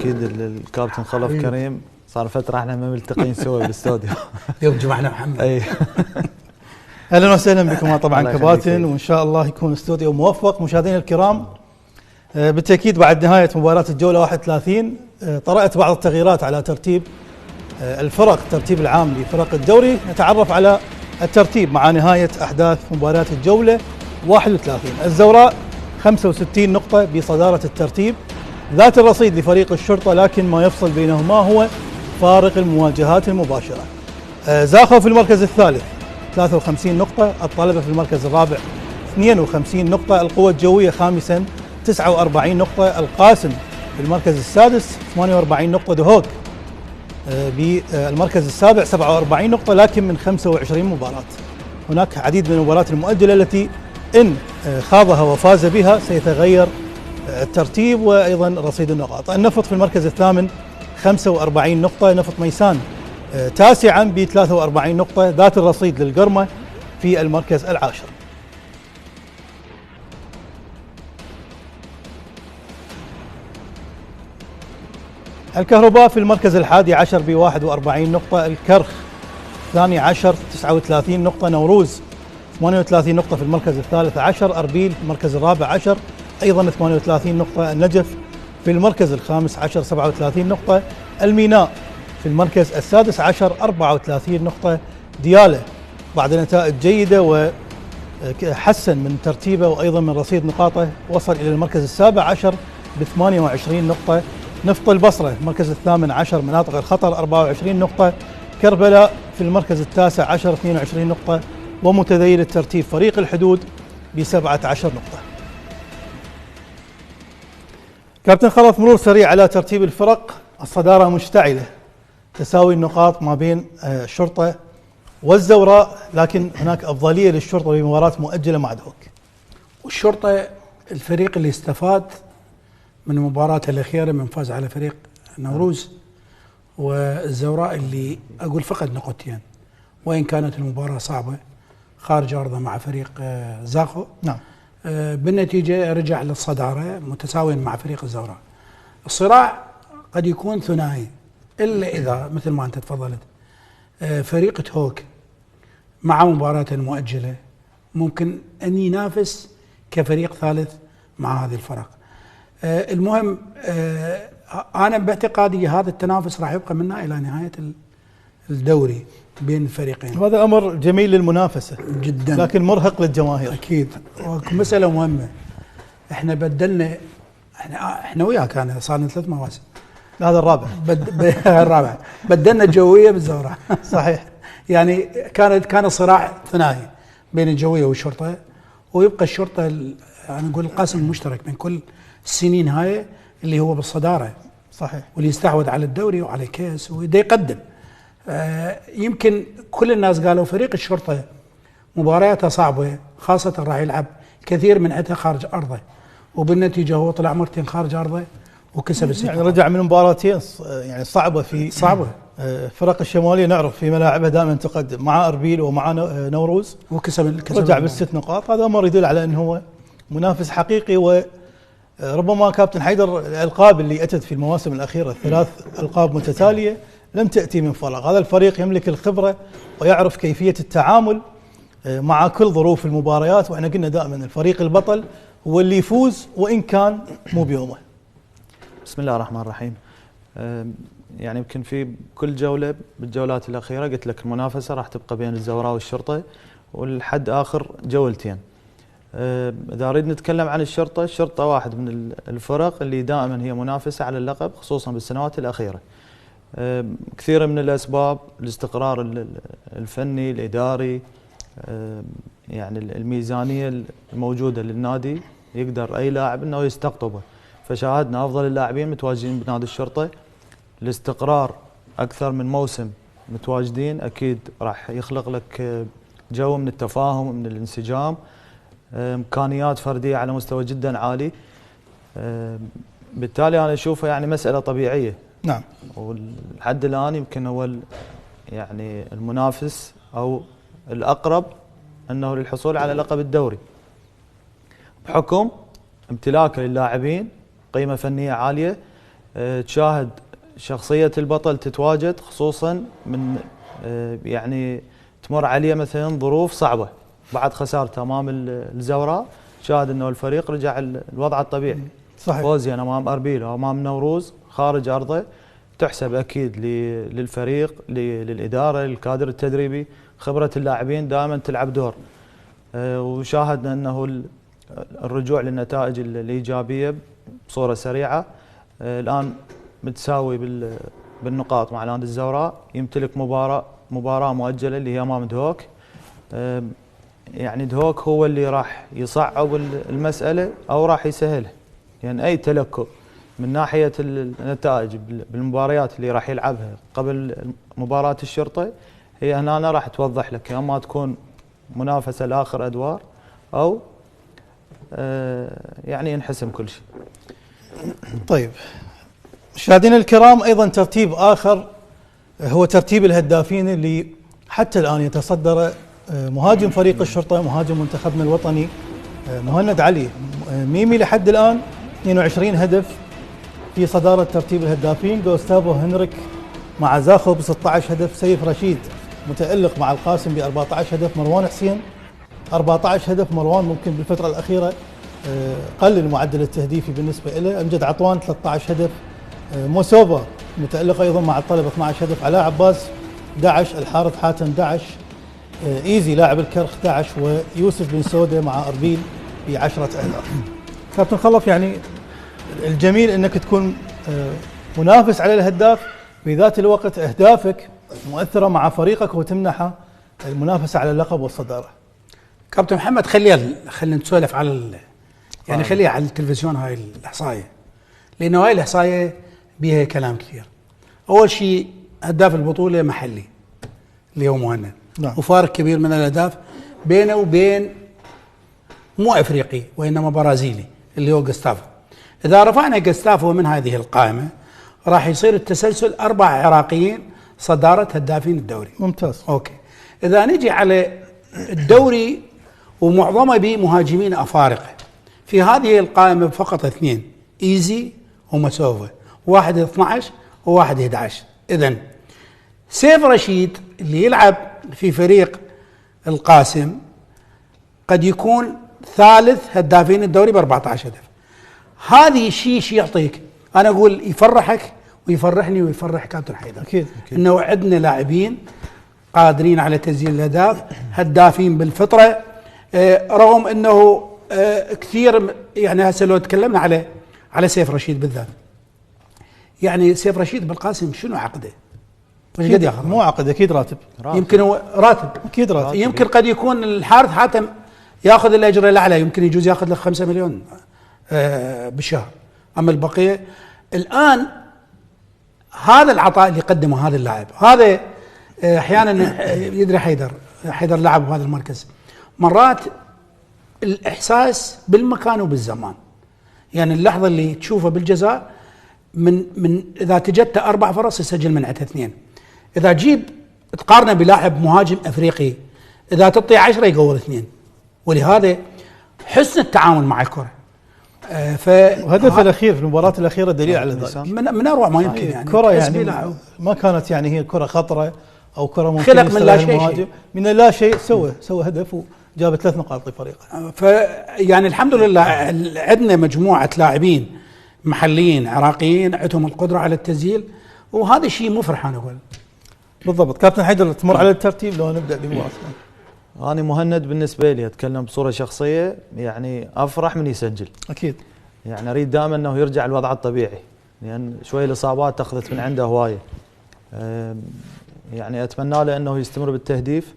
اكيد الكابتن خلف كريم، صار فتره احنا ما ملتقين سوا بالاستوديو. اليوم جمعنا محمد. اي اهلا وسهلا بكم طبعا كباتن، وان شاء الله يكون استوديو موفق. مشاهدينا الكرام، بالتاكيد بعد نهايه مباراه الجوله 31 طرأت بعض التغييرات على ترتيب الفرق، الترتيب العام لفرق الدوري. نتعرف على الترتيب مع نهايه احداث مباراه الجوله 31. الزوراء 65 نقطه بصداره الترتيب، ذات الرصيد لفريق الشرطه، لكن ما يفصل بينهما هو فارق المواجهات المباشره. زاخو في المركز الثالث 53 نقطة، الطلبة في المركز الرابع 52 نقطة، القوة الجوية خامسا 49 نقطة، القاسم في المركز السادس 48 نقطة، دهوك بالمركز السابع 47 نقطة لكن من 25 مباراة. هناك عديد من المباريات المؤجلة التي إن خاضها وفاز بها سيتغير الترتيب وأيضا رصيد النقاط. النفط في المركز الثامن 45 نقطة، نفط ميسان تاسعا ب 43 نقطة، ذات الرصيد للقرمة في المركز العاشر. الكهرباء في المركز الحادي عشر ب 41 نقطة، الكرخ الثاني عشر 39 نقطة، نوروز 38 نقطة في المركز الثالث عشر، أربيل في المركز الرابع عشر أيضا 38 نقطة، النجف في المركز الخامس عشر 37 نقطة، الميناء في المركز السادس عشر 34 نقطة، ديالة بعد نتائج جيدة وحسن من ترتيبه وأيضا من رصيد نقاطه وصل إلى المركز السابع عشر ب 28 نقطة، نفط البصرة المركز الثامن عشر مناطق الخطر 24 نقطة، كربلاء في المركز التاسع عشر 22 نقطة، ومتذيل الترتيب فريق الحدود ب 17 نقطة. كابتن خلف، مرور سريع على ترتيب الفرق. الصدارة مشتعلة، تساوي النقاط ما بين الشرطة والزوراء، لكن هناك أفضلية للشرطة بمباراة مؤجلة مع دهوك. والشرطة الفريق اللي استفاد من المباراة الأخيرة من فاز على فريق نوروز، والزوراء اللي أقول فقد نقطتين، وإن كانت المباراة صعبة خارج أرضه مع فريق زاخو. نعم. بالنتيجة رجع للصدارة متساويا مع فريق الزوراء. الصراع قد يكون ثنائي، إلا إذا مثل ما أنت تفضلت فريق هوك مع مباراة مؤجلة ممكن أن ينافس كفريق ثالث مع هذه الفرق. المهم أنا باعتقادي هذا التنافس راح يبقى منا إلى نهاية الدوري بين الفريقين. هذا أمر جميل للمنافسة جدا، لكن مرهق للجماهير. أكيد. مسألة مهمة، احنا بدلنا، احنا وياك أنا صار لنا 3 مواسم، هذا الرابع. الرابع بدلنا الجوية بالزوراء. صحيح. يعني كان صراع ثنائي بين الجوية والشرطة، ويبقى الشرطة أنا أقول القاسم المشترك بين كل السنين هاي اللي هو بالصدارة. صحيح. واللي يستحوذ على الدوري وعلى الكاس وده يقدم. يمكن كل الناس قالوا فريق الشرطة مبارياته صعبة، خاصة راح يلعب كثير من عدها خارج أرضه، وبالنتيجة هو طلع مرتين خارج أرضه وكسب الست. يعني رجع من مباراتين يعني صعبة في فرق الشمالية، نعرف في ملاعبها دائما تقدم مع أربيل ومع نوروز وكسب رجع بالست نقاط. هذا أمر يدل على أنه هو منافس حقيقي. وربما كابتن حيدر الألقاب اللي أتت في المواسم الأخيرة 3 ألقاب متتالية لم تأتي من فراغ. هذا الفريق يملك الخبرة ويعرف كيفية التعامل مع كل ظروف المباريات، وإحنا قلنا دائما الفريق البطل هو اللي يفوز وإن كان مو بيومه. بسم الله الرحمن الرحيم. يعني يمكن في كل جولة بالجولات الأخيرة قلت لك المنافسة راح تبقى بين الزوراء والشرطة، والحد آخر جولتين. إذا أريد نتكلم عن الشرطة واحد من الفرق اللي دائما هي منافسة على اللقب، خصوصا بالسنوات الأخيرة. كثير من الأسباب، الاستقرار الفني الإداري، يعني الميزانية الموجودة للنادي، يقدر أي لاعب أنه يستقطبه. فشاهدنا أفضل اللاعبين متواجدين بنادي الشرطة. الاستقرار أكثر من موسم متواجدين أكيد راح يخلق لك جو من التفاهم ومن الانسجام، إمكانيات فردية على مستوى جدا عالي. بالتالي أنا أشوفها يعني مسألة طبيعية. نعم. ولحد الآن يمكن هو يعني المنافس أو الأقرب أنه للحصول على لقب الدوري، بحكم امتلاكه للاعبين قيمة فنية عالية، تشاهد شخصية البطل تتواجد، خصوصا من يعني تمر عليه مثلا ظروف صعبة بعد خسارته امام الزوراء، تشاهد انه الفريق رجع الوضع الطبيعي. صحيح. فوز يعني امام اربيل وامام نوروز خارج ارضه تحسب اكيد للفريق، للاداره، للكادر التدريبي، خبره اللاعبين دائما تلعب دور. وشاهدنا انه الرجوع للنتائج الايجابيه بصوره سريعه. الان متساوي بالنقاط مع نادي الزوراء، يمتلك مباراه مؤجله اللي هي امام دهوك. يعني دهوك هو اللي راح يصعب المساله او راح يسهلها، يعني اي تلكؤ من ناحيه النتائج بالمباريات اللي راح يلعبها قبل مباراه الشرطه هي هنا راح توضح لك، اما تكون منافسه لاخر ادوار او يعني ينحسم كل شيء. طيب مشاهدينا الكرام، ايضا ترتيب اخر هو ترتيب الهدافين اللي حتى الان يتصدر مهاجم فريق الشرطه، مهاجم منتخبنا الوطني مهند علي ميمي لحد الان 22 هدف في صداره ترتيب الهدافين. جوستافو هنريك مع زاخو ب 16 هدف، سيف رشيد متألق مع القاسم ب 14 هدف، مروان حسين 14 هدف. مروان ممكن بالفتره الاخيره قلل معدل التهديفي بالنسبه له. امجد عطوان 13 هدف. موسوفا متألق ايضا مع الطلب 12 هدف. علاء عباس 11، الحارث حاتم 11، ايزي لاعب الكرخ 11، ويوسف بن سوده مع اربيل ب 10 اهداف. كابتن خلف، يعني الجميل انك تكون منافس على الهداف، في ذات الوقت اهدافك مؤثره مع فريقك وتمنحه المنافسه على اللقب والصداره. كابتن محمد خلينا نسولف على يعني خليها على التلفزيون هاي الاحصائيه، لانه هاي الاحصائيه بيها كلام كثير. اول شيء هداف البطوله محلي اللي هو مهند، نعم. وفارق كبير من الاهداف بينه وبين مو افريقي وانما برازيلي اللي هو جوستافو. اذا رفعنا جوستافو من هذه القائمه راح يصير التسلسل 4 عراقيين صداره هدافين الدوري. ممتاز. اوكي، اذا نجي على الدوري ومعظمه بمهاجمين افارقه، في هذه القائمه فقط 2، ايزي ومسوفا، واحد 12 وواحد 11. اذا سيف رشيد اللي يلعب في فريق القاسم قد يكون ثالث هدافين الدوري ب 14 هدف. هذه شيء يعطيك، انا اقول يفرحك ويفرحني ويفرح كابتن حيدر اكيد انه عندنا لاعبين قادرين على تسجيل الاهداف، هدافين بالفطره. رغم انه كثير يعني هسه لو تكلمنا على سيف رشيد بالذات، يعني سيف رشيد بالقاسم شنو عقده؟ ايش قد ياخذ؟ مو عقد، اكيد راتب. يمكن هو راتب، اكيد راتب. يمكن قد يكون الحارث حاتم ياخذ الاجر الاعلى، يمكن يجوز ياخذ له 5 مليون بالشهر. اما البقيه الان هذا العطاء اللي قدمه هذا اللاعب، هذا احيانا يدري حيدر لعب بهذا المركز، مرات الاحساس بالمكان وبالزمان. يعني اللحظه اللي تشوفه بالجزاء من اذا تجت 4 فرص يسجل من عندها 2. اذا تجيب تقارنه بلاعب مهاجم افريقي، اذا تعطي 10 يقول 2. ولهذا حسن التعامل مع الكره. وهدفه الاخير في المباراه الاخيره دليل على ذلك. من اروع ما يمكن، يعني كره يعني ما كانت يعني هي كره خطره او كره ممكن خلق من لا شيء، من لا شيء سوى هدف وجاب 3 نقاط لفريقه. فيعني الحمد لله عندنا مجموعه لاعبين محليين عراقيين عندهم القدره على التسجيل، وهذا شيء مفرح. انا اقول بالضبط. كابتن حيدر، تمر على الترتيب لو نبدا بمباراه. أنا مهند بالنسبة لي أتكلم بصورة شخصية، يعني أفرح من يسجل. أكيد. يعني أريد دائما أنه يرجع الوضع الطبيعي، لأن يعني شوي الإصابات أخذت من عنده هواية. يعني أتمنى له أنه يستمر بالتهديف.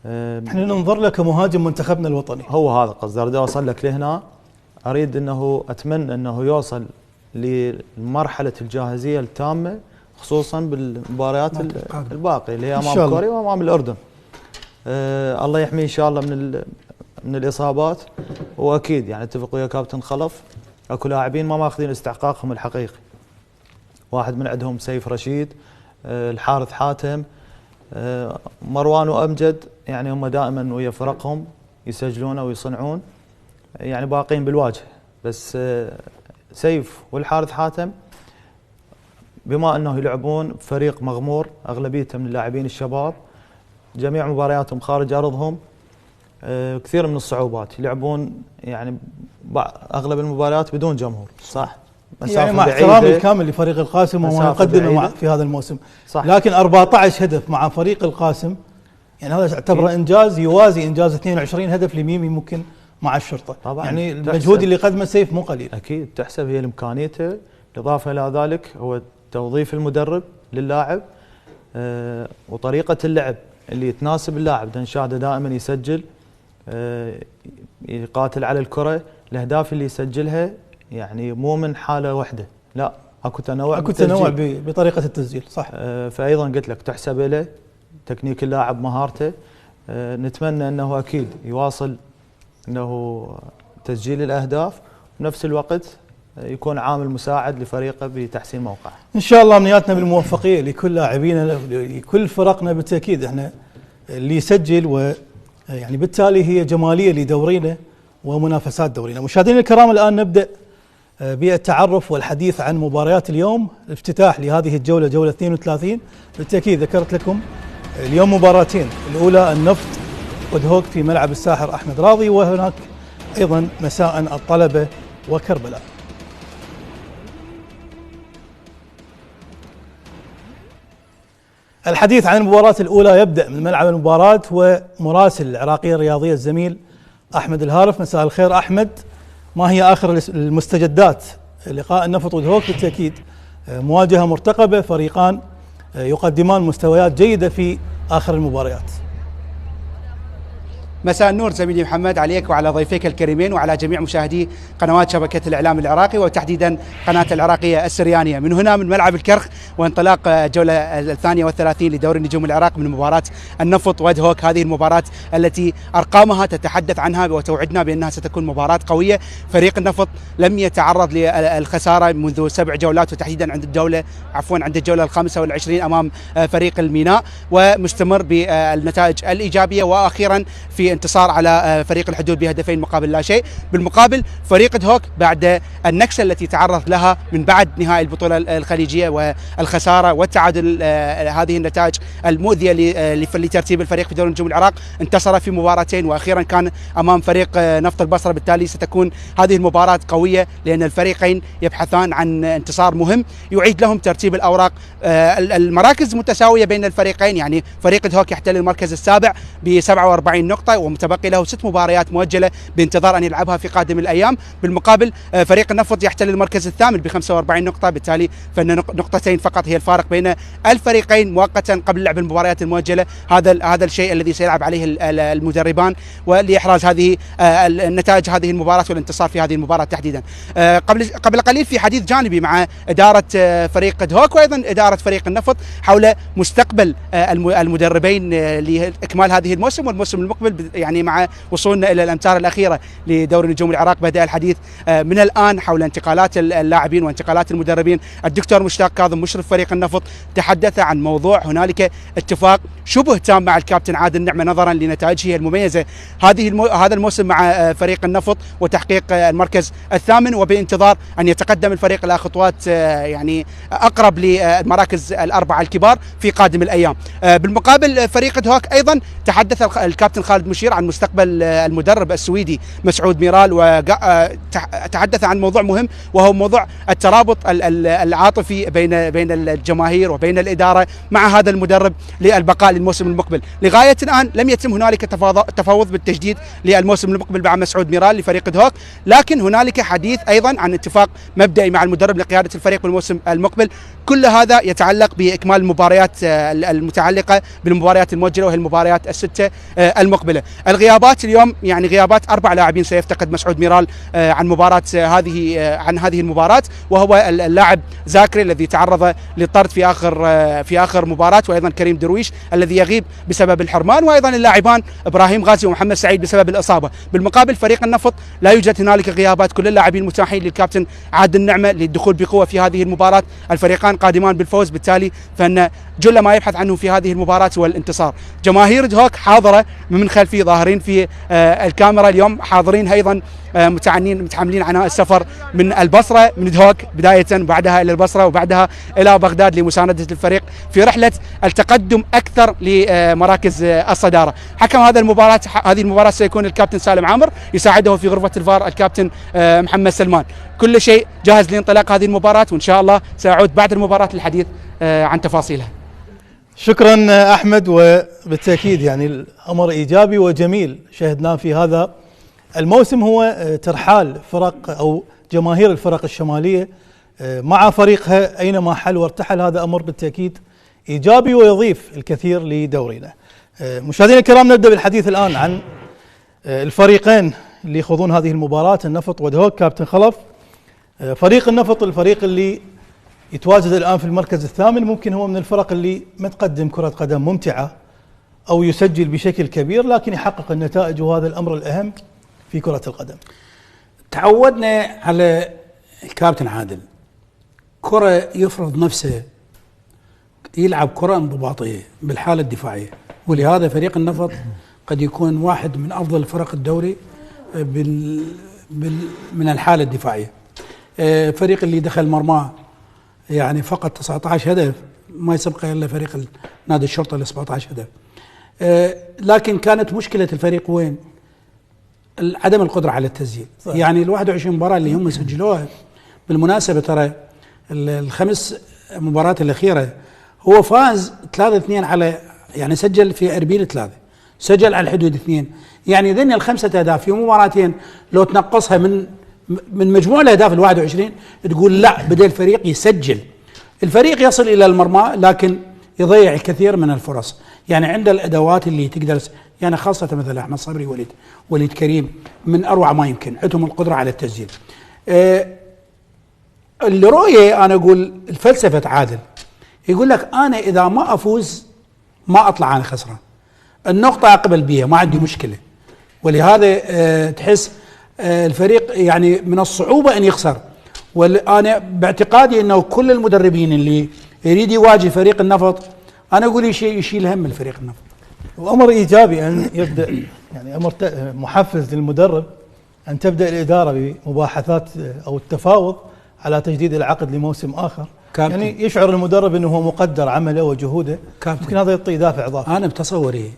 احنا ننظر له كمهاجم منتخبنا الوطني. هو هذا قصدي، أريد أوصل لك لهنا. أريد أنه أتمنى أنه يوصل لمرحلة الجاهزية التامة، خصوصا بالمباريات الباقية اللي هي أمام كوريا وأمام الأردن. الله يحميه ان شاء الله من الاصابات. واكيد يعني اتفق ويا كابتن خلف، اكو لاعبين ما ماخذين استحقاقهم الحقيقي. واحد من عندهم سيف رشيد، الحارث حاتم، مروان وامجد، يعني هم دائما ويا فرقهم يسجلون ويصنعون، يعني باقين بالواجهه. بس سيف والحارث حاتم بما أنه يلعبون فريق مغمور أغلبيته من اللاعبين الشباب، جميع مبارياتهم خارج أرضهم، كثير من الصعوبات، يلعبون يعني أغلب المباريات بدون جمهور. صح، يعني مع احترامي الكامل لفريق القاسم وما يقدمه في هذا الموسم. صح. لكن 14 هدف مع فريق القاسم يعني هذا اعتبره انجاز يوازي انجاز 22 هدف لميمي ممكن مع الشرطه. طبعا يعني المجهود اللي قدمه سيف مو قليل. اكيد تحسب هي لامكانيته، بالاضافه الى ذلك هو توظيف المدرب للاعب وطريقه اللعب اللي تناسب اللاعب. دنشاده دائما يسجل، يقاتل على الكره، الاهداف اللي يسجلها يعني مو من حاله واحده، لا اكو تنوع بطريقه التسجيل. صح. فايضا قلت لك تحسب له تكنيك اللاعب، مهارته. نتمنى انه اكيد يواصل انه تسجيل الاهداف، وبنفس الوقت يكون عامل مساعد لفريقه بتحسين موقعه. ان شاء الله امنياتنا بالموفقيه لكل لاعبينا لكل فرقنا. بالتاكيد احنا اللي يسجل ويعني بالتالي هي جماليه لدورينا ومنافسات دورينا. مشاهدينا الكرام الان نبدا بالتعرف والحديث عن مباريات اليوم، الافتتاح لهذه الجوله جوله 32. بالتاكيد ذكرت لكم اليوم مباراتين، الاولى النفط ودهوك في ملعب الساحر احمد راضي، وهناك ايضا مساء الطلبه وكربلاء. الحديث عن المباراة الأولى يبدأ من ملعب المباراة ومراسل العراقية الرياضية الزميل أحمد الهارف. مساء الخير أحمد، ما هي آخر المستجدات لقاء النفط ودهوك؟ بالتأكيد مواجهة مرتقبة، فريقان يقدمان مستويات جيدة في آخر المباريات. مساء النور زميلي محمد عليك وعلى ضيفيك الكريمين وعلى جميع مشاهدي قنوات شبكة الإعلام العراقي وتحديدا قناة العراقية السريانية. من هنا من ملعب الكرخ وانطلاق الجولة 32 لدوري نجوم العراق من مباراة النفط ودهوك. هذه المباراة التي أرقامها تتحدث عنها وتوعدنا بأنها ستكون مباراة قوية. فريق النفط لم يتعرض للخسارة منذ 7 جولات، وتحديدا عند الجولة 25 أمام فريق الميناء، ومستمر بالنتائج الإيجابية، وأخيرا في انتصار على فريق الحدود بهدفين مقابل لا شيء. بالمقابل فريق دهوك بعد النكسة التي تعرض لها من بعد نهائي البطولة الخليجية والخسارة والتعادل، هذه النتائج المؤذية لترتيب الفريق في دوري نجوم العراق، انتصر في مباراتين وأخيرا كان أمام فريق نفط البصرة. بالتالي ستكون هذه المباراة قوية لأن الفريقين يبحثان عن انتصار مهم يعيد لهم ترتيب الأوراق. المراكز متساوية بين الفريقين، يعني فريق دهوك يحتل المركز السابع ب 47 نقطة ومتبقي له 6 مباريات مؤجلة بانتظار أن يلعبها في قادم الأيام. بالمقابل فريق النفط يحتل المركز الثامن ب 45 نقطة، بالتالي فإن نقطتين فقط هي الفارق بين الفريقين مؤقتا قبل لعب المباريات المؤجلة. هذا الشيء الذي سيلعب عليه المدربان ولإحراز هذه النتائج هذه المباراة والانتصار في هذه المباراة تحديدا. قبل قليل في حديث جانبي مع إدارة فريق دهوك وأيضا إدارة فريق النفط حول مستقبل المدربين لإكمال هذه الموسم والموسم المقبل، يعني مع وصولنا إلى الأمتار الأخيرة لدوري نجوم العراق بدأ الحديث من الآن حول انتقالات اللاعبين وانتقالات المدربين. الدكتور مشتاق كاظم مشرف فريق النفط تحدث عن موضوع هنالك اتفاق شبه تام مع الكابتن عادل نعمة نظرا لنتائجه المميزة هذا الموسم مع فريق النفط وتحقيق المركز الثامن، وبانتظار أن يتقدم الفريق إلى خطوات يعني أقرب للمراكز الأربعة الكبار في قادم الأيام. بالمقابل فريق دهوك أيضا تحدث الكابتن خالد مشير عن مستقبل المدرب السويدي مسعود ميرال، وتحدث عن موضوع مهم وهو موضوع الترابط العاطفي بين الجماهير وبين الإدارة مع هذا المدرب للبقاء للموسم المقبل. لغاية الآن لم يتم هنالك تفاوض بالتجديد للموسم المقبل مع مسعود ميرال لفريق دهوك، لكن هنالك حديث أيضا عن اتفاق مبدئي مع المدرب لقيادة الفريق بالموسم المقبل. كل هذا يتعلق بإكمال المباريات المتعلقة بالمباريات المؤجلة وهي المباريات الستة المقبلة. الغيابات اليوم يعني غيابات 4 لاعبين سيفتقد مسعود ميرال عن هذه المباراة، وهو اللاعب زاكري الذي تعرض للطرد في آخر مباراة، وأيضا كريم درويش الذي يغيب بسبب الحرمان، وأيضا اللاعبان إبراهيم غازي ومحمد سعيد بسبب الإصابة. بالمقابل فريق النفط لا يوجد هنالك غيابات، كل اللاعبين متاحين للكابتن عادل نعمة للدخول بقوة في هذه المباراة. الفريقان قادمان بالفوز، بالتالي فإن جل ما يبحث عنه في هذه المباراة هو الانتصار. جماهير دهوك حاضرة من خلف في ظاهرين في الكاميرا اليوم، حاضرين ايضا متحملين عناء السفر من البصره، من دهوك بدايه، بعدها الى البصره وبعدها الى بغداد لمسانده الفريق في رحله التقدم اكثر لمراكز الصداره. حكم هذه المباراه سيكون الكابتن سالم عامر، يساعده في غرفه الفار الكابتن محمد سلمان. كل شيء جاهز لانطلاق هذه المباراه، وان شاء الله سأعود بعد المباراه للحديث عن تفاصيلها. شكرا احمد، وبالتاكيد يعني الامر ايجابي وجميل شهدناه في هذا الموسم، هو ترحال فرق او جماهير الفرق الشماليه مع فريقها اينما حل وارتحل. هذا امر بالتاكيد ايجابي ويضيف الكثير لدورينا. مشاهدينا الكرام، نبدا بالحديث الان عن الفريقين اللي يخوضون هذه المباراه، النفط ودهوك. كابتن خلف، فريق النفط الفريق اللي يتواجد الآن في المركز الثامن، ممكن هو من الفرق اللي ما تقدم كرة قدم ممتعة أو يسجل بشكل كبير، لكن يحقق النتائج، وهذا الأمر الأهم في كرة القدم. تعودنا على الكابتن عادل كرة يفرض نفسه، يلعب كرة انضباطية بالحالة الدفاعية، ولهذا فريق النفط قد يكون واحد من أفضل فرق الدوري من الحالة الدفاعية. فريق اللي دخل مرماه يعني فقط 19 هدف، ما يسبقه الا فريق نادي الشرطه ل 17 هدف. لكن كانت مشكله الفريق وين؟ عدم القدره على التسجيل. يعني ال 21 مباراه اللي هم سجلوها، بالمناسبه ترى الخمس مباريات الاخيره هو فاز 3-2 على، يعني سجل في اربيل 3، سجل على الحدود 2، يعني ذني الخمسه اهداف في مباراتين لو تنقصها من مجموع الاهداف ال 21 تقول لا، بدا الفريق يسجل، الفريق يصل الى المرمى لكن يضيع الكثير من الفرص. يعني عنده الادوات اللي تقدر، يعني خاصه مثل احمد صبري، وليد كريم، من اروع ما يمكن، عندهم القدره على التسجيل. اللي رؤيه انا اقول الفلسفه عادل يقول لك انا اذا ما افوز ما اطلع انا خسران، النقطه اقبل بها، ما عندي مشكله. ولهذا تحس الفريق يعني من الصعوبة أن يخسر. وأنا باعتقادي أنه كل المدربين اللي يريد يواجه فريق النفط، أنا أقول يشيل هم الفريق النفط. وأمر إيجابي أن يبدأ، يعني أمر محفز للمدرب أن تبدأ الإدارة بمباحثات أو التفاوض على تجديد العقد لموسم آخر. يعني يشعر المدرب أنه هو مقدر عمله وجهوده، ممكن هذا يعطي دافع إضافي. أنا بتصوري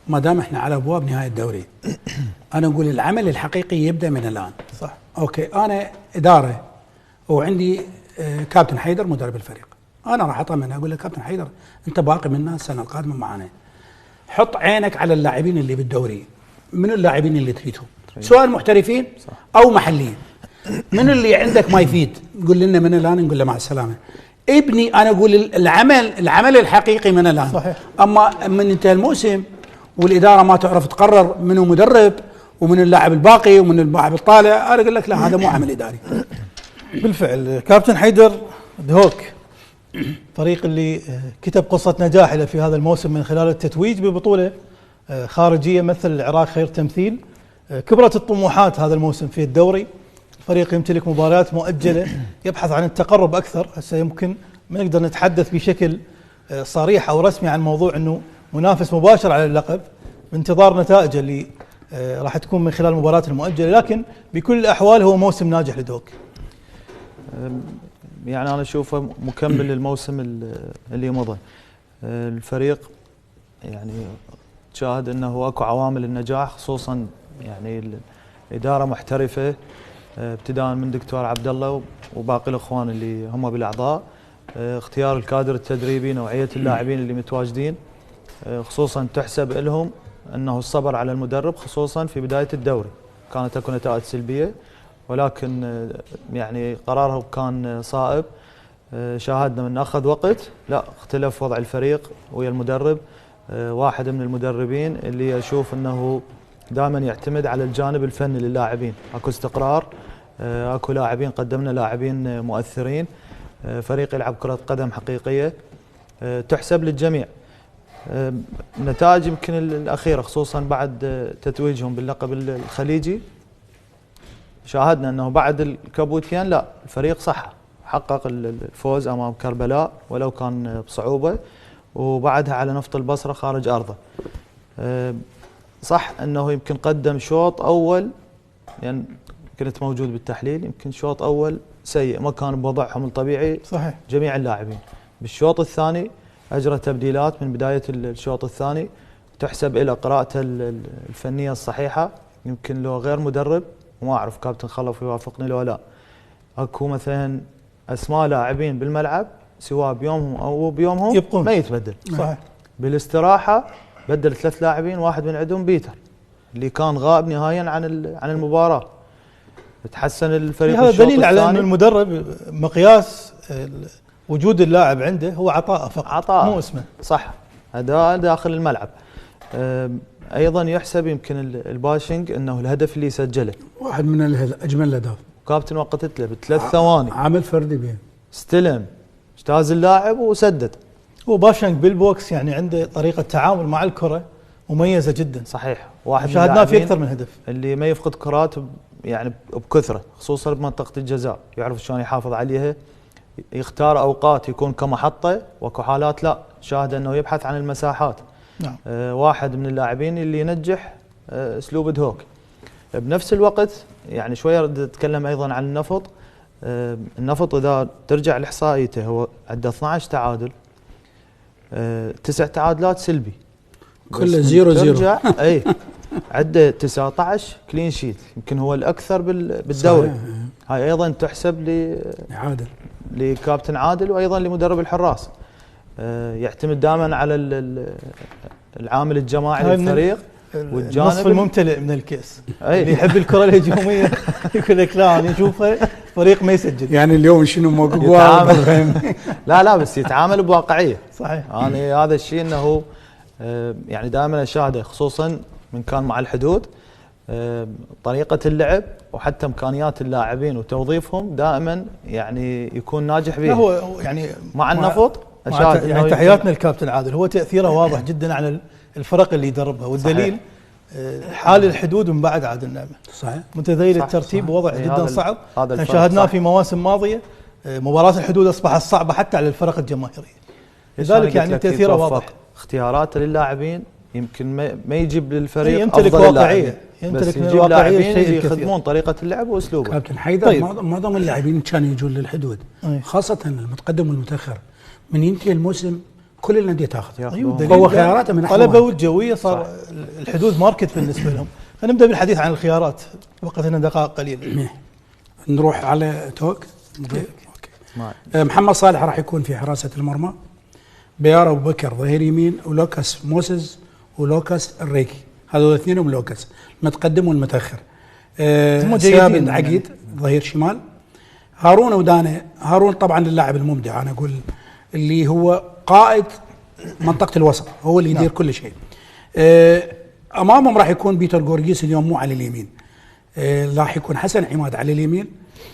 ما دام احنا على ابواب نهايه الدوري، انا اقول العمل الحقيقي يبدا من الان. صح. اوكي، انا اداره وعندي كابتن حيدر مدرب الفريق، انا راح اطمن اقول له كابتن حيدر انت باقي منا السنه القادمه معنا، حط عينك على اللاعبين اللي بالدوري، من اللاعبين اللي تريدهم سواء محترفين او محليين، من اللي عندك ما يفيد قول لنا من الان، نقول له مع السلامه. ابني انا اقول العمل الحقيقي من الان. صحيح. اما من انتهى الموسم والاداره ما تعرف تقرر منو مدرب ومن اللاعب الباقي ومن اللاعب الطالع، انا اقول لك لا، هذا مو عمل اداري. بالفعل كابتن حيدر، دهوك فريق اللي كتب قصه نجاح له في هذا الموسم من خلال التتويج ببطوله خارجيه مثل العراق خير تمثيل. كبرت الطموحات هذا الموسم في الدوري، الفريق يمتلك مباريات مؤجله، يبحث عن التقرب اكثر. هسه يمكن ما نقدر نتحدث بشكل صريح او رسمي عن موضوع انه منافس مباشر على اللقب، بانتظار نتائج اللي راح تكون من خلال المباريات المؤجله، لكن بكل الاحوال هو موسم ناجح لدهوك. يعني انا اشوفه مكمل للموسم اللي مضى. الفريق يعني تشاهد انه اكو عوامل النجاح، خصوصا يعني الاداره محترفه، ابتداء من دكتور عبد الله وباقي الاخوان اللي هم بالاعضاء، اختيار الكادر التدريبي، نوعيه اللاعبين اللي متواجدين، خصوصا تحسب لهم انه الصبر على المدرب، خصوصا في بدايه الدوري كانت اكو نتائج سلبيه، ولكن يعني قراره كان صائب. شاهدنا من اخذ وقت لا اختلف وضع الفريق ويا المدرب، واحد من المدربين اللي اشوف انه دائما يعتمد على الجانب الفني للاعبين، اكو استقرار، اكو لاعبين قدمنا لاعبين مؤثرين، فريق يلعب كرة قدم حقيقية تحسب للجميع. النتائج يمكن الأخيرة خصوصا بعد تتويجهم باللقب الخليجي، شاهدنا أنه بعد الكابوتيان لا الفريق صح حقق الفوز أمام كربلاء ولو كان بصعوبة، وبعدها على نفط البصرة خارج أرضه. صح انه يمكن قدم شوط اول، يعني كنت موجود بالتحليل، يمكن شوط اول سيء، ما كان بوضعهم الطبيعي صحيح جميع اللاعبين. بالشوط الثاني اجرى تبديلات من بدايه الشوط الثاني تحسب الى قراءته الفنيه الصحيحه. يمكن لو غير مدرب، وما اعرف كابتن خلف يوافقني لو لا، اكو مثلا اسماء لاعبين بالملعب سواء بيومهم او بيومهم يبقون ما يتبدل. صحيح. بالاستراحه بدل 3 لاعبين، واحد من عندهم بيتر اللي كان غائب نهائيا عن المباراه. تحسن الفريق. هذا دليل على انه المدرب مقياس وجود اللاعب عنده هو عطاءه فقط، عطاء مو اسمه. صح، اداء داخل الملعب. ايضا يحسب يمكن الباشنج انه الهدف اللي سجله واحد من اجمل الاهداف. كابتن وقتت له ب3 ثواني، عمل فردي بيه، استلم، اجتاز اللاعب وسدد. هو باشنج بالبوكس يعني عنده طريقه تعامل مع الكره مميزه جدا. صحيح، واحد من شاهدناه في اكثر من هدف، اللي ما يفقد كرات يعني بكثره، خصوصا بمنطقه الجزاء، يعرف شلون يحافظ عليها. يختار اوقات يكون كمحطه، وكو حالات لا، شاهد انه يبحث عن المساحات. نعم. واحد من اللاعبين اللي ينجح اسلوب دهوك. بنفس الوقت يعني شويه اريد اتكلم ايضا عن النفط. النفط اذا ترجع لاحصائيته هو عنده 12 تعادل، 9 تعادلات سلبي، كله 0-0. ترجع اي عنده 19 كلين شيت، يمكن هو الاكثر بالدوري. صحيح. هاي ايضا تحسب عادل لكابتن عادل وايضا لمدرب الحراس. يعتمد دائما على العامل الجماعي للفريق والجانب النصف الممتلئ من الكاس. أي. اللي يحب الكره الهجوميه يقول لك لا انا اشوفه فريق ما يسجل. يعني اليوم شنو موقف لا بس يتعامل بواقعيه. صحيح. يعني هذا الشيء انه يعني دائما اشاهده، خصوصا من كان مع الحدود، طريقه اللعب وحتى امكانيات اللاعبين وتوظيفهم دائما يعني يكون ناجح بها. هو يعني مع النفط اشاهد يعني تحياتنا للكابتن عادل، هو تاثيره واضح جدا على الفرق اللي يدربها، والدليل حال الحدود من بعد عادل نعمه. صحيح. متذيل الترتيب وضع جدا صعب. هذا شاهدناه في مواسم ماضيه، مباراه الحدود اصبحت صعبه حتى على الفرق الجماهيريه، لذلك يعني تاثيره واضح. اختياراته لللاعبين يمكن ما يجيب للفريق يمتلك افضل واقعيه، يمتلك الواقعيه اللي يخدمون طريقه اللعب واسلوبه. كابتن حيدر طيب. معظم اللاعبين كانوا يجون للحدود، خاصه المتقدم والمتاخر، من ينتهي الموسم كل الانديه تاخذ. هو خياراته من طلبه والجويه صار الحدود ماركت بالنسبه لهم. فنبدا بالحديث عن الخيارات، وقت لنا دقائق قليله. نروح على توك. محمد صالح راح يكون في حراسه المرمى، بيار ابو بكر ظهير يمين، ولوكاس موسز ولوكاس الريكي، هذول الاثنين لوكاس المتقدم والمتاخر. ثابت عقيد ظهير شمال. هارون ودانه، هارون طبعا اللاعب المبدع، انا اقول اللي هو قائد منطقه الوسط، هو اللي يدير كل شيء. امامهم راح يكون بيتر غورغيس، اليوم مو على اليمين، راح يكون حسن عماد على اليمين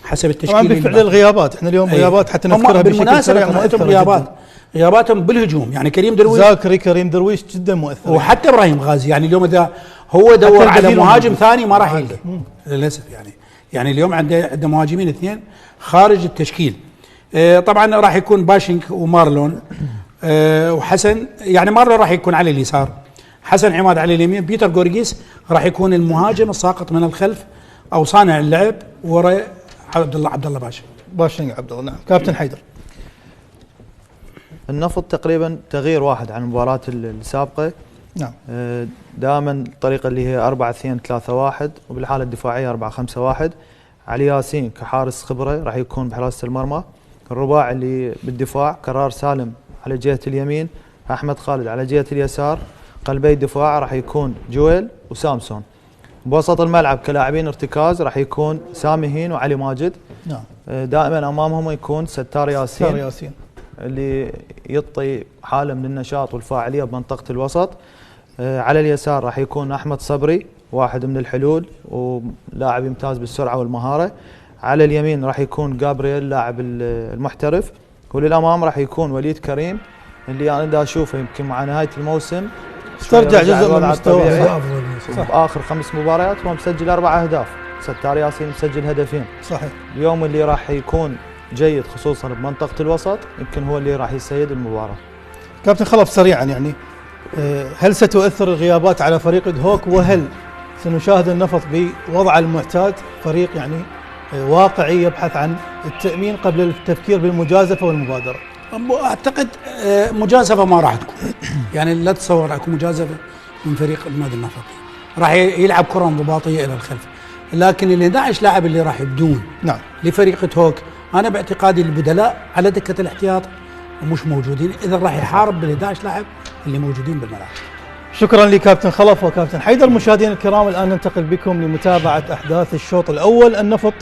حسب التشكيل. طبعا بالفعل الغيابات، احنا اليوم غيابات حتى نذكرها بشكل سريع مؤثره. غياباتهم بالهجوم، يعني كريم درويش جدا مؤثر، وحتى ابراهيم غازي. يعني اليوم اذا هو دور على مهاجم ثاني ما راح يلقى للاسف. يعني اليوم عنده مهاجمين اثنين خارج التشكيل. طبعا راح يكون باشنك ومارلون وحسن، يعني مارلون راح يكون على اليسار، حسن عماد على اليمين، بيتر غورغيس راح يكون المهاجم الساقط من الخلف او صانع اللعب وراء عبد الله باشنك عبد الله. نعم كابتن حيدر. النفط تقريبا تغيير واحد عن المباراة السابقة. نعم. دائما الطريقة اللي هي 4-2-3-1، وبالحالة الدفاعية 4-5-1. علي ياسين كحارس خبرة راح يكون بحراسة المرمى. الرباع اللي بالدفاع قرار سالم على جهة اليمين، أحمد خالد على جهة اليسار. قلبي الدفاع راح يكون جويل وسامسون. بوسط الملعب كلاعبين ارتكاز راح يكون سامي هين وعلي ماجد. نعم. دائما أمامهم يكون ستار ياسين اللي يعطي حالة من النشاط والفاعلية بمنطقة الوسط. على اليسار راح يكون أحمد صبري، واحد من الحلول ولاعب يمتاز بالسرعة والمهارة. على اليمين راح يكون جابرييل لاعب المحترف، وللأمام راح يكون وليد كريم اللي أنا دا أشوفه يمكن مع نهاية الموسم استرجع جزء من المستوى بآخر 5 مباريات هو مسجل 4 أهداف، ستار ياسين مسجل 2 هدفين. صحيح. اليوم اللي راح يكون جيد خصوصا بمنطقة الوسط يمكن هو اللي راح يسيد المباراة. كابتن خلف سريعا، يعني هل ستؤثر الغيابات على فريق دهوك، وهل سنشاهد النفط بوضع المعتاد، فريق يعني واقعي يبحث عن التأمين قبل التفكير بالمجازفة والمبادرة؟ اعتقد مجازفه ما راح تكون، يعني لا تتصور اكو مجازفه من فريق النادي النفطي، راح يلعب كره انضباطيه الى الخلف، لكن ال 11 لاعب اللي راح يبدون نعم لفريق هوك انا باعتقادي البدلاء على دكه الاحتياط ومش موجودين، اذا راح يحارب بال 11 لاعب اللي موجودين بالملعب. شكرا لكابتن خلف وكابتن حيدر. مشاهدينا الكرام، الآن ننتقل بكم لمتابعة أحداث الشوط الأول. النفط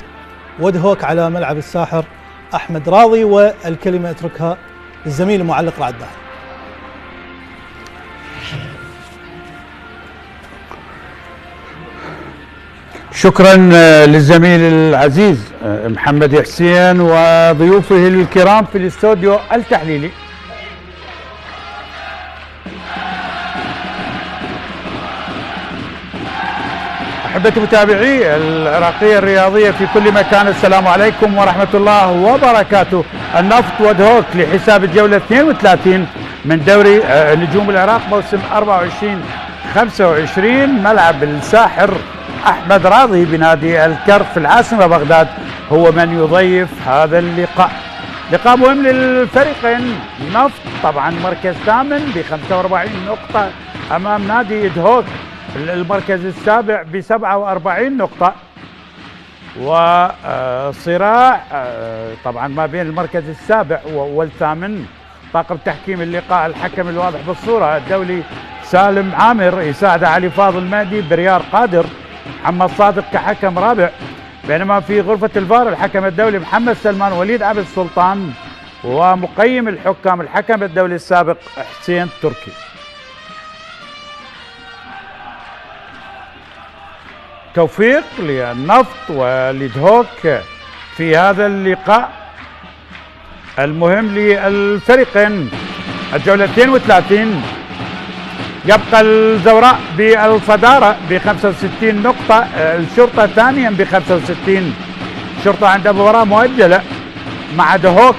ودهوك على ملعب الساحر أحمد راضي، والكلمة أتركها للزميل المعلق رعد داهر. شكرا للزميل العزيز محمد حسين وضيوفه الكرام في الاستوديو التحليلي. أحبتي متابعي العراقية الرياضية في كل مكان، السلام عليكم ورحمة الله وبركاته. النفط ودهوك لحساب الجولة 32 من دوري نجوم العراق موسم 24-25. ملعب الساحر أحمد راضي بنادي الكرخ في العاصمة بغداد هو من يضيف هذا اللقاء. لقاء مهم للفريقين. نفط طبعا مركز ثامن ب 45 نقطة أمام نادي دهوك المركز السابع ب 47 نقطة، وصراع طبعا ما بين المركز السابع والثامن. طاقم تحكيم اللقاء الحكم الواضح بالصورة الدولي سالم عامر، يساعد علي فاضل مهدي، بريار قادر، محمد صادق كحكم رابع، بينما في غرفة الفار الحكم الدولي محمد سلمان، وليد عبد السلطان، ومقيم الحكام الحكم الدولي السابق حسين تركي. توفيق للنفط ولدهوك في هذا اللقاء المهم للفريقين. الجولة 32 يبقى الزوراء بالصدارة ب 65 نقطة، الشرطة ثانيا ب 65، الشرطة عندها مباراة مؤجلة مع دهوك.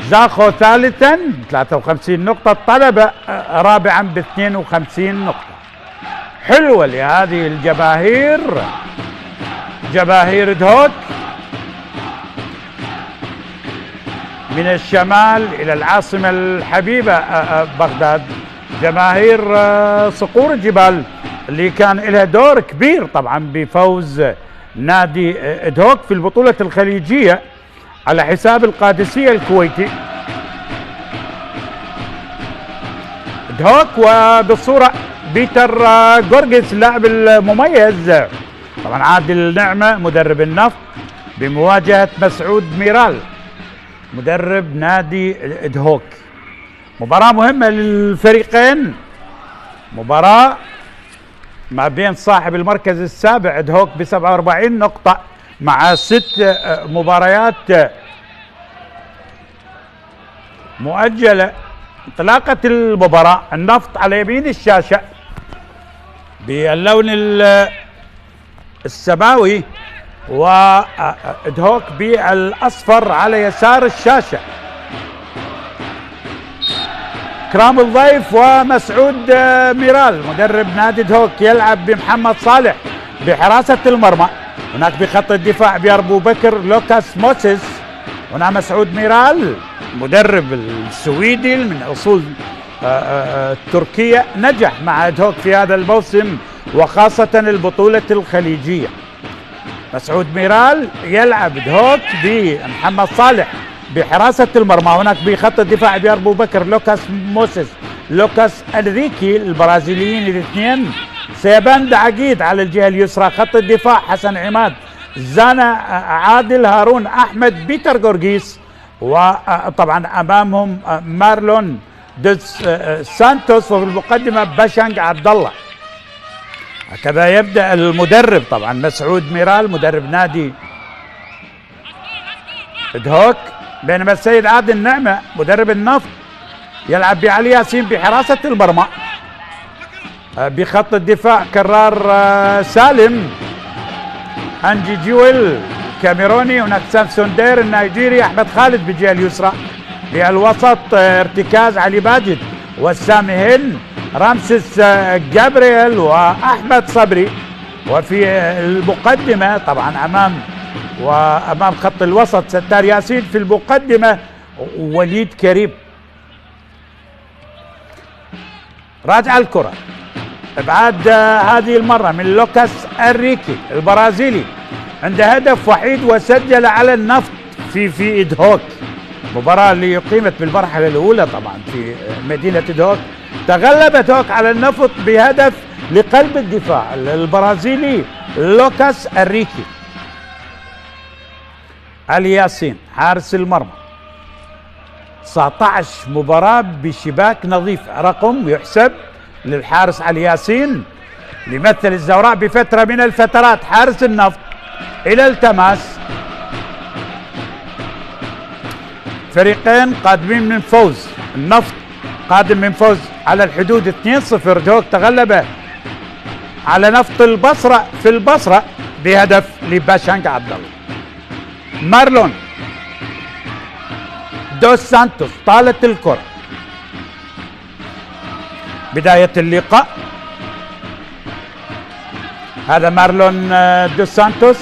زاخو ثالثا 53 نقطة، الطلبة رابعا ب 52 نقطة. حلوة لهذه الجماهير، جماهير دهوك من الشمال إلى العاصمة الحبيبة بغداد، جماهير صقور الجبال اللي كان لها دور كبير طبعا بفوز نادي دهوك في البطولة الخليجية على حساب القادسية الكويتي. دهوك وبالصورة بيتر جورجيس اللاعب المميز، طبعا عادل نعمة مدرب النفط بمواجهة مسعود ميرال مدرب نادي دهوك. مباراة مهمة للفريقين، مباراة ما بين صاحب المركز السابع دهوك ب 47 نقطة مع 6 مباريات مؤجلة. انطلاقة المباراة النفط على يمين الشاشة باللون السماوي ودهوك بالأصفر على يسار الشاشة. إكرام الضيف ومسعود ميرال مدرب نادي دهوك يلعب بمحمد صالح بحراسة المرمى، هناك بخط الدفاع بأبو بكر لوكاس موسيس، هنا مسعود ميرال مدرب السويدي من أصول تركيا، نجح مع دهوك في هذا الموسم وخاصة البطولة الخليجية. مسعود ميرال يلعب دهوك بمحمد صالح بحراسة المرمى، هناك بخط الدفاع بأبو بكر لوكاس موسيس، لوكاس أنريكي، البرازيليين الاثنين، سيبان دعقيد على الجهة اليسرى، خط الدفاع حسن عماد، زانا عادل، هارون أحمد، بيتر جورجيس، وطبعا أمامهم مارلون دوس سانتوس، وفي المقدمة باشانج عبد الله. هكذا يبدأ المدرب طبعا مسعود ميرال مدرب نادي دهوك، بينما السيد عادل نعمة مدرب النفط يلعب بعلي ياسين بحراسة المرمى، بخط الدفاع كرار سالم، أنجي جويل كاميروني، هناك سامسون دير النيجيري، أحمد خالد بالجهة اليسرى، بالوسط ارتكاز علي باجد والسامهين رامسيس جابرييل وأحمد صبري. وفي المقدمة طبعا أمام خط الوسط ستار ياسين، في المقدمة وليد كريم. راجع الكرة ابعاد هذه المرة من لوكاس انريكي البرازيلي، عنده هدف وحيد وسجل على النفط في إدهوك، مباراة اللي أقيمت بالمرحلة الأولى طبعا في مدينة إدهوك. تغلب إدهوك على النفط بهدف لقلب الدفاع البرازيلي لوكاس انريكي. علي ياسين حارس المرمى، 19 مباراة بشباك نظيف، رقم يحسب للحارس علي ياسين ليمثل الزوراء بفترة من الفترات. حارس النفط إلى التماس، فريقين قادمين من فوز. النفط قادم من فوز على الحدود 2-0. دوك تغلب على نفط البصرة في البصرة بهدف لباشانج عبد الله. مارلون دوس سانتوس طالت الكرة، بداية اللقاء هذا مارلون دوس سانتوس،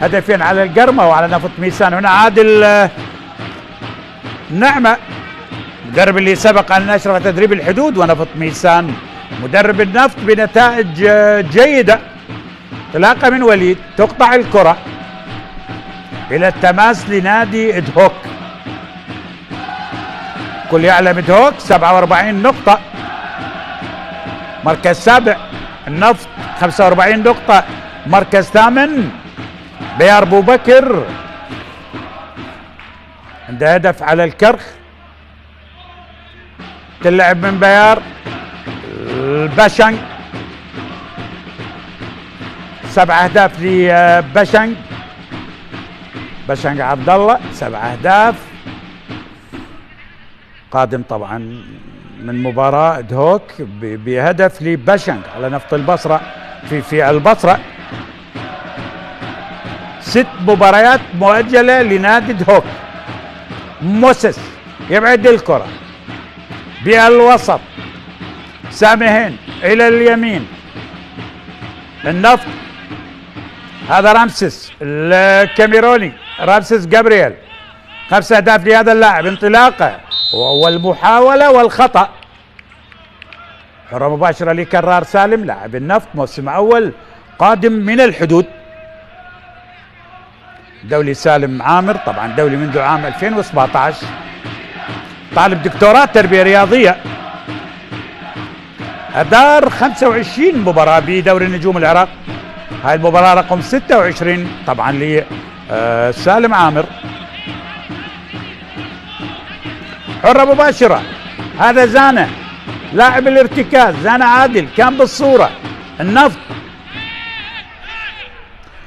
هدفين على القرمة وعلى نفط ميسان. هنا عادل نعمة المدرب اللي سبق أن أشرف تدريب الحدود ونفط ميسان مدرب النفط بنتائج جيدة. انطلاقة من وليد، تقطع الكرة إلى التماس لنادي إدهوك. كل يعلم إدهوك 47 نقطة، مركز سابع. النفط 45 نقطة، مركز ثامن. بيار أبو بكر عنده هدف على الكرخ، تلعب من بيار. الباشنج 7 أهداف لباشنج، باشنج عبد الله 7 أهداف. قادم طبعا من مباراة إدهوك بهدف لباشنج على نفط البصرة في البصرة. 6 مباريات مؤجلة لنادي إدهوك. موسس يبعد الكرة بالوسط، سامهين إلى اليمين. النفط هذا رامسيس الكاميروني، رامسيس جابرييل 5 أهداف لهذا اللاعب. انطلاقة والمحاولة والخطأ. حرة مباشرة لكرار سالم لاعب النفط، موسم أول قادم من الحدود. دولي سالم عامر طبعا دولي منذ عام 2017، طالب دكتوراه تربية رياضية. أدار 25 مباراة بدوري نجوم العراق، هاي المباراة رقم 26 طبعا لسالم عامر. حرة مباشرة، هذا زانة لاعب الارتكاز، زانة عادل كان بالصورة. النفط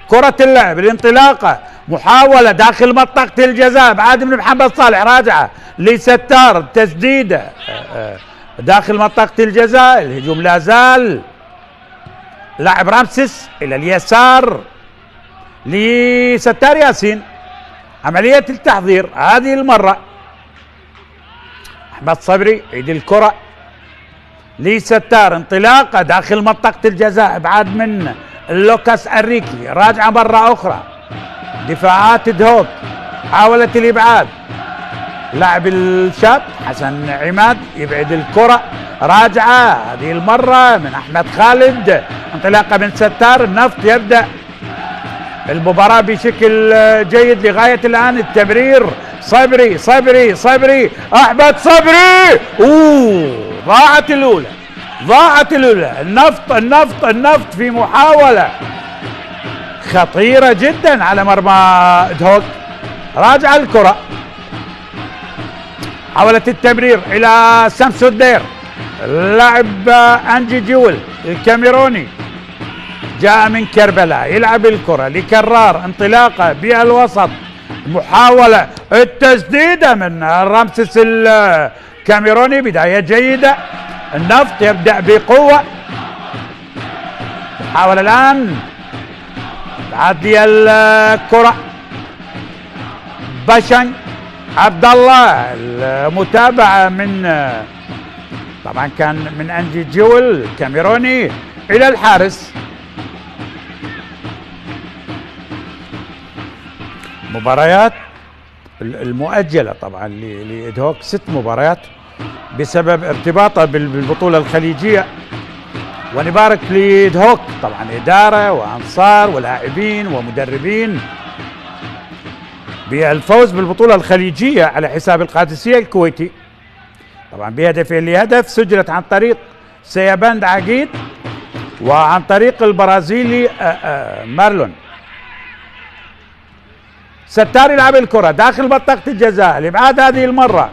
كرة اللعب، الانطلاقة، محاولة داخل منطقة الجزاء بعد بن محمد صالح، راجعة لستار، تسديدة داخل منطقة الجزاء. الهجوم لا زال. لاعب رامسيس إلى اليسار لستار ياسين، عملية التحضير هذه المرة. أحمد صبري يعيد الكرة لستار، انطلاقة داخل منطقة الجزاء ابعاد من لوكاس انريكي، راجعة مرة أخرى. دفاعات إدهوك حاولت الإبعاد، لاعب الشاب حسن عماد يبعد الكرة، راجعة هذه المرة من أحمد خالد، انطلاقة من ستار. النفط يبدأ المباراة بشكل جيد لغاية الآن. التمرير صبري صبري صبري، أحمد صبري، ضاعت الأولى، ضاعت الأولى. النفط في محاولة خطيرة جدا على مرمى إدهوك. راجع الكرة، حاولت التمرير إلى سمس الدير، اللاعب أنجي جول الكاميروني جاء من كربلاء يلعب الكرة لكرار، انطلاقة بالوسط، محاولة التسديدة من رامسيس الكاميروني، بداية جيدة. النفط يبدأ بقوة، محاولة الآن تعدي الكرة. باشن عبد الله، المتابعة من طبعا كان من أنجي جول الكاميروني إلى الحارس. مباريات المؤجلة طبعا لإدهوك 6 مباريات بسبب ارتباطه بالبطولة الخليجية، ونبارك لإدهوك طبعا إدارة وأنصار ولاعبين ومدربين بالفوز بالبطولة الخليجية على حساب القادسية الكويتي، طبعا بهدفين لهدف سجلت عن طريق سياباند عقيد وعن طريق البرازيلي مارلون. ستار يلعب الكرة داخل منطقة الجزاء الإبعاد هذه المرة،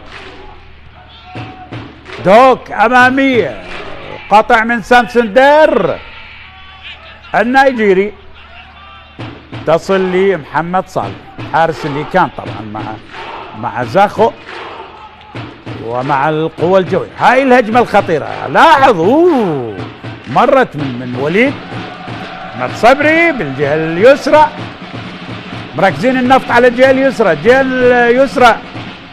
دوك أمامية قطع من سانسندر النيجيري تصل لمحمد صالح الحارس اللي كان طبعا مع زاخو ومع القوة الجوية. هاي الهجمة الخطيرة، لاحظوا مرت من وليد احمد صبري بالجهة اليسرى، مركزين النفط على الجهة اليسرى، الجهة اليسرى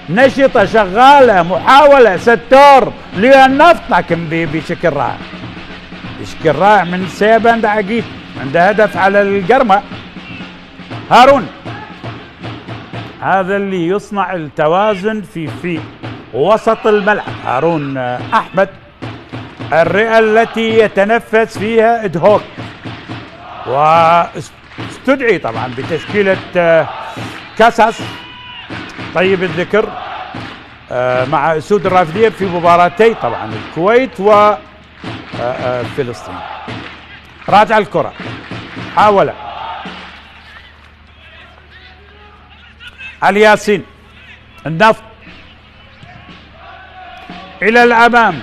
نشطة شغالة محاولة ستار للنفط لكن بشكل رائع، بشكل رائع من سياباند عقيد، عنده هدف على القرمة. هارون هذا اللي يصنع التوازن في وسط الملعب، هارون أحمد الرئة التي يتنفس فيها إدهوك، واستدعي طبعا بتشكيلة كاساس طيب الذكر مع أسود الرافدية في مباراتي طبعا الكويت وفلسطين. راجع الكرة، حاول علي ياسين النفط إلى الأمام،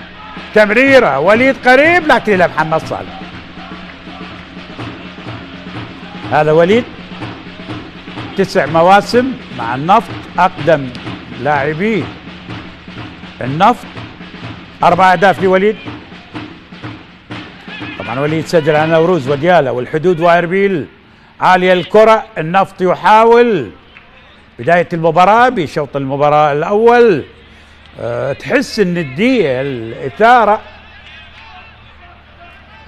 تمريرة وليد قريب لكن إلى محمد صالح. هذا وليد 9 مواسم مع النفط، أقدم لاعبي النفط، 4 أهداف لوليد. طبعا وليد سجل على نوروز وديالا والحدود واربيل. عالية الكرة، النفط يحاول بداية المباراة بشوط المباراة الأول، تحس الندية الإثارة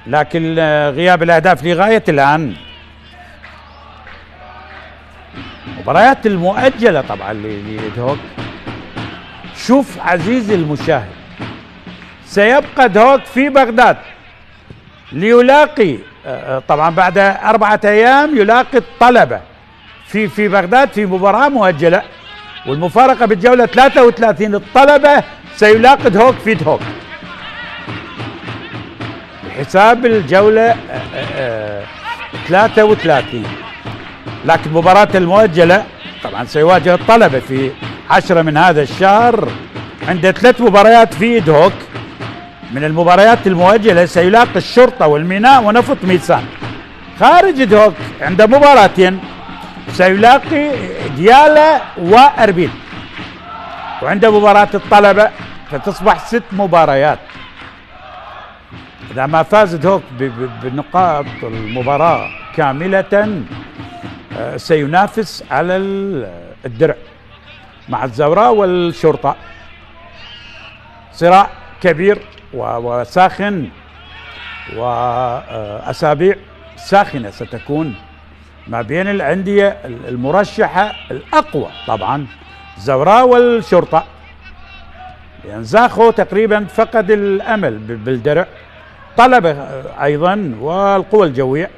لكن غياب الأهداف لغاية الآن. مباريات المؤجلة طبعا لإدهوك، شوف عزيزي المشاهد، سيبقى إدهوك في بغداد ليلاقي طبعا بعد 4 أيام يلاقي الطلبة في بغداد في مباراة مؤجلة، والمفارقة بالجولة 33 الطلبة سيلاقي إدهوك في إدهوك بحساب الجولة 33. لكن مباراة المؤجلة طبعا سيواجه الطلبة في 10 من هذا الشهر، عنده 3 مباريات في إدهوك. من المباريات المؤجلة سيلاقي الشرطة والميناء ونفط ميسان. خارج إدهوك عنده مباراتين، سيلاقي ديالا وأربيل، وعنده مباراة الطلبة، فتصبح 6 مباريات. إذا ما فاز إدهوك بنقاط المباراة كاملة سينافس على الدرع مع الزوراء والشرطة. صراع كبير وساخن، وأسابيع ساخنة ستكون ما بين الأندية المرشحة الأقوى طبعا الزوراء والشرطة، لأن زاخو تقريبا فقد الأمل بالدرع، طلبة أيضا والقوى الجوية.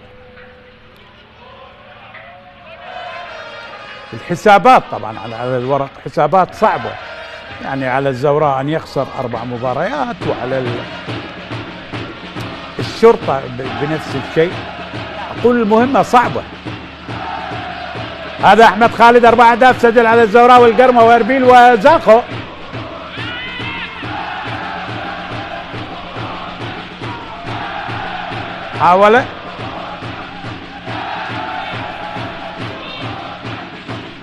الحسابات طبعا على الورق حسابات صعبة، يعني على الزوراء أن يخسر 4 مباريات، وعلى الشرطة بنفس الشيء. أقول المهمة صعبة. هذا أحمد خالد 4 أهداف سجل على الزوراء والقرمة وأربيل وزاخو. حاول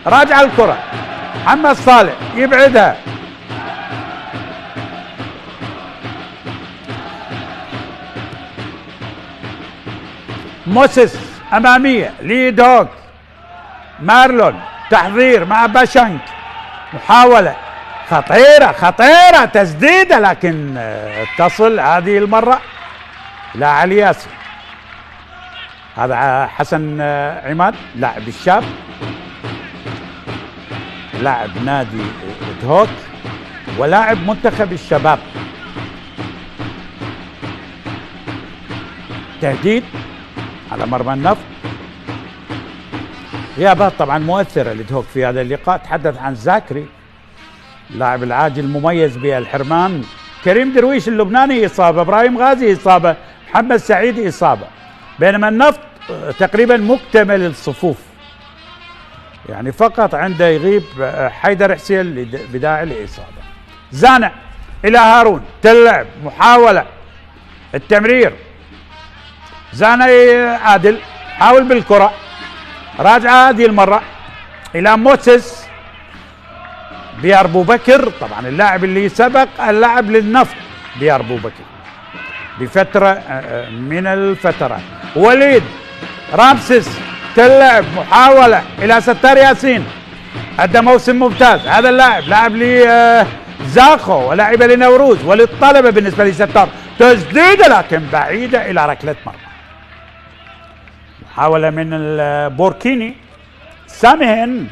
راجع الكرة، محمد صالح يبعدها، موسيس أمامية لإدهوك، مارلون تحضير مع باشانك، محاولة خطيرة خطيرة تسديدة، لكن تصل هذه المرة إلى علي ياسر. هذا حسن عماد لاعب الشاب، لاعب نادي دهوك ولاعب منتخب الشباب. تهديد على مرمى النفط. غيابات طبعا مؤثرة لدهوك في هذا اللقاء. تحدث عن زاكري اللاعب العاجل المميز بالحرمان، كريم درويش اللبناني إصابة، إبراهيم غازي إصابة، محمد سعيد إصابة، بينما النفط تقريبا مكتمل الصفوف، يعني فقط عنده يغيب حيدر حسين بداعي الإصابة. زانع إلى هارون، تلعب محاولة التمرير، زانع عادل حاول بالكرة، راجعة هذه المرة إلى موسس بيار بو بكر، طبعا اللاعب اللي سبق اللاعب للنفط بيار بو بكر بفترة من الفترات. وليد رامسيس تلعب محاولة إلى ستار ياسين، أدى موسم ممتاز هذا اللاعب، لاعب لي زاخو ولاعب لنوروز وللطلبة بالنسبة لستار، تسديدة لكن بعيدة إلى ركلة مرمى. محاولة من البوركيني سامهن،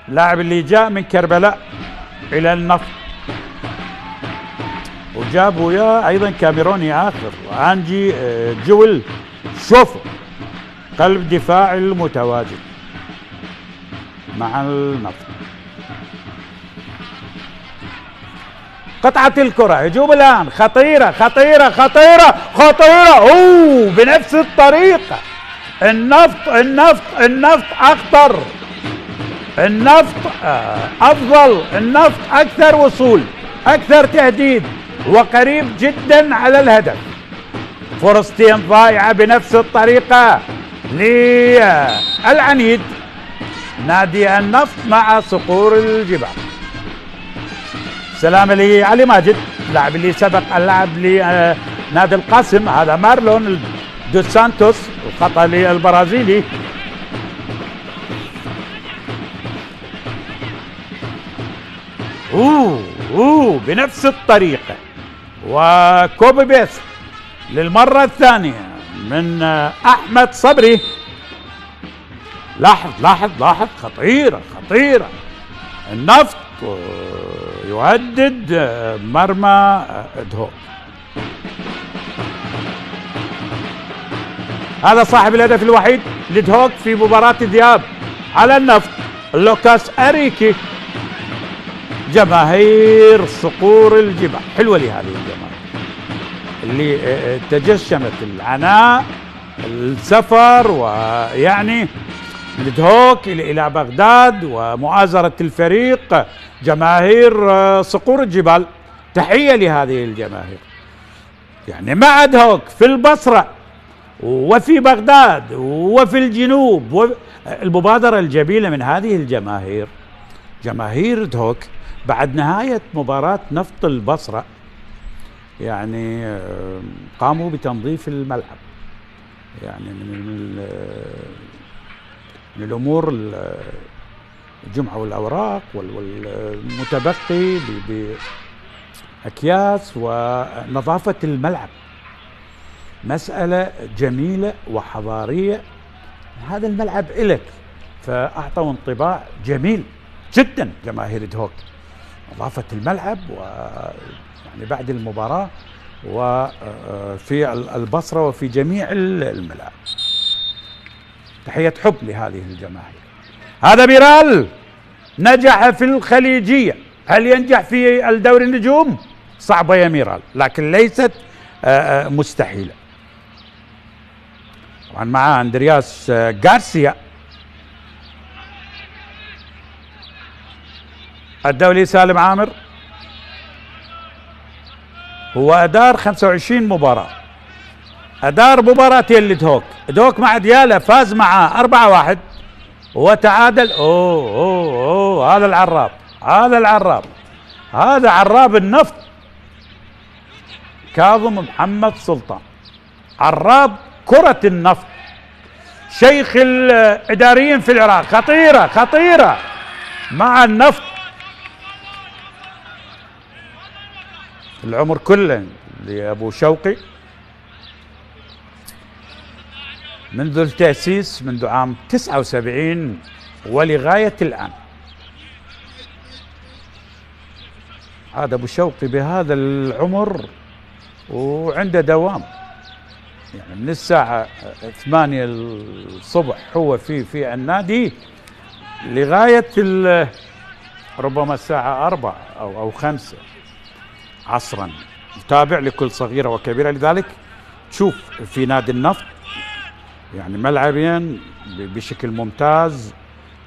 لاعب اللي جاء من كربلاء إلى النفط، وجاب وياه أيضا كاميروني آخر أنجي جول شوفو، قلب دفاع المتواجد مع النفط. قطعة الكرة، هجوم الآن، خطيرة خطيرة خطيرة خطيرة، بنفس الطريقة. النفط أخطر، النفط أفضل، النفط أكثر وصول، أكثر تهديد، وقريب جدا على الهدف. فرصتين ضائعة بنفس الطريقة للعنيد نادي النفط مع صقور الجبال. سلام لعلي ماجد، اللاعب اللي سبق اللاعب لنادي القاسم، هذا مارلون دوس سانتوس، الخطأ للبرازيلي. بنفس الطريقة، وكوبي بيست للمرة الثانية من أحمد صبري. لاحظ خطيرة خطيرة. النفط يهدد مرمى دهوك. هذا صاحب الهدف الوحيد لدهوك في مباراة الذهاب على النفط، لوكاس أريكي. جماهير صقور الجبال، حلوة لهذه الجماهير اللي تجشمت العناء، السفر، ويعني من دهوك إلى بغداد ومؤازرة الفريق. جماهير صقور الجبال، تحية لهذه الجماهير. يعني مع دهوك في البصرة وفي بغداد وفي الجنوب، المبادرة الجميلة من هذه الجماهير، جماهير دهوك بعد نهاية مباراة نفط البصرة يعني قاموا بتنظيف الملعب. يعني من الأمور الجمعة والأوراق والمتبقي بأكياس ونظافة الملعب، مسألة جميلة وحضارية. هذا الملعب إلك، فأعطوا انطباع جميل جدا جماهير دهوك، نظافة الملعب ويعني بعد المباراة وفي البصرة وفي جميع الملاعب. تحية حب لهذه الجماهير. هذا ميرال نجح في الخليجية، هل ينجح في الدوري النجوم؟ صعبة يا ميرال، لكن ليست مستحيلة. طبعا مع اندرياس غارسيا الدولي. سالم عامر هو أدار 25 مباراة، أدار مباراتين لدهوك. دهوك مع ديالا فاز معاه 4-1 وتعادل. هذا العراب، هذا عراب النفط، كاظم محمد سلطان، عراب كرة النفط، شيخ الإداريين في العراق. خطيرة مع النفط، العمر كله لأبو شوقي منذ التأسيس منذ عام 79 ولغاية الآن. هذا أبو شوقي بهذا العمر وعنده دوام، يعني من الساعة 8 الصبح هو في النادي لغاية ربما الساعة 4 أو 5 عصرا، متابع لكل صغيرة وكبيرة. لذلك تشوف في نادي النفط يعني ملعبين بشكل ممتاز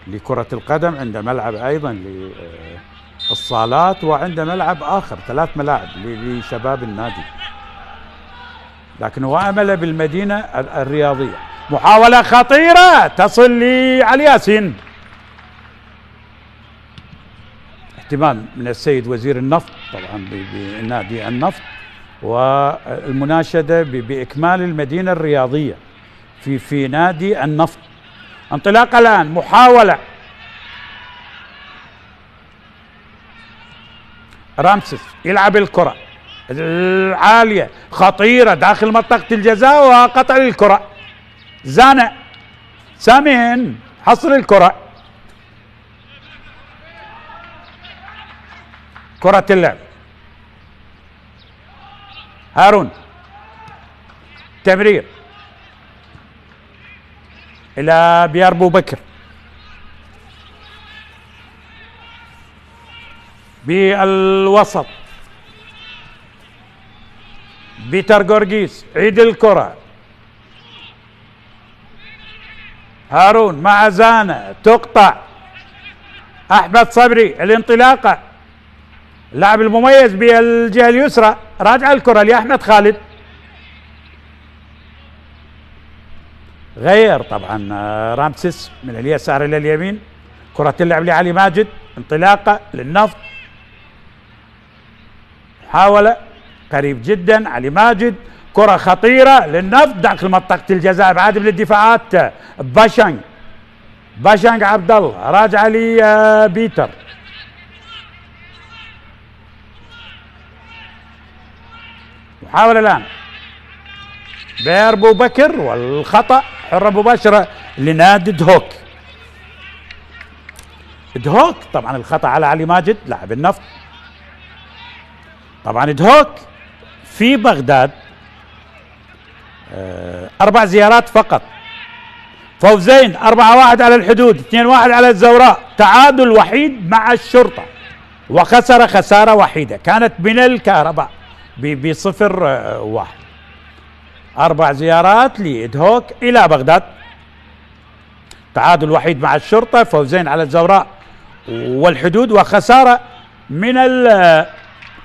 لكرة القدم، عنده ملعب أيضا للصالات، وعنده ملعب آخر 3 ملاعب لشباب النادي. لكن هو أمل بالمدينة الرياضية. محاولة خطيرة تصل لعلي ياسين، اهتمام من السيد وزير النفط طبعا بنادي النفط والمناشدة بإكمال المدينة الرياضية في نادي النفط. انطلاقة الآن، محاولة رامسيس يلعب الكرة العالية خطيرة داخل منطقة الجزاء وقطع الكرة. زانع سامين حصر الكرة، كرة اللعب هارون، تمرير إلى بيربو بكر، بالوسط بيتر جورجيس عيد الكرة، هارون مع زانة تقطع، أحمد صبري الانطلاقة، اللاعب المميز بالجهة اليسرى، راجع الكرة لأحمد خالد، غير طبعا رامسيس من اليسار إلى اليمين، كرة اللعب لعلي ماجد، انطلاقة للنفط، محاولة قريب جدا علي ماجد، كرة خطيرة للنفط داخل منطقة الجزاء، بعد من الدفاعات باشانج عبد الله، راجع لي بيتر، محاولة الآن بيربو بكر والخطأ، حرة مباشرة لنادي دهوك. دهوك طبعا الخطأ على علي ماجد لاعب النفط. طبعا دهوك في بغداد 4 زيارات فقط، فوزين 4-1 على الحدود، 2-1 على الزوراء، تعادل وحيد مع الشرطة، وخسر خسارة وحيدة كانت من الكهرباء ب0-1. 4 زيارات لإدهوك إلى بغداد، تعادل وحيد مع الشرطة، فوزين على الزوراء والحدود، وخسارة من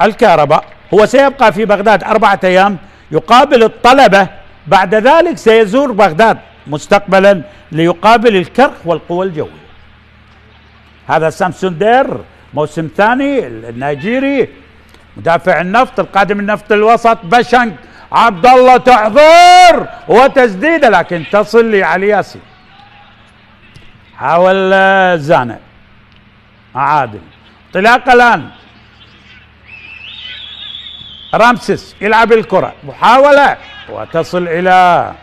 الكهرباء. هو سيبقى في بغداد 4 أيام يقابل الطلبة، بعد ذلك سيزور بغداد مستقبلا ليقابل الكرخ والقوى الجوية. هذا سامسون دير موسم ثاني النيجيري مدافع النفط القادم النفط الوسط. باشانج عبد الله تحضر وتسديده لكن تصل لعلي ياسين، حاول زانع عادل، انطلاقه الان رامسيس يلعب الكرة، محاولة وتصل إلى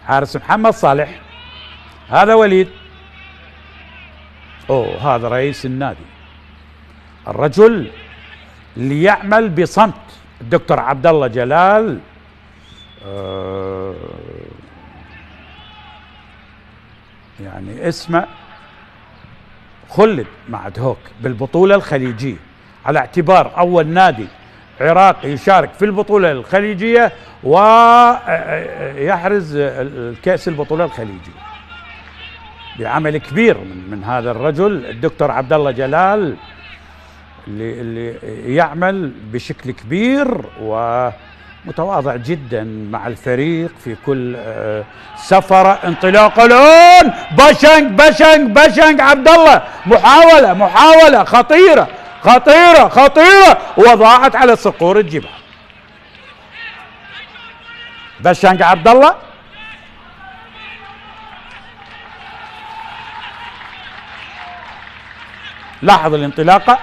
حارس محمد صالح. هذا وليد، هذا رئيس النادي، الرجل اللي يعمل بصمت، الدكتور عبد الله جلال. يعني اسمه خلد مع دهوك بالبطولة الخليجية على اعتبار أول نادي عراقي يشارك في البطولة الخليجية ويحرز الكأس البطولة الخليجية، بعمل كبير من هذا الرجل الدكتور عبد الله جلال اللي يعمل بشكل كبير ومتواضع جدا مع الفريق في كل سفرة. انطلاقه الآن باشانج عبد الله، محاولة خطيرة وضاعت على صقور الجبال. باشانج عبد الله لاحظ الانطلاقة،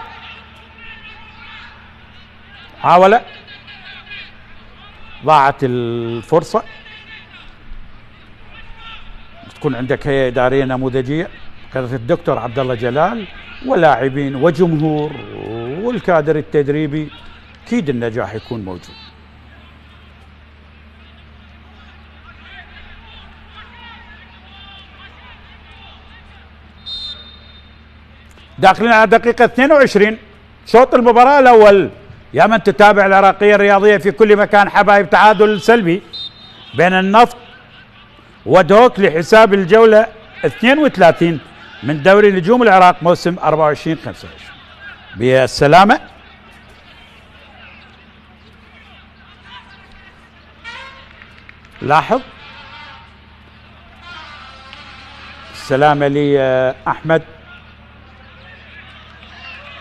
محاولة ضاعت الفرصة. تكون عندك هيئة إدارية نموذجية قيادة الدكتور عبد الله جلال ولاعبين وجمهور والكادر التدريبي، أكيد النجاح يكون موجود. داخلين على دقيقة 22 شوط المباراة الأول. يا من تتابع العراقية الرياضية في كل مكان حبايب، تعادل سلبي بين النفط ودوك لحساب الجولة 32 من دوري نجوم العراق موسم 24-25. بالسلامة. لاحظ السلامة لأحمد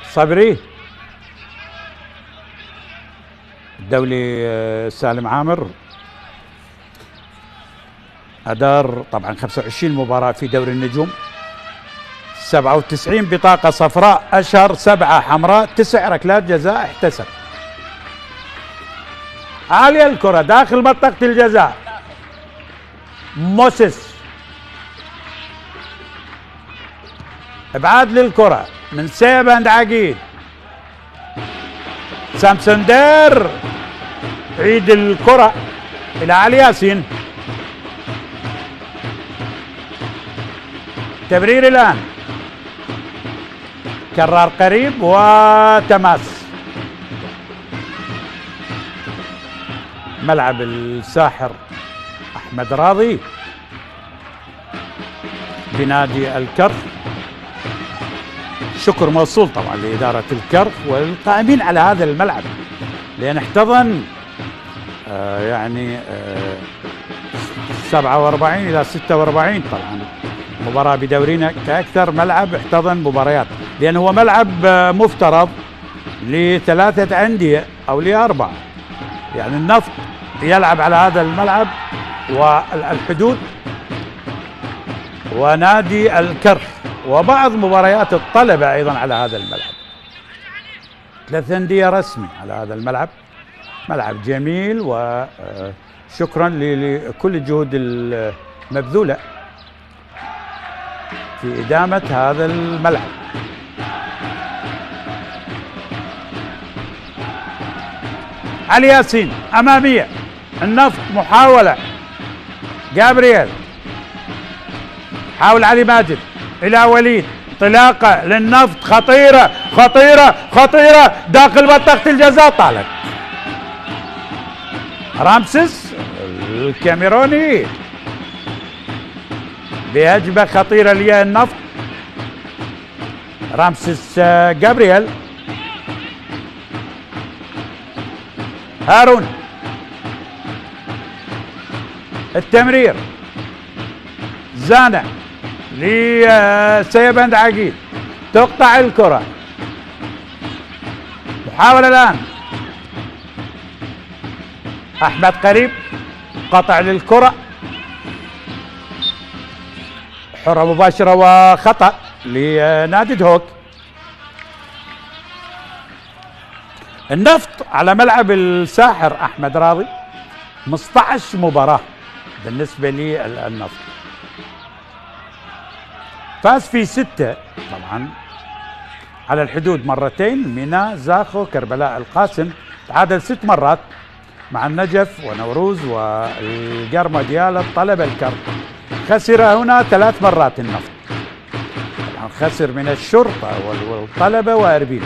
صبري، الدولي سالم عامر أدار طبعا 25 مباراة في دوري النجوم، 97 بطاقة صفراء، أشهر 7 حمراء، 9 ركلات جزاء احتسب. عالية الكرة داخل منطقة الجزاء، موسيس ابعاد للكرة من سيبند عقيد، سامسون دير عيد الكرة إلى علي ياسين، تمرير الآن، كرار قريب وتماس. ملعب الساحر أحمد راضي بنادي الكرخ، شكر موصول طبعا لإدارة الكرخ والقائمين على هذا الملعب، لأن احتضن 47 إلى 46 طبعا مباراة بدورينا كأكثر ملعب احتضن مباريات، لأنه هو ملعب مفترض ل3 أندية أو ل4، يعني النفط يلعب على هذا الملعب والحدود ونادي الكرخ، وبعض مباريات الطلبة أيضا على هذا الملعب. 3 أندية رسمي على هذا الملعب، ملعب جميل، وشكرا لكل الجهود المبذولة في إدامة هذا الملعب. علي ياسين أمامية النفط، محاولة جابرييل، حاول علي ماجد إلى وليد، انطلاقة للنفط خطيرة خطيرة خطيرة داخل منطقة الجزاء، طالت رامسيس الكاميروني بهجمة خطيرة للنفط. رامسيس جابرييل، هارون، التمرير، زانة لسيبند عقيد، تقطع الكرة، محاولة الآن، أحمد قريب، قطع للكرة، حرة مباشرة وخطأ لنادي دهوك. النفط على ملعب الساحر أحمد راضي 15 مباراة بالنسبة للنفط، فاز في 6 طبعا على الحدود مرتين، ميناء، زاخو، كربلاء، القاسم، تعادل 6 مرات مع النجف ونوروز والقرمة ديال الطلبة الكرب. خسر هنا 3 مرات النفط، طبعا خسر من الشرطة والطلبة وأربيل.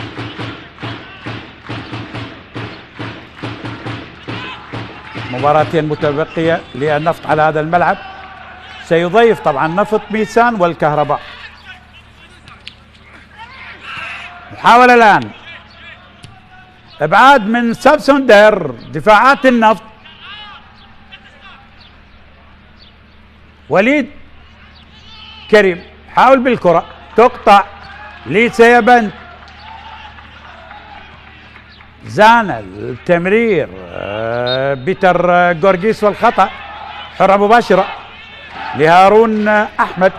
مباراتين متبقية للنفط على هذا الملعب، سيضيف طبعا نفط ميسان والكهرباء. محاولة الآن، ابعاد من سامسون دير، دفاعات النفط، وليد كريم حاول بالكرة، تقطع لسيبند، زانا التمرير، بيتر جورجيس والخطأ، حرة مباشرة لهارون أحمد.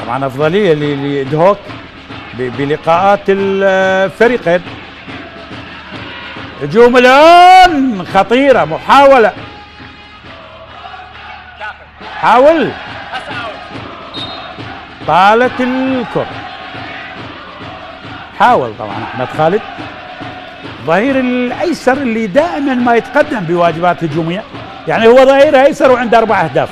طبعا افضليه لدهوك بلقاءات الفريقين. هجوم الان خطيره، محاوله، حاول، طالت الكره، حاول طبعا احمد خالد ظهير الايسر اللي دائما ما يتقدم بواجبات هجوميه، يعني هو ظهير ايسر وعنده 4 اهداف.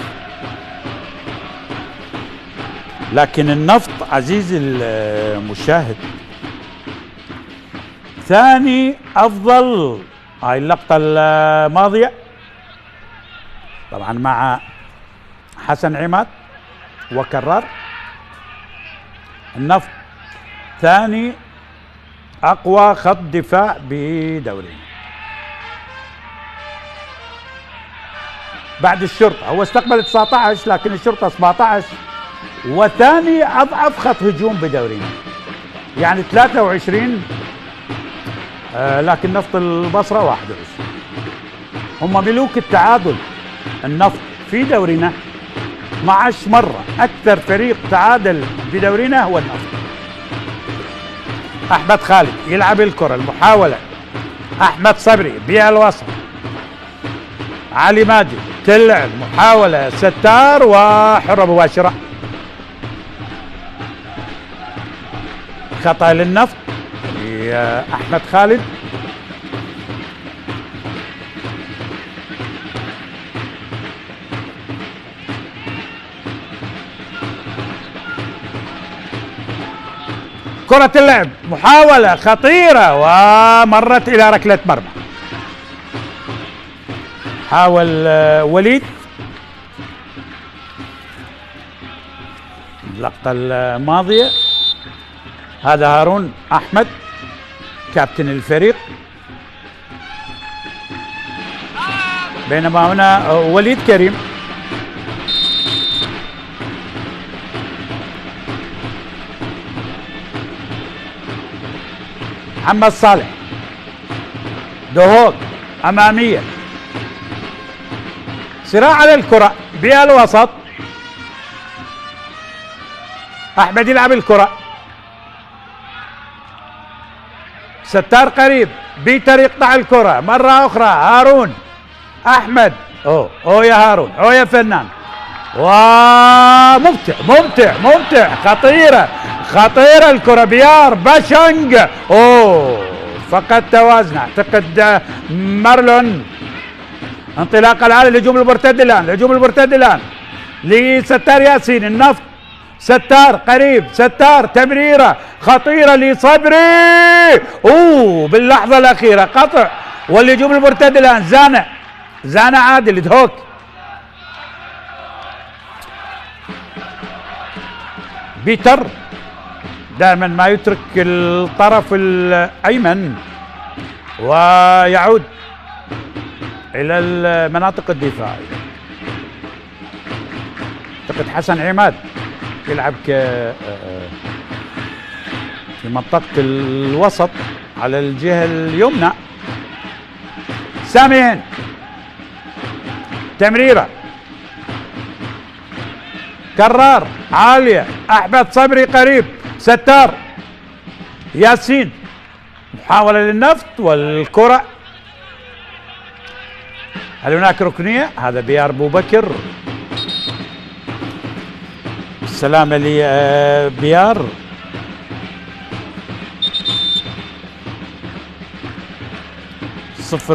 لكن النفط عزيزي المشاهد ثاني افضل، هاي اللقطه الماضيه طبعا مع حسن عماد وكرار. النفط ثاني اقوى خط دفاع بدورينا بعد الشرطه، هو استقبل 19 لكن الشرطه 17، وثاني اضعف خط هجوم بدورينا يعني 23 لكن نفط البصره 21. هم ملوك التعادل. النفط في دورينا 12 مره، اكثر فريق تعادل بدورينا هو النفط. احمد خالد يلعب الكره، المحاوله، احمد صبري بيها الوسط، علي ماجد تلعب، محاوله، ستار وحره مباشره. خطأ للنفط يا احمد خالد. كرة اللعب، محاولة خطيرة ومرت إلى ركلة مرمى. حاول وليد، اللقطة الماضية. هذا هارون أحمد كابتن الفريق، بينما هنا وليد كريم. محمد صالح، دهوك أمامية، صراع على الكرة بالوسط. أحمد يلعب الكرة، ستار قريب، بيتر يقطع الكرة مرة أخرى. هارون أحمد، أوه يا هارون، أوه يا فنان، وممتع ممتع ممتع، خطيرة خطيرة الكرة. بيار باشنج، فقد توازن اعتقد مارلون. انطلاق العالي، الهجوم المرتد الآن، الهجوم المرتد الآن لستار ياسين. النفط، ستار قريب، ستار تمريرة خطيرة لصبري، باللحظة الأخيرة قطع. والهجوم المرتد الآن زانع عادل دهوك. بيتر دائما ما يترك الطرف الأيمن ويعود إلى المناطق الدفاعية. اعتقد حسن عماد يلعب في منطقة الوسط على الجهة اليمنى. سامين، تمريرة، كرار عالية، أحمد صبري قريب، ستار ياسين، محاولة للنفط والكرة. هل هناك ركنية؟ هذا بيار أبو بكر. السلامة لبيار.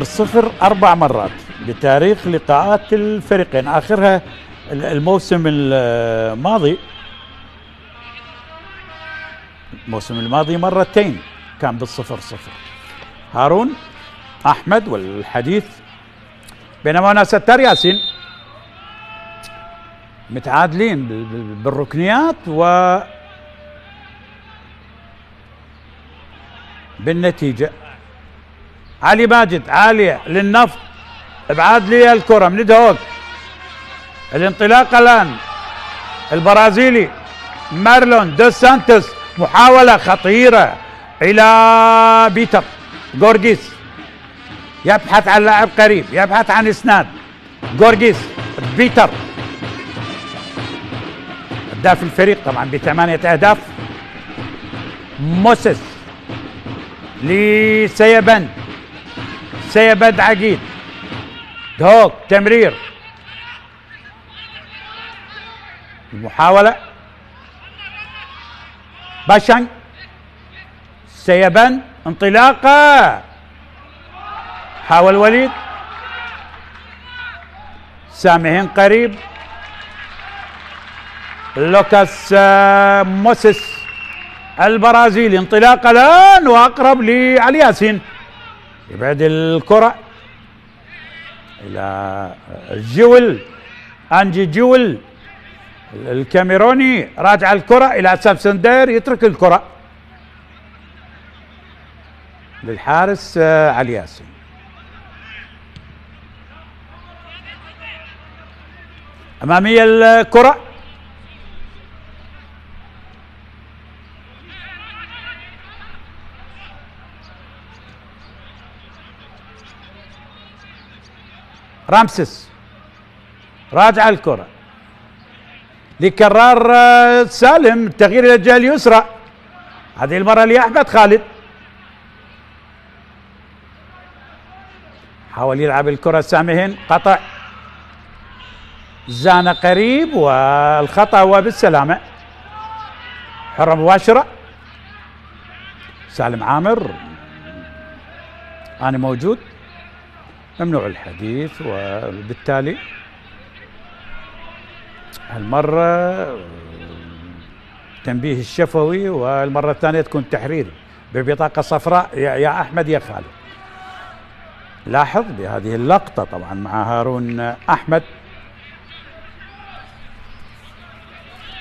صفر 4 مرات بتاريخ لقاءات الفريقين، آخرها الموسم الماضي. الموسم الماضي مرتين كان بال0-0. هارون أحمد والحديث، بينما هنا ستار ياسين متعادلين بالركنيات بالنتيجة. علي ماجد عالية للنفط، ابعاد لي الكرة من دهوك. الانطلاق الآن البرازيلي مارلون دوس سانتوس، محاولة خطيرة إلى بيتر غورغيس، يبحث عن لاعب قريب، يبحث عن إسناد. غورغيس، بيتر هداف الفريق طبعا ب8 أهداف. موسس لسيبند، سيبند عقيد، دهوك تمرير، المحاولة باشنج، سيبند انطلاقة، حاول وليد، سامهين قريب، لوكاس موسس البرازيلي انطلاقة الآن وأقرب لعلي ياسين، يبعد الكرة إلى جول، أنجي جول الكاميروني، راجع الكرة إلى سابسندير، يترك الكرة للحارس علي ياسين. أمامية الكرة، رامسيس راجع الكرة لكرار سالم، التغيير إلى الجهة اليسرى، هذه المرة لأحمد خالد، حاول يلعب الكرة سامهين، قطع، زانة قريب والخطأ هو بالسلامة، حرة مباشرة، سالم عامر أنا موجود، ممنوع الحديث، وبالتالي هالمرة تنبيه الشفوي، والمرة الثانية تكون تحريري ببطاقة صفراء يا أحمد يا خالد. لاحظ بهذه اللقطة طبعا مع هارون أحمد،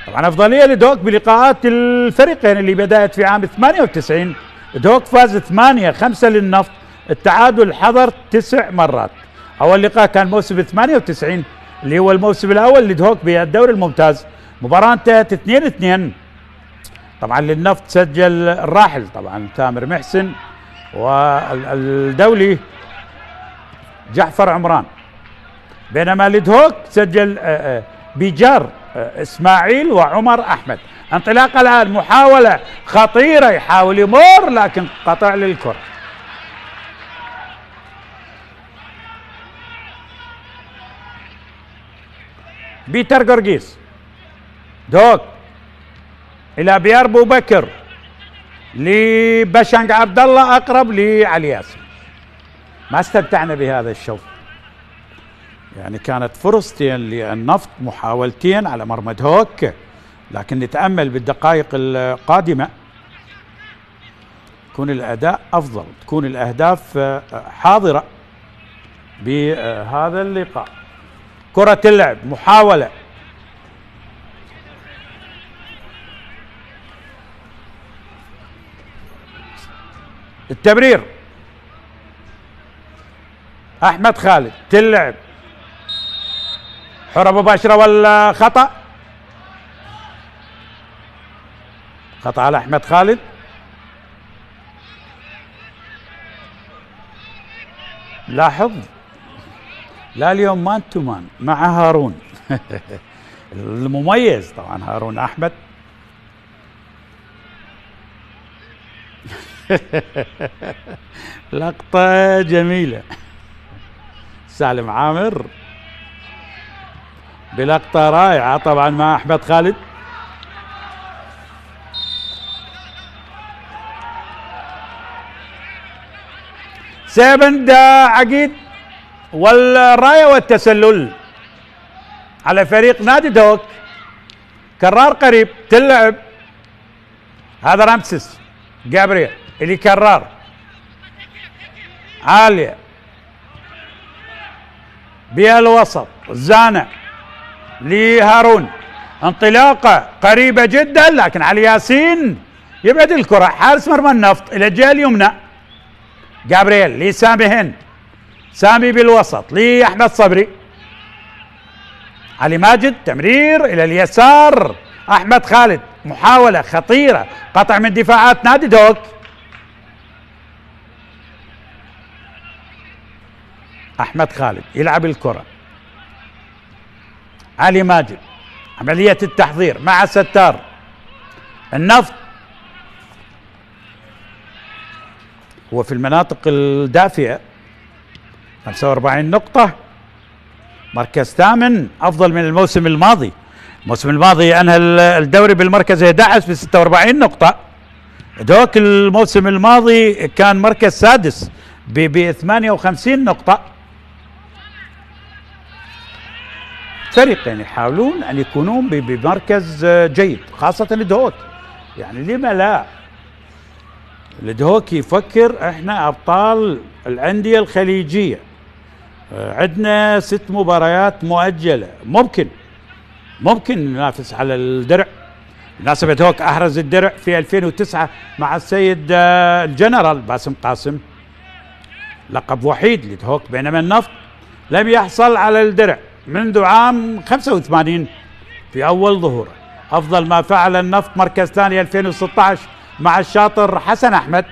طبعا أفضلية لدوك بلقاءات الفريقين اللي بدأت في عام 98. دوك فاز 8-5 للنفط، التعادل حضر 9 مرات. أول لقاء كان موسم 98 اللي هو الموسم الأول لدوك بالدوري الممتاز، مباراة انتهت 2-2. طبعا للنفط سجل الراحل طبعا تامر محسن، والدولي جعفر عمران، بينما لدهوك سجل بيجار اسماعيل وعمر احمد. انطلاقه الان، محاوله خطيره، يحاول يمر لكن قطع للكره. بيتر قرقيس، دوك الى بيربو بكر، لبشنق عبد الله، اقرب لعلي ياسين. ما استمتعنا بهذا الشوط، يعني كانت فرصتين للنفط، محاولتين على مرمى دهوك، لكن نتأمل بالدقائق القادمة يكون الأداء أفضل، تكون الأهداف حاضرة بهذا اللقاء. كرة اللعب، محاولة، التمرير، أحمد خالد تلعب، حرة مباشرة ولا خطأ؟ خطأ على أحمد خالد. لاحظ لا اليوم مان تو مان مع هارون المميز طبعا هارون أحمد لقطة جميلة. سالم عامر بلقطة رائعة طبعا مع أحمد خالد. سيبند عقيد، والراية والتسلل على فريق نادي دوك. كرار قريب تلعب، هذا رامسيس جابرييل اللي كرار عالية بالوسط، زانة لهارون، انطلاقة قريبة جدا لكن علي ياسين يبعد الكرة. حارس مرمى النفط إلى الجهة اليمنى، جابرييل لسامي هند، سامي بالوسط لأحمد صبري، علي ماجد تمرير إلى اليسار، أحمد خالد محاولة خطيرة، قطع من دفاعات نادي دوك. أحمد خالد يلعب الكرة، علي ماجد عملية التحضير مع ستار. النفط هو في المناطق الدافئة 45 نقطة، مركز ثامن، أفضل من الموسم الماضي. الموسم الماضي أنهى الدوري بالمركز 11 ب 46 نقطة، دوك الموسم الماضي كان مركز سادس ب 58 نقطة. فريقين يحاولون أن يكونون بمركز جيد، خاصة الدهوك. يعني لما لا؟ الدهوك يفكر احنا أبطال الأندية الخليجية، عندنا 6 مباريات مؤجلة، ممكن ننافس على الدرع. بالمناسبة دهوك أحرز الدرع في 2009 مع السيد الجنرال باسم قاسم، لقب وحيد لدهوك، بينما النفط لم يحصل على الدرع منذ عام 85 في أول ظهوره. أفضل ما فعل النفط مركز ثاني 2016 مع الشاطر حسن أحمد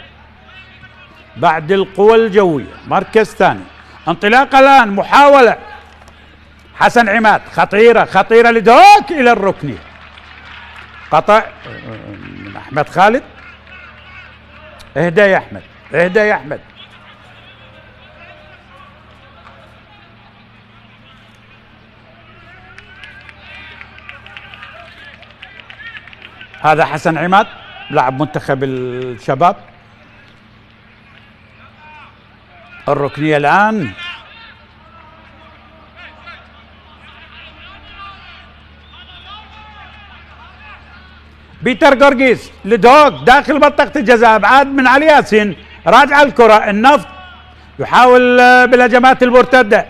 بعد القوى الجوية، مركز ثاني. انطلاقة الآن، محاولة حسن عماد خطيرة لدهوك إلى الركنية، قطع من أحمد خالد. اهدى يا أحمد. هذا حسن عماد لاعب منتخب الشباب. الركنية الآن، بيتر قرقيس لدهوك داخل منطقة الجزاء، ابعاد من علي ياسين، راجع الكرة. النفط يحاول بالهجمات المرتدة،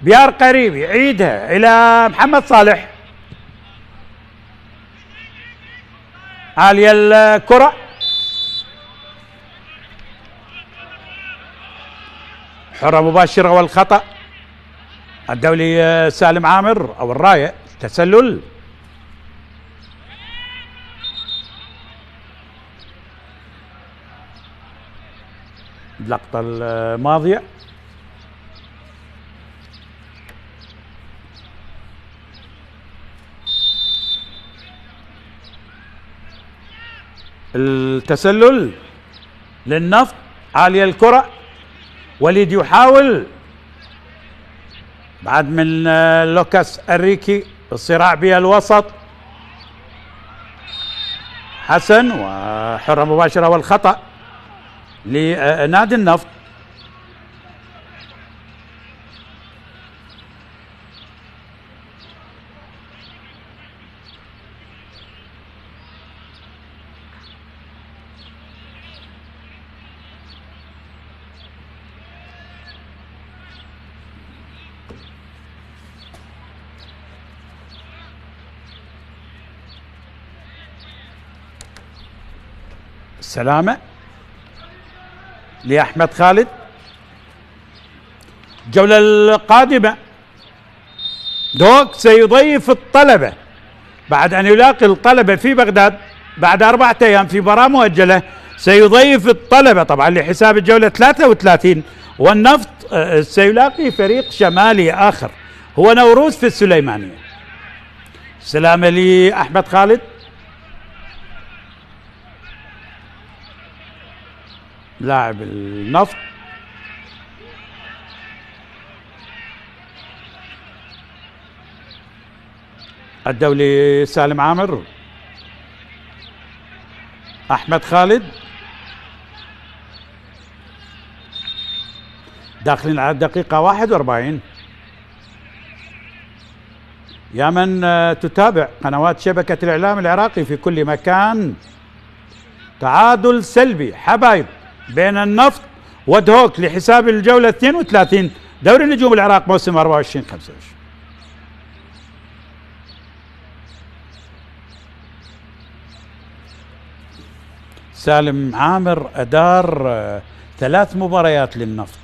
بيار قريب يعيدها إلى محمد صالح، عالية الكرة، حرة مباشرة والخطأ. الدولي سالم عامر أو الراية، تسلل. اللقطة الماضية التسلل للنفط، عالية الكرة، وليد يحاول بعد من لوكاس أريكي، الصراع بها الوسط، حسن، وحرة مباشرة والخطأ لنادي النفط. السلامة لأحمد خالد. الجولة القادمة دوك سيضيف الطلبة بعد أن يلاقي الطلبة في بغداد بعد 4 أيام في مباراة مؤجلة. سيضيف الطلبة طبعا لحساب الجولة 33، والنفط سيلاقي فريق شمالي آخر هو نوروز في السليمانية. سلامة لأحمد خالد، لاعب النفط. الدولي سالم عامر، أحمد خالد، داخلين على الدقيقة 41. يا من تتابع قنوات شبكة الإعلام العراقي في كل مكان، تعادل سلبي حبايب بين النفط ودهوك لحساب الجولة 32 دوري نجوم العراق موسم 24-25. سالم عامر أدار 3 مباريات للنفط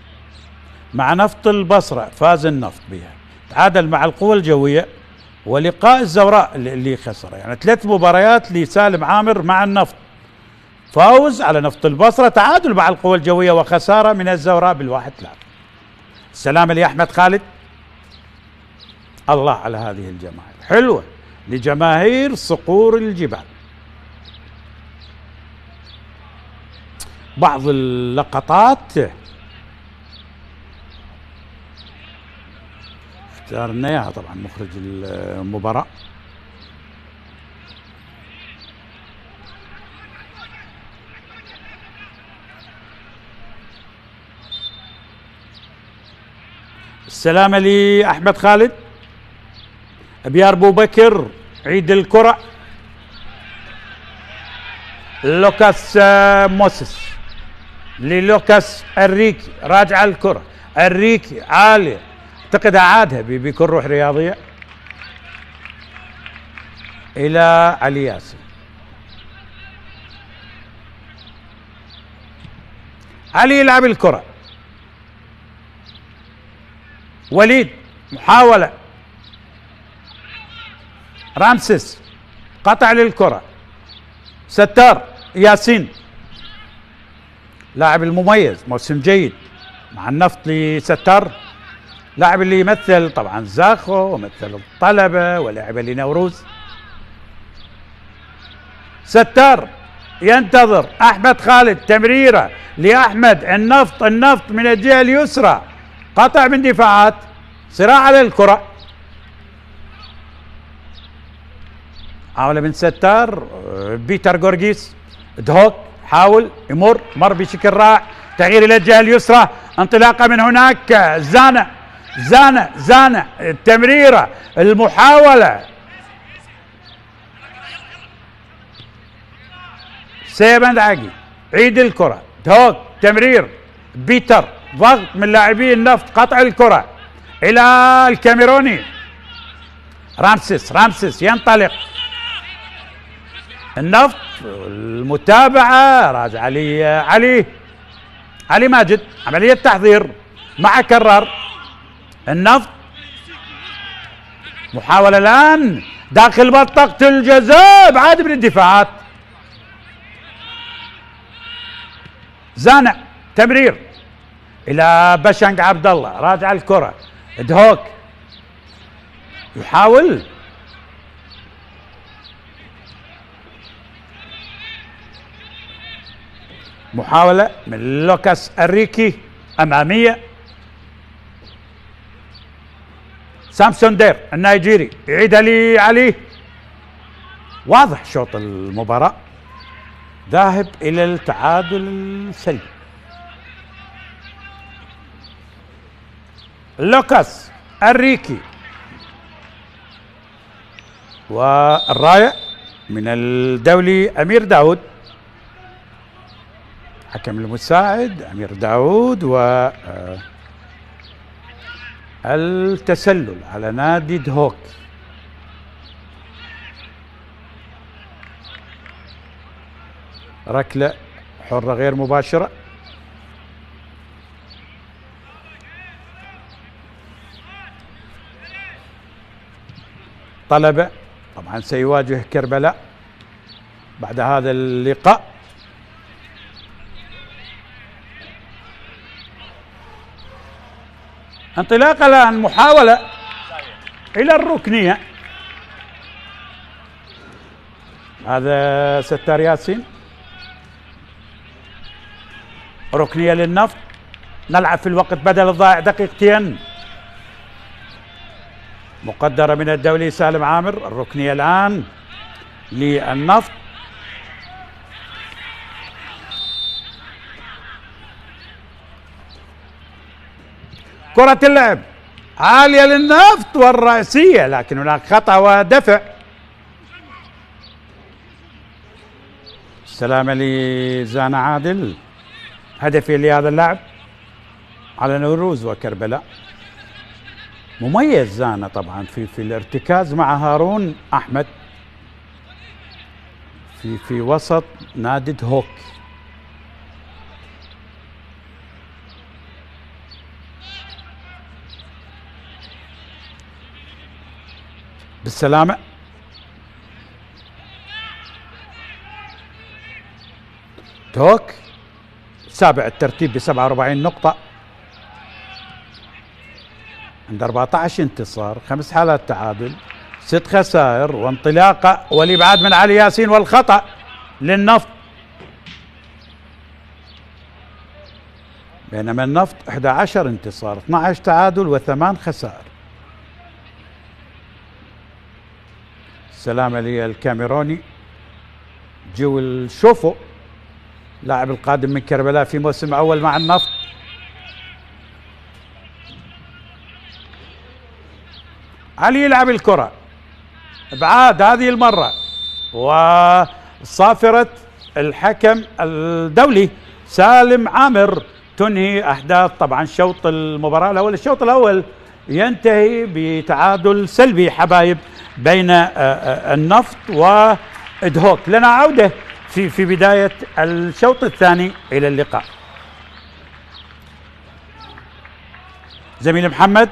مع نفط البصرة، فاز النفط بها، تعادل مع القوى الجوية، ولقاء الزوراء اللي خسره. يعني 3 مباريات لسالم عامر مع النفط، فوز على نفط البصرة، تعادل مع القوى الجوية، وخسارة من الزوراء بال1-3. السلامة لأحمد خالد. الله على هذه الجماهير، حلوة لجماهير صقور الجبال. بعض اللقطات اختارنا اياها طبعا مخرج المباراة. السلامة لأحمد خالد. أبيار أبو بكر عيد الكرة. لوكاس موسيس للوكاس أريكي، راجع الكرة أريكي عالية، اعتقد عادها بيكون روح رياضية إلى علي ياسر. علي يلعب الكرة، وليد محاولة، رامسيس قطع للكرة، ستار ياسين لاعب المميز، موسم جيد مع النفط لستار، لاعب اللي يمثل طبعا زاخو ومثل الطلبة ولعب لنوروز. ستار ينتظر أحمد خالد، تمريرة لأحمد، النفط من الجهة اليسرى، قطع من دفاعات، صراع على الكرة، حاول من ستار. بيتر جورجيس دهوك حاول مر بشكل رائع، تغيير الى الجهه اليسرى، انطلاقه من هناك، زانا التمريره، المحاوله، سيبندعجي عيد الكره، دهوك تمرير، بيتر ضغط من لاعبي النفط، قطع الكره الى الكاميروني رامسيس ينطلق، النفط المتابعة، راجع علي ماجد، عملية تحضير مع كرار، النفط محاولة الآن داخل منطقة الجزاء، بعد من الدفاعات، زانع تمرير إلى بشنق عبد الله، راجع الكرة، دهوك يحاول، محاولة من لوكاس أريكي أمامية، سامسون دير النيجيري يعيدها لي علي. واضح شوط المباراة ذاهب إلى التعادل السلبي. لوكاس أريكي والراية من الدولي أمير داود، حكم المساعد أمير داود، والتسلل على نادي دهوك. ركلة حرة غير مباشرة، طلبة طبعا سيواجه كربلاء بعد هذا اللقاء. انطلاقة الآن، محاولة إلى الركنية، هذا ستار ياسين، ركنية للنفط، نلعب في الوقت بدل الضائع دقيقتين، مقدرة من الدولي سالم عامر. الركنية الآن للنفط، كرة اللعب عالية للنفط والرأسية، لكن هناك خطأ ودفع. السلامة لزانا عادل، هدفي لهذا اللاعب على نوروز وكربلاء. مميز زانا طبعا في الارتكاز مع هارون أحمد في وسط نادي دهوك. بالسلامة، دهوك سابع الترتيب ب 47 نقطة، عنده 14 انتصار، 5 حالات تعادل، 6 خسائر وانطلاقه والابعاد من علي ياسين والخطا للنفط، بينما النفط 11 انتصار 12 تعادل و8 خسائر. سلامة للكاميروني جول شوفو، لاعب القادم من كربلاء في موسم أول مع النفط. علي يلعب الكرة، ابعاد هذه المرة، وصافرة الحكم الدولي سالم عامر تنهي أحداث طبعا شوط المباراة الأول. الشوط الأول ينتهي بتعادل سلبي حبايب بين النفط وإدهوك. لنا عودة في بداية الشوط الثاني إلى اللقاء. زميل محمد،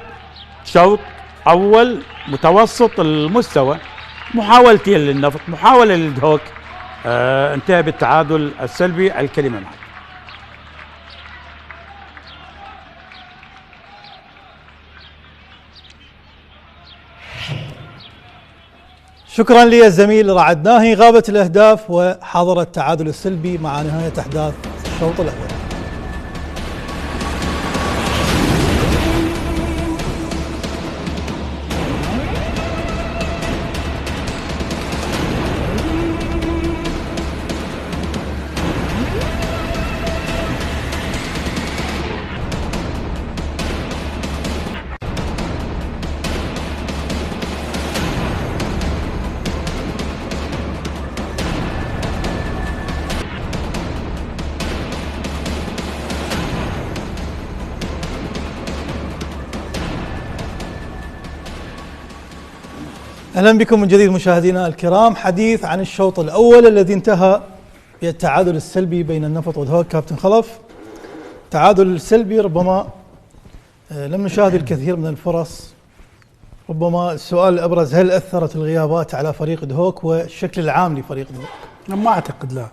شوط أول متوسط المستوى، محاولتين للنفط، محاولة للإدهوك، انتهى بالتعادل السلبي. الكلمة معك. شكرا لي الزميل رعد ناهي. غابت الأهداف وحضر التعادل السلبي مع نهاية أحداث الشوط الأول. أهلا بكم من جديد مشاهدينا الكرام. حديث عن الشوط الأول الذي انتهى بالتعادل السلبي بين النفط وإدهوك. كابتن خلف، التعادل السلبي ربما لم نشاهد الكثير من الفرص. ربما السؤال الأبرز، هل أثرت الغيابات على فريق إدهوك والشكل العام لفريق إدهوك؟ ما أعتقد، لا.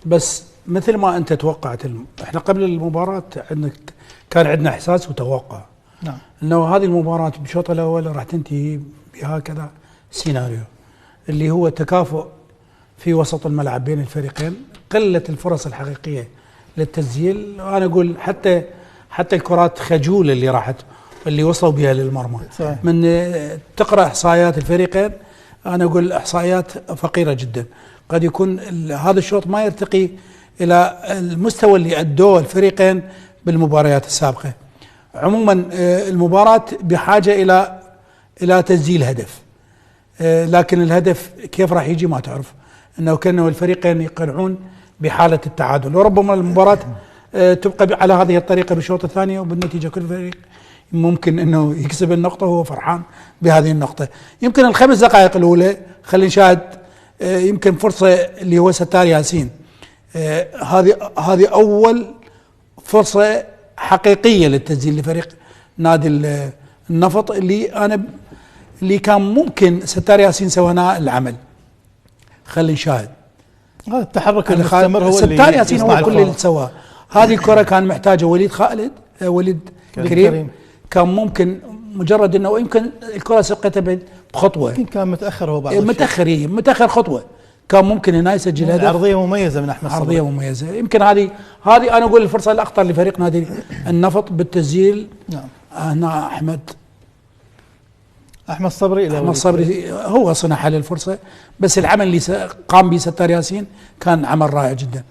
بس مثل ما أنت توقعت، احنا قبل المباراة كان عندنا إحساس وتوقع، نعم، أنه هذه المباراة بالشوط الأول راح تنتهي بهكذا سيناريو، اللي هو تكافؤ في وسط الملعب بين الفريقين، قلة الفرص الحقيقية للتسجيل. وأنا أقول حتى الكرات خجولة اللي راحت، اللي وصلوا بها للمرمى، صحيح. من تقرأ إحصائيات الفريقين، أنا أقول إحصائيات فقيرة جدا. قد يكون هذا الشوط ما يرتقي إلى المستوى اللي أدوه الفريقين بالمباريات السابقة. عموما المباراة بحاجة إلى تسجيل هدف، لكن الهدف كيف راح يجي ما تعرف. انه كانوا الفريقين يقنعون بحالة التعادل، وربما المباراة تبقى على هذه الطريقة بالشوط الثاني، وبالنتيجة كل فريق ممكن انه يكسب النقطة وهو فرحان بهذه النقطة. يمكن الخمس دقائق الاولى خلينا نشاهد يمكن فرصة اللي هو ستار ياسين، هذه اول فرصة حقيقية للتسجيل لفريق نادي النفط، اللي كان ممكن ستار ياسين سوى العمل. خلينا نشاهد هذا التحرك المستمر هو اللي ستار ياسين هو كل اللي سواه. هذه الكرة كان محتاجة وليد كريم، كان ممكن مجرد انه يمكن الكرة سبقتها بخطوة، يمكن كان متأخر هو بعض متأخر خطوة، كان ممكن هنا يسجل هدف. عرضية مميزة من أحمد صبري، عرضية مميزة. يمكن هذه أنا أقول الفرصة الأخطر لفريق نادي النفط بالتسجيل. نعم، هنا أحمد صبري هو صنع للفرصة، بس العمل اللي قام به ستار ياسين كان عمل رائع جدا.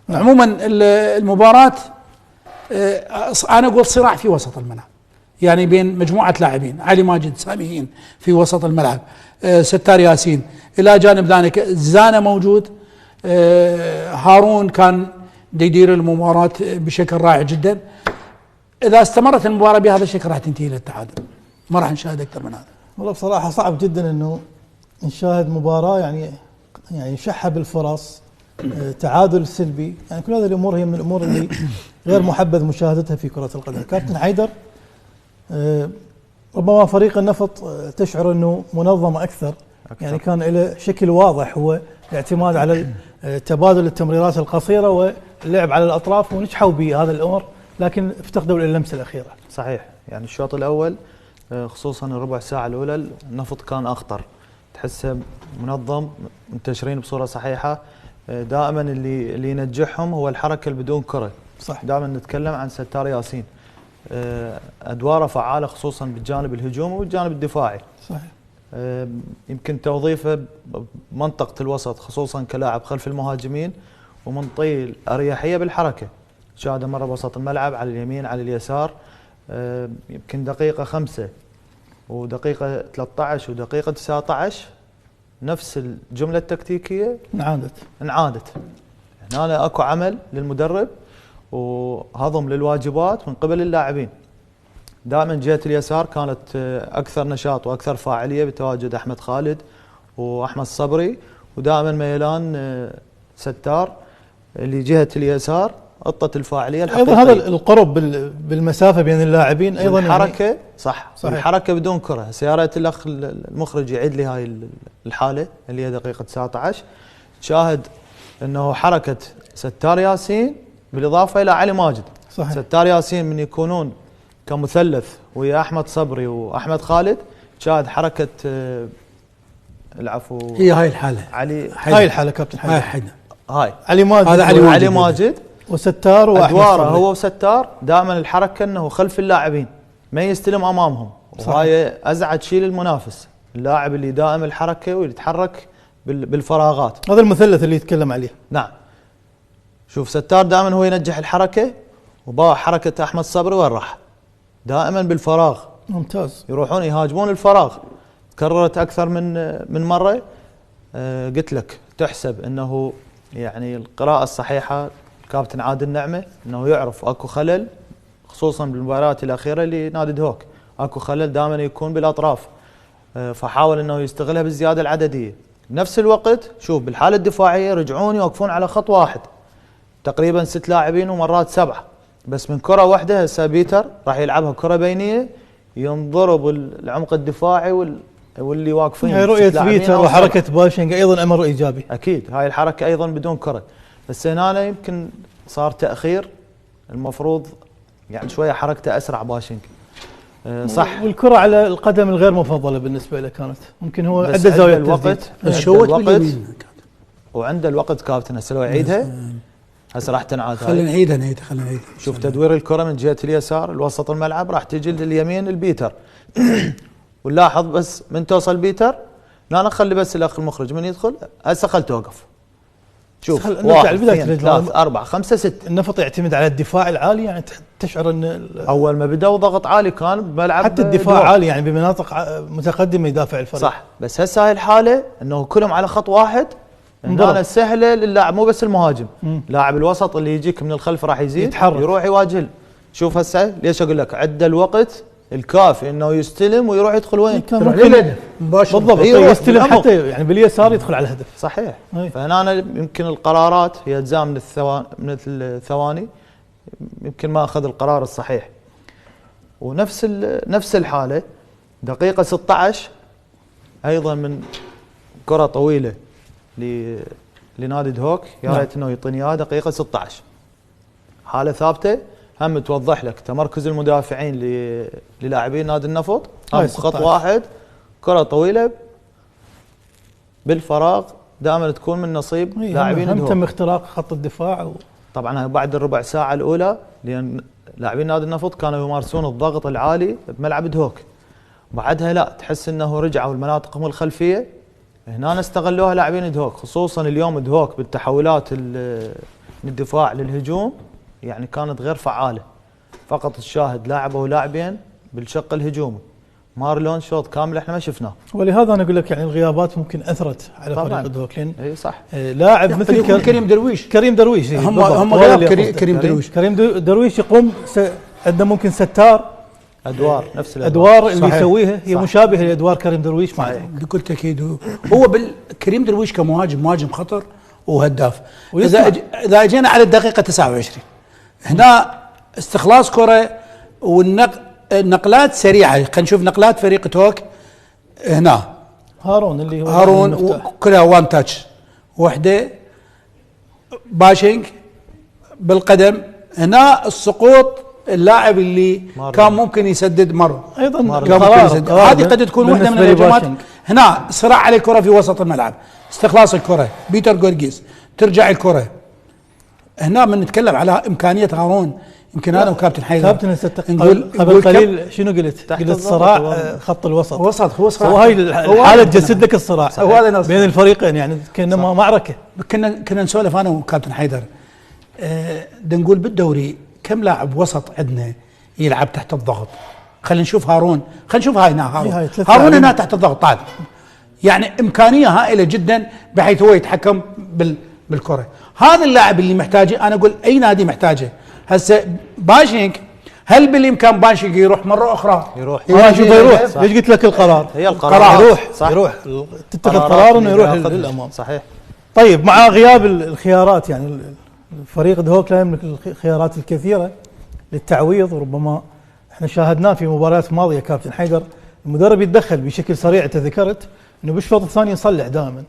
نعم. عموما المباراة أنا أقول صراع في وسط الملعب، يعني بين مجموعة لاعبين، علي ماجد، ساميين في وسط الملعب، ستار ياسين، إلى جانب ذلك زانة موجود، هارون كان يدير المباراة بشكل رائع جدا. إذا استمرت المباراة بهذا الشكل راح تنتهي للتعادل، ما راح نشاهد أكثر من هذا. والله بصراحة صعب جدا إنه نشاهد مباراة يعني شحة بالفرص، تعادل سلبي، يعني كل هذه الأمور هي من الأمور اللي غير محبذ مشاهدتها في كرة القدم. كابتن حيدر، ربما فريق النفط تشعر أنه منظم أكثر، يعني كان له شكل واضح هو الاعتماد على تبادل التمريرات القصيرة واللعب على الأطراف، ونجحوا بهذا الأمر، لكن افتقدوا اللمسة الأخيرة. صحيح، يعني الشوط الأول خصوصا الربع ساعة الأولى النفط كان أخطر، تحسه منظم، منتشرين بصورة صحيحة. دائما اللي ينجحهم هو الحركة اللي بدون كرة. صح. دائما نتكلم عن ستار ياسين، أدواره فعالة خصوصا بالجانب الهجومي والجانب الدفاعي. صحيح. يمكن توظيفه بمنطقة الوسط خصوصا كلاعب خلف المهاجمين، ومنطي الأريحية بالحركة. شاهده مرة بوسط الملعب على اليمين على اليسار. يمكن دقيقة 5 ودقيقة 13 ودقيقة 19 نفس الجملة التكتيكية انعادت. هنا اكو عمل للمدرب وهضم للواجبات من قبل اللاعبين. دائما جهة اليسار كانت اكثر نشاط واكثر فاعلية بتواجد احمد خالد واحمد صبري، ودائما ميلان ستار اللي جهة اليسار قطة الفاعلية الحقيقية. ايضا هذا القرب بالمسافة بين اللاعبين ايضا الحركة يعني صح. الحركة بدون كرة. سيارة الاخ المخرج يعيد لي هاي الحالة اللي هي دقيقة 19. شاهد انه حركة ستار ياسين بالاضافة الى علي ماجد. صحيح. ستار ياسين من يكونون كمثلث ويا احمد صبري واحمد خالد، شاهد حركة العفو هي هاي الحالة هاي الحالة كابتن هاي علي ماجد. هذا علي ماجد وستار ادواره هو وستار دائما الحركه انه خلف اللاعبين ما يستلم امامهم. وهاي ازعج شيء للمنافس، اللاعب اللي دائم الحركه واللي يتحرك بالفراغات. هذا المثلث اللي يتكلم عليه. نعم. شوف ستار دائما هو ينجح الحركه، وباع حركه احمد صبري وين راح؟ دائما بالفراغ. ممتاز. يروحون يهاجمون الفراغ. كررت اكثر من مره. قلت لك تحسب انه يعني القراءة الصحيحة كابتن عادل نعمة انه يعرف اكو خلل خصوصا بالمباريات الاخيرة لنادي دهوك، اكو خلل دائما يكون بالاطراف، فحاول انه يستغلها بالزيادة العددية. بنفس الوقت شوف بالحالة الدفاعية رجعون يوقفون على خط واحد تقريبا 6 لاعبين ومرات 7، بس من كرة واحدة هسه بيتر راح يلعبها كرة بينية ينضرب العمق الدفاعي واللي واقفين. هاي رؤية بيتر وحركة باشنج ايضا امر ايجابي. اكيد هاي الحركة ايضا بدون كرة، بس هنا يمكن صار تأخير، المفروض يعني شوية حركته اسرع باشنج. صح. والكرة على القدم الغير مفضلة بالنسبة له كانت، ممكن هو عنده زاوية الوقت الشوط باليمين وعنده الوقت كابتن. هسه لو يعيدها هسه راح تنعاد. خلينا نعيدها شوف تدوير الكرة من جهة اليسار الوسط الملعب راح تجي لليمين البيتر. ونلاحظ بس من توصل بيتر لا نخلي بس الاخ المخرج من يدخل هسه خل توقف. شوف 1 2 3 4 5 6. النفط يعتمد على الدفاع العالي، يعني تشعر ان اول ما بدأوا ضغط عالي كان بملعب حتى الدفاع عالي يعني بمناطق متقدمه يدافع الفريق. صح، بس هسه هاي الحاله انه كلهم على خط واحد، هنا سهله للاعب مو بس المهاجم، لاعب الوسط اللي يجيك من الخلف راح يزيد يتحرك يروح يواجه. شوف هسه ليش اقول لك عد الوقت الكافي انه يستلم ويروح يدخل وين؟ يروح للهدف مباشره. بالضبط. يستلم حتى يعني باليسار يدخل على الهدف. صحيح. فهنا يمكن القرارات هي اجزاء من الثواني يمكن ما اخذ القرار الصحيح. نفس الحاله دقيقه 16 ايضا من كره طويله لنادي دهوك، يا ريت انه يعطيني اياها. دقيقه 16 حاله ثابته هم توضح لك تمركز المدافعين للاعبين نادي النفط. خط واحد كره طويله بالفراغ دائما تكون من نصيب لاعبين دهوك. تم اختراق خط الدفاع طبعا بعد الربع ساعه الاولى، لان لاعبين نادي النفط كانوا يمارسون الضغط العالي بملعب دهوك. بعدها لا تحس انه رجعوا لمناطقهم الخلفيه، هنا استغلوها لاعبين دهوك، خصوصا اليوم دهوك بالتحولات من الدفاع للهجوم يعني كانت غير فعاله. فقط الشاهد لاعبوا لاعبين بالشق الهجومي، مارلون شوط كامل احنا ما شفناه. ولهذا انا اقول لك يعني الغيابات ممكن اثرت على فريق دهوك، لان اي صح لاعب مثل كريم درويش هم غياب كريم درويش يقوم عنده ممكن ستار ادوار نفس الادوار اللي يسويها هي مشابهه لادوار كريم درويش معه بكل تاكيد. هو كريم درويش كمهاجم خطر وهداف. اذا اجينا على الدقيقه 29 هنا استخلاص كره والنقلات سريعه. خلينا نشوف نقلات فريق توك. هنا هارون كلها وان تاتش، وحده باشنج بالقدم. هنا السقوط اللاعب اللي كان ممكن يسدد مر ايضا كان ممكن يسدد. هذه قد تكون واحده من الهجمات. هنا صراع على الكره في وسط الملعب، استخلاص الكره بيتر جورجيس، ترجع الكره هنا. من نتكلم على امكانيه هارون، يمكن انا وكابتن حيدر كابتن نقول قبل قليل شنو قلت؟ قلت صراع خط الوسط. هو صراع، وهاي الحاله تجسد لك الصراع بين الفريقين، يعني كانما معركه. كنا نسولف انا وكابتن حيدر، نقول بالدوري كم لاعب وسط عندنا يلعب تحت الضغط. خلينا نشوف هارون، خلينا نشوف هاي هنا هارون هنا تحت الضغط طال، يعني امكانيه هائله جدا بحيث هو يتحكم بالكره. هذا اللاعب اللي محتاجه، انا اقول اي نادي محتاجه. هسه باشينك، هل بالامكان باشينك يروح مره اخرى؟ يروح ليش قلت لك القرار؟ هي القرار يروح تتخذ قرار انه يروح للامام. صحيح. طيب مع غياب الخيارات، يعني فريق دهوك لا يملك الخيارات الكثيره للتعويض، وربما احنا شاهدناه في مباريات ماضيه كابتن حيدر المدرب يتدخل بشكل سريع. انت ذكرت انه بالشوط الثاني يصلح دائما.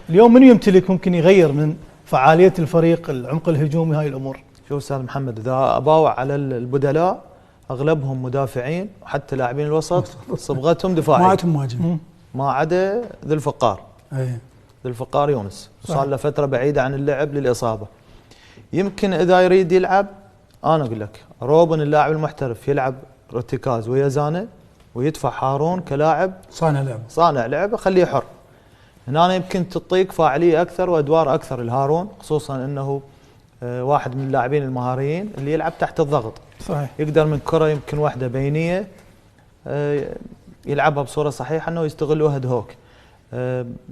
اليوم من يمتلك ممكن يغير من فعاليه الفريق، العمق الهجومي، هاي الامور؟ شوف استاذ محمد، اذا اباوع على البدلاء اغلبهم مدافعين، وحتى لاعبين الوسط صبغتهم دفاعيه، ما عندهم مهاجم ما عدا ذي الفقار. ذي الفقار يونس صار له فتره بعيده عن اللعب للاصابه. يمكن اذا يريد يلعب، انا اقول لك روبن اللاعب المحترف يلعب ارتكاز ويا زانه، ويدفع هارون كلاعب صانع لعب، خليه حر. هنا يمكن تعطيك فاعليه اكثر وادوار اكثر لهارون، خصوصا انه واحد من اللاعبين المهاريين اللي يلعب تحت الضغط. صحيح. يقدر من كره يمكن واحده بينيه يلعبها بصوره صحيحه انه يستغل وهد هوك.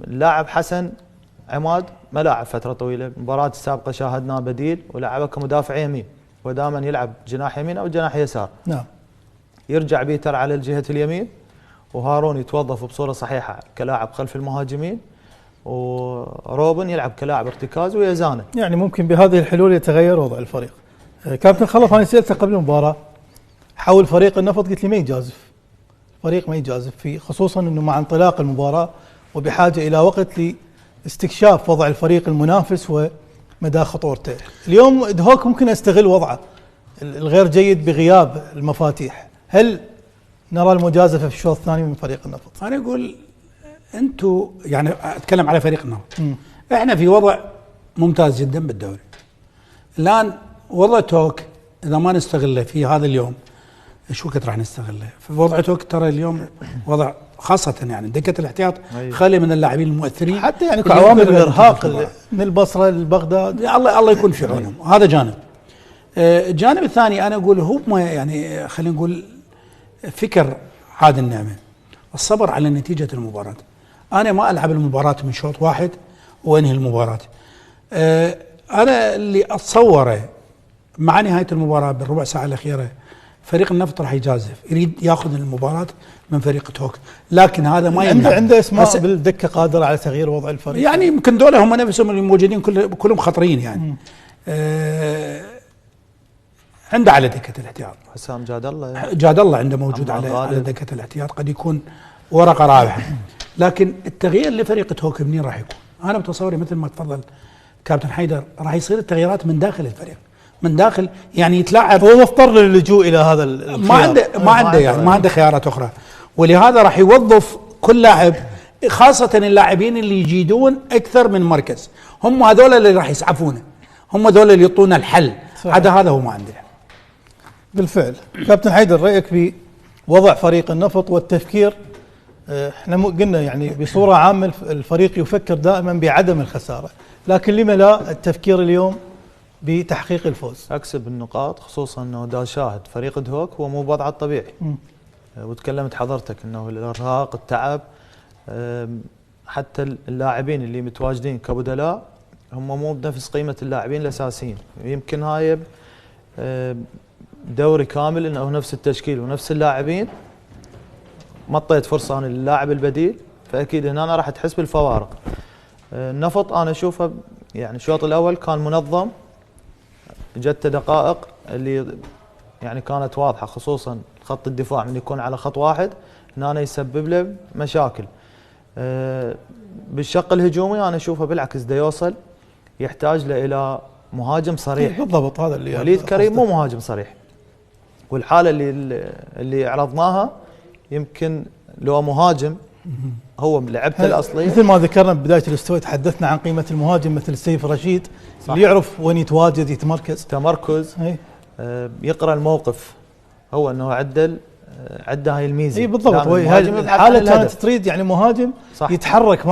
اللاعب حسن عماد ما لاعب فتره طويله، المباراه السابقه شاهدناه بديل ولعبه كمدافع يمين، ودائما يلعب جناح يمين او جناح يسار. نعم. يرجع بيتر على الجهه اليمين، وهارون يتوظف بصوره صحيحه كلاعب خلف المهاجمين، وروبن يلعب كلاعب ارتكاز ويزانه. يعني ممكن بهذه الحلول يتغير وضع الفريق. كابتن خلف، انا سالته قبل المباراه حول فريق النفط، قلت لي ما يجازف، فريق ما يجازف فيه، خصوصا انه مع انطلاق المباراه وبحاجه الى وقت لاستكشاف وضع الفريق المنافس ومدى خطورته. اليوم دهوك ممكن استغل وضعه الغير جيد بغياب المفاتيح. هل نرى المجازفه في الشوط الثاني من فريق النفط؟ انا اقول انتم، يعني اتكلم على فريق النفط، احنا في وضع ممتاز جدا بالدوري. الان وضع توك اذا ما نستغله في هذا اليوم، شو وقت راح نستغله؟ في وضع توك ترى اليوم وضع خاصه يعني دكه الاحتياط خالي من اللاعبين المؤثرين، حتى يعني كعوامل الارهاق من البصره لبغداد. الله يكون في عونهم. هذا جانب. الجانب الثاني انا اقول هو يعني خلينا نقول فكر عاد النعمه، الصبر على نتيجه المباراه. انا ما العب المباراه من شوط واحد وانهي المباراه. انا اللي اتصوره مع نهايه المباراه بالربع ساعه الاخيره فريق النفط راح يجازف، يريد ياخذ المباراه من فريق توك، لكن هذا ما يمنع. عنده اسماء بالدكه قادره على تغيير وضع الفريق، يعني يمكن دول هم نفسهم اللي موجودين كلهم خطرين يعني. عنده على دكه الاحتياط حسام جاد الله عنده موجود على دكه الاحتياط، قد يكون ورقه رابحه. لكن التغيير لفريق توك منين راح يكون؟ انا بتصوري مثل ما تفضل كابتن حيدر، راح يصير التغييرات من داخل الفريق، من داخل يعني يتلاعب. هو مضطر للجوء الى هذا ما عنده خيارات اخرى، ولهذا راح يوظف كل لاعب، خاصه اللاعبين اللي يجيدون اكثر من مركز، هم هذول اللي راح يسعفونه، هم هذول اللي يعطونا الحل. عدا هذا هو ما عنده. بالفعل. كابتن حيدر، رايك بوضع فريق النفط والتفكير؟ احنا قلنا يعني بصوره عامه الفريق يفكر دائما بعدم الخساره، لكن لما لا التفكير اليوم بتحقيق الفوز؟ اكسب النقاط، خصوصا انه دا شاهد فريق دهوك هو مو بوضعه الطبيعي. وتكلمت حضرتك انه الارهاق، التعب، حتى اللاعبين اللي متواجدين كبدلاء هم مو بنفس قيمه اللاعبين الاساسيين. يمكن هاي دوري كامل انه نفس التشكيل ونفس اللاعبين، ما اعطيت فرصه انا للاعب البديل، فاكيد هنا أنا راح تحس بالفوارق. النفط انا اشوفه يعني الشوط الاول كان منظم، جت دقائق اللي يعني كانت واضحه، خصوصا خط الدفاع من يكون على خط واحد هنا يسبب له مشاكل. بالشق الهجومي انا اشوفه بالعكس دا يوصل، يحتاج له الى مهاجم صريح. بالضبط، هذا اللي وليد كريم مو مهاجم صريح، والحاله اللي عرضناها يمكن لو مهاجم هو لعبته الاصليه مثل ما ذكرنا ببدايه الاستوديو تحدثنا عن قيمه المهاجم مثل سيف رشيد صح. اللي يعرف وين يتواجد يتمركز تمركز يقرا الموقف، هو انه عدى هاي الميزه. اي بالضبط، الحاله الحاله كانت تريد يعني مهاجم صح. يتحرك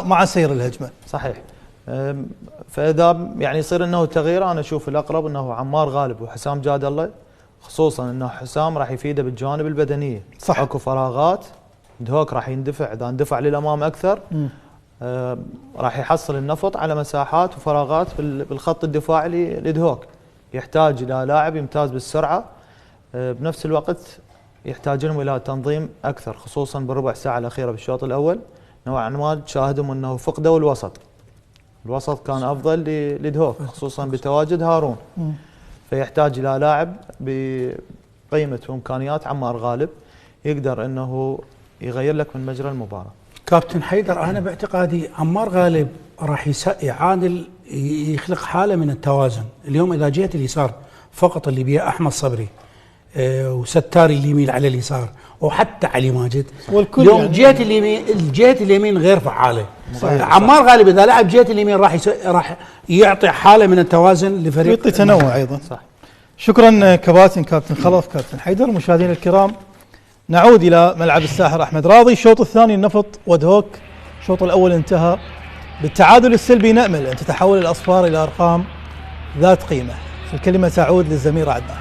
مع سير الهجمه. صحيح. فاذا يعني يصير انه تغيير، انا اشوف الاقرب انه عمار غالب وحسام جاد الله، خصوصا انه حسام راح يفيده بالجوانب البدنيه. صح. اكو فراغات دهوك راح يندفع، اذا اندفع للامام اكثر راح يحصل النفط على مساحات وفراغات بالخط الدفاعي لدهوك. يحتاج الى لاعب يمتاز بالسرعه، بنفس الوقت يحتاج لهم الى تنظيم اكثر، خصوصا بالربع ساعه الاخيره بالشوط الاول نوعا ما تشاهدهم انه فقدوا الوسط كان افضل لدهوك، خصوصا بتواجد هارون. فيحتاج الى لاعب بقيمه وامكانيات عمار غالب يقدر انه يغير لك من مجرى المباراه. كابتن حيدر، انا باعتقادي عمار غالب راح يعادل، يخلق حاله من التوازن. اليوم اذا جهه اليسار فقط اللي بيه احمد صبري وستاري اللي يميل على اليسار وحتى علي ماجد، اليوم يعني جهه اليمين غير فعاله. عمار غالب اذا لعب جهه اليمين راح يعطي حاله من التوازن لفريق، يعطي تنوع ايضا. صح. شكرا كابتن خلف، كابتن حيدر. مشاهدينا الكرام، نعود الى ملعب الساحر احمد راضي. الشوط الثاني النفط ودهوك، الشوط الاول انتهى بالتعادل السلبي. نامل ان تتحول الاصفار الى ارقام ذات قيمه. الكلمه تعود للزميل عدنان.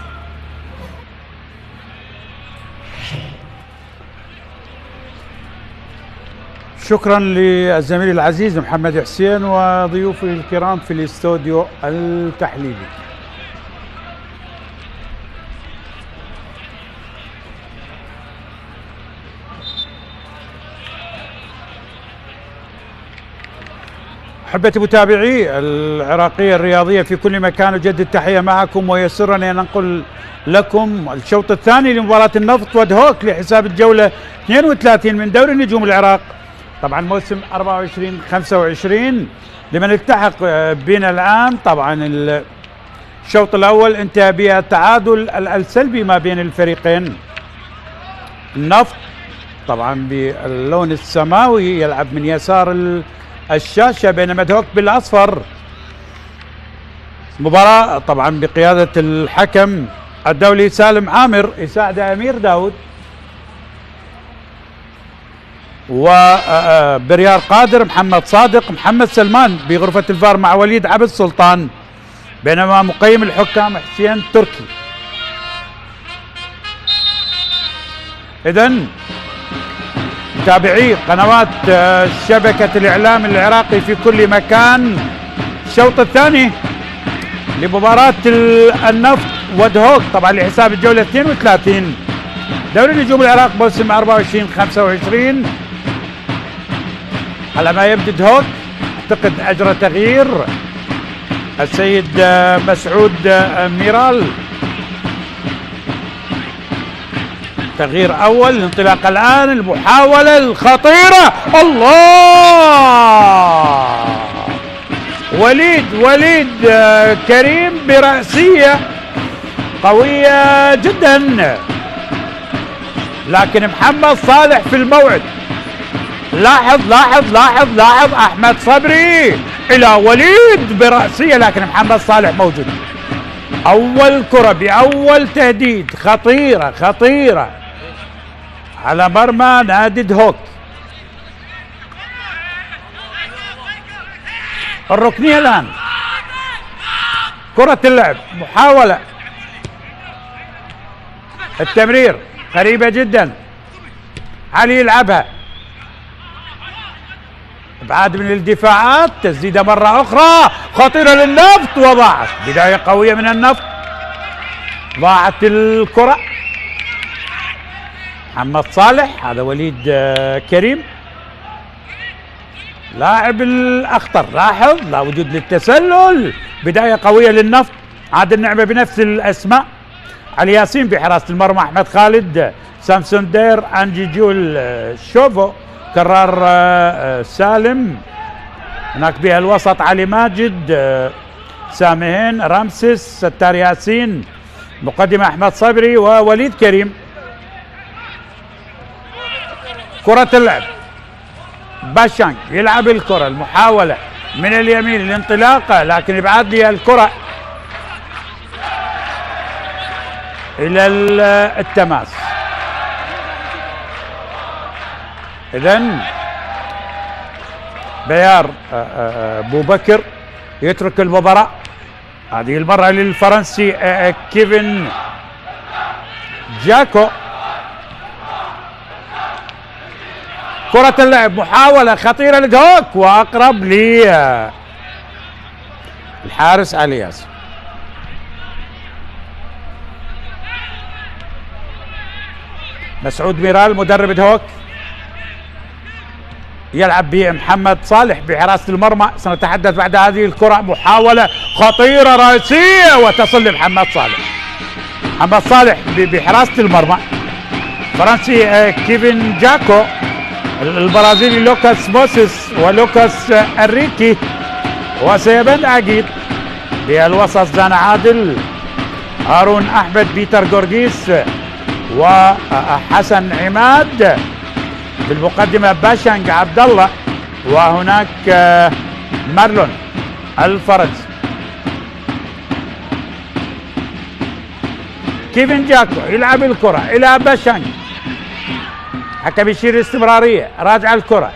شكرا للزميل العزيز محمد حسين وضيوفي الكرام في الاستوديو التحليلي. أحبتي متابعي العراقية الرياضية في كل مكان، أجدد التحية معكم ويسرني أن أنقل لكم الشوط الثاني لمباراة النفط ودهوك لحساب الجولة 32 من دوري نجوم العراق، طبعا موسم 24-25 لمن التحق بنا الآن. طبعا الشوط الأول انتهى بالتعادل السلبي ما بين الفريقين. النفط طبعا باللون السماوي يلعب من يسار الشاشة، بينما دهوك بالأصفر. مباراة طبعا بقيادة الحكم الدولي سالم عامر، يساعد أمير داود، وبريار قادر، محمد صادق، محمد سلمان بغرفة الفار مع وليد عبد السلطان، بينما مقيم الحكام حسين تركي. إذن متابعي قنوات شبكة الإعلام العراقي في كل مكان، الشوط الثاني لمباراة النفط ودهوك طبعا لحساب الجولة 32 دوري نجوم العراق موسم 24-25. على ما يبدو دهوك اعتقد أجرى تغيير السيد مسعود ميرال، تغيير أول. الانطلاق الآن، المحاولة الخطيرة، الله! وليد كريم برأسية قوية جدا، لكن محمد صالح في الموعد. لاحظ أحمد صبري إلى وليد برأسية، لكن محمد صالح موجود. أول كرة بأول تهديد خطيرة على مرمى نادي دهوك. الركنية الآن، كرة اللعب، محاولة التمرير قريبة جدا، علي يلعبها، ابعاد من الدفاعات، تسديدة مرة أخرى خطيرة للنفط وضاعت. بداية قوية من النفط، ضاعت الكرة. محمد صالح، هذا وليد كريم لاعب الأخطر، لاحظ لا وجود للتسلل. بداية قوية للنفط، عاد النعمة بنفس الأسماء، علي ياسين بحراسة المرمى، أحمد خالد، سامسون دير، أنجي جول، شوفو، كرار سالم، هناك بها الوسط علي ماجد، سامهين، رامسيس، ستار ياسين، مقدمة أحمد صبري ووليد كريم. كرة اللعب، باشانج يلعب الكرة، المحاولة من اليمين الانطلاقة، لكن يبعد لي الكرة إلى التماس. إذن بيار أبو بكر يترك المباراة هذه المرة للفرنسي كيفن جاكو. كرة اللعب، محاولة خطيرة لدهوك وأقرب الحارس علي ياسر. مسعود ميرال مدرب دهوك يلعب بمحمد صالح بحراسة المرمى. سنتحدث بعد هذه الكرة، محاولة خطيرة رأسية وتصل لمحمد صالح. محمد صالح بحراسة المرمى. فرنسي كيفن جاكو، البرازيلي لوكاس موسيس ولوكاس أريكي وسيبان عقيد. بالوسط زان عادل، هارون أحمد، بيتر جورجيس وحسن عماد. بالمقدمة باشانج عبد الله، وهناك مارلون الفرنسي. كيفن جاكو يلعب الكرة إلى باشانج، حكم يشير استمرارية، راجع الكرة.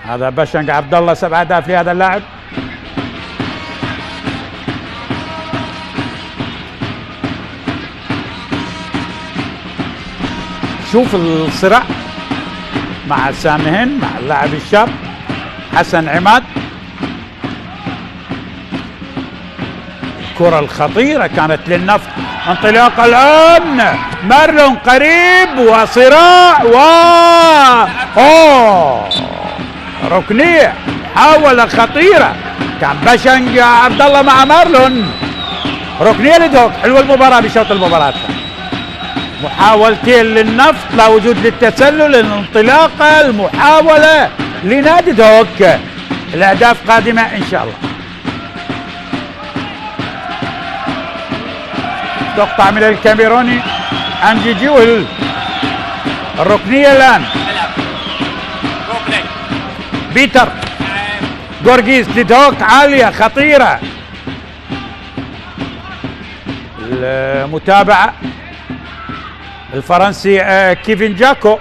هذا باشانج عبد الله، 7 أهداف لهذا اللاعب. شوف الصراع مع سامهن، مع اللاعب الشاب حسن عماد. الكرة الخطيرة كانت للنفط، انطلاق الآن مارلون قريب وصراع ركنية، محاولة خطيرة كان باشانج عبد الله مع مارلون. ركنية لدهوك. حلوة المباراة بشوط المباراة، محاولتين للنفط، لا وجود للتسلل، الانطلاقة، المحاولة لنادي دهوك. الأهداف قادمة إن شاء الله. تقطع من الكاميروني أنجي جويل. الركنية الآن، بيتر جورجيس لدهوك، عالية خطيرة. المتابعة الفرنسي كيفن جاكو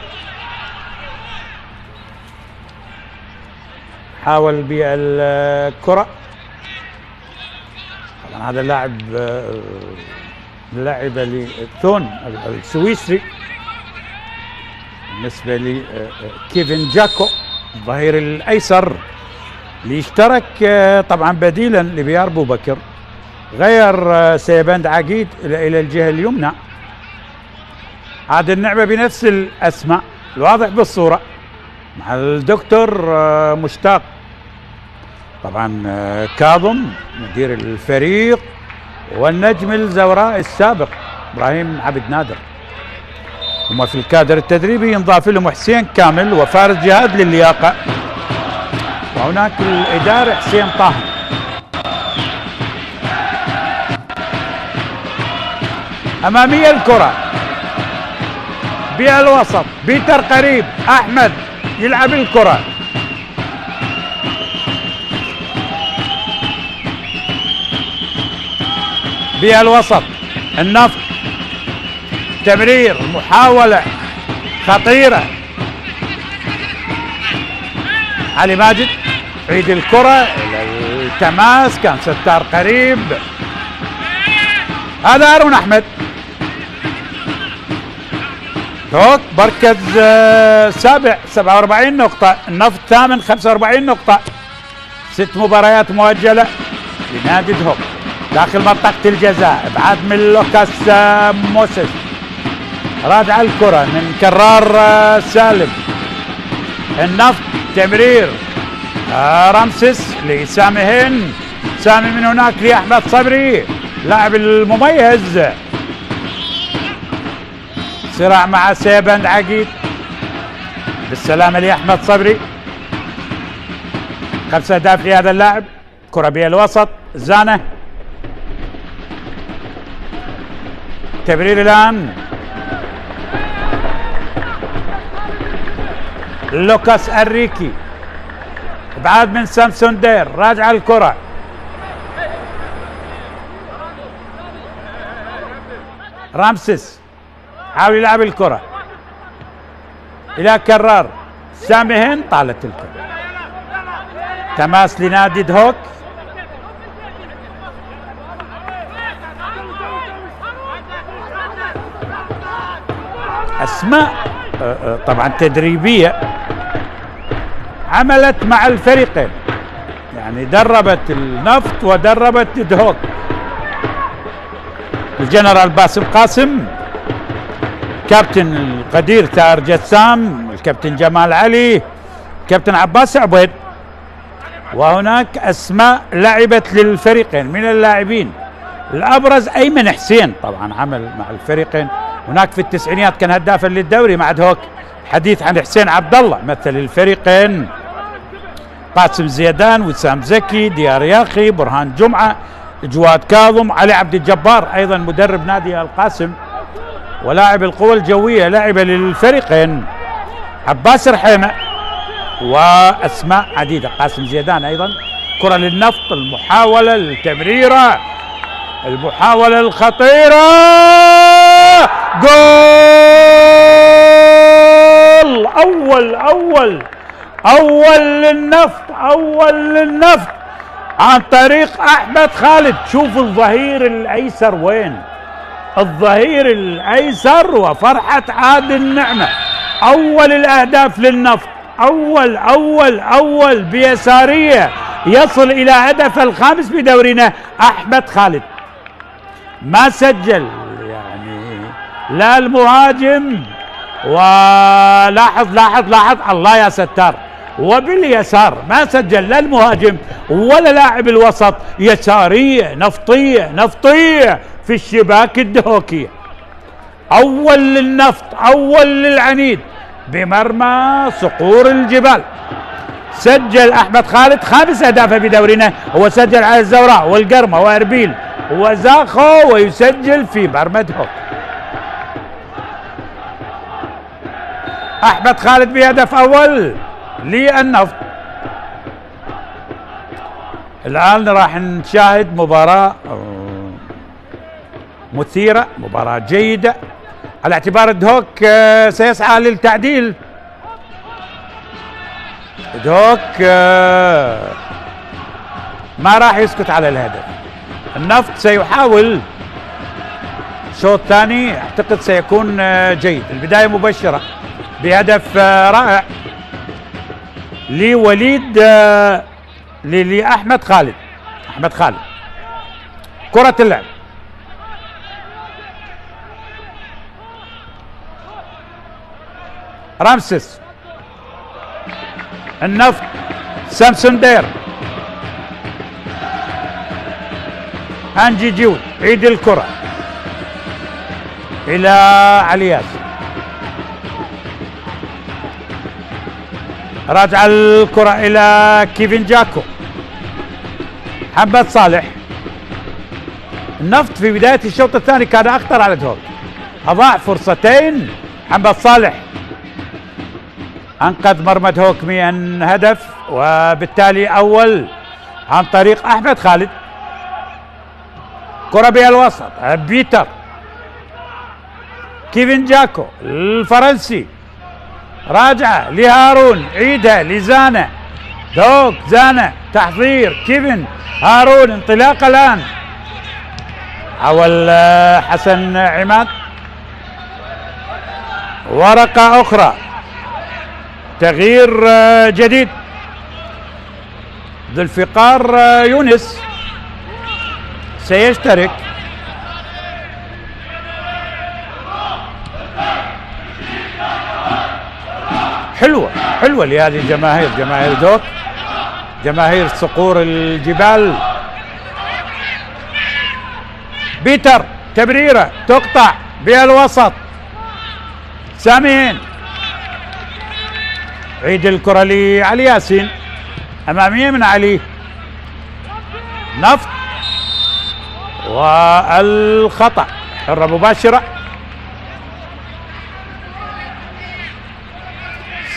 حاول بالكرة. طبعا هذا اللاعب لاعب لثون السويسري. بالنسبة لكيفن جاكو الظهير الأيسر اللي اشترك طبعا بديلا لبيار أبو بكر، غير سيباند عقيد إلى الجهة اليمنى. هذه النعمة بنفس الأسماء الواضح بالصورة مع الدكتور مشتاق. طبعا كاظم مدير الفريق، والنجم الزوراء السابق إبراهيم عبد نادر. هم في الكادر التدريبي ينضاف لهم حسين كامل وفارس جهاد للياقة، وهناك الإداري حسين طاهر. أمامية الكرة بالوسط، بيتر قريب، أحمد يلعب الكرة، بالوسط النفط، تمرير، محاولة خطيرة. علي ماجد عيد الكرة إلى التماس، كان ستار قريب. هذا هارون أحمد. دهوك مركز سابع 47 نقطة، النفط ثامن 45 نقطة. 6 مباريات مؤجلة لنادي دهوك داخل منطقة الجزاء. ابعاد من لوكاس موسيس، رادع الكرة من كرار سالم. النفط تمرير، رمسيس لسامهن، سامي من هناك لأحمد صبري لاعب المميز. صراع مع سيباند عقيد، بالسلامة لأحمد صبري. 5 أهداف لهذا اللاعب. كرة بالوسط، زانة تمرير الآن لوكاس أريكي، ابعاد من سامسون دير، راجع الكرة رامسيس حاول يلعب الكرة إلى كرار، سامي هند طالت الكرة، تماس لنادي دهوك. أسماء طبعا تدريبية عملت مع الفريقين، يعني دربت النفط ودربت دهوك. الجنرال باسم قاسم، كابتن القدير ثار جسام، الكابتن جمال علي، كابتن عباس عبيد، وهناك أسماء لعبت للفريقين من اللاعبين. الأبرز أيمن حسين طبعا عمل مع الفريقين، هناك في التسعينيات كان هدافا للدوري مع دهوك. حديث عن حسين عبد الله مثل الفريقين، قاسم زيدان، وسام زكي، ديار ياخي، برهان جمعة، جواد كاظم، علي عبد الجبار أيضا مدرب نادي القاسم ولاعب القوى الجوية لعب للفريقين، عباس رحيمة وأسماء عديدة، قاسم زيدان أيضا. كرة للنفط، المحاولة التمريرة، المحاولة الخطيرة، جول أول للنفط عن طريق أحمد خالد. شوف الظهير الأيسر وين، الظهير الأيسر وفرحة عادل نعمة. أول الأهداف للنفط، أول بيسارية يصل إلى هدف الخامس بدورنا أحمد خالد. ما سجل يعني لا المهاجم، ولاحظ الله يا ستار، وباليسار ما سجل لا المهاجم ولا لاعب الوسط، يسارية نفطية في الشباك الدهوكية. أول للنفط، أول للعنيد بمرمى صقور الجبال. سجل أحمد خالد 5 أهداف بدورنا، هو سجل على الزوراء والقرمة وأربيل وزاخو، ويسجل في مرمى دهوك. أحمد خالد بهدف أول للنفط. الآن راح نشاهد مباراة مثيرة، مباراة جيدة، على اعتبار دهوك سيسعى للتعديل. دهوك ما راح يسكت على الهدف. النفط سيحاول شوط ثاني، اعتقد سيكون جيد. البداية مبشرة بهدف رائع لوليد لأحمد خالد. كرة اللعب، رامسيس، النفط، سامسون دير، أنجي جود، عيد الكرة إلى علياس، راجع الكرة إلى كيفن جاكو، محمد صالح. النفط في بداية الشوط الثاني كان أخطر على دهوك، أضاع فرصتين. محمد صالح أنقذ مرمى دهوك من هدف، وبالتالي أول عن طريق أحمد خالد. كرة بالوسط، بيتر، كيفن جاكو الفرنسي، راجعة لهارون، عيدها لزانة، دوك زانة، تحضير كيفن، هارون، انطلاق الآن، حاول حسن عماد، ورقة أخرى، تغيير جديد. ذو الفقار يونس سيشترك. حلوة لهذه الجماهير، جماهير دوك، جماهير صقور الجبال. بيتر، تبريرة تقطع بالوسط، سامين، عيد الكرة لعلي ياسين، أمامية من علي، نفط، والخطأ حرة مباشرة.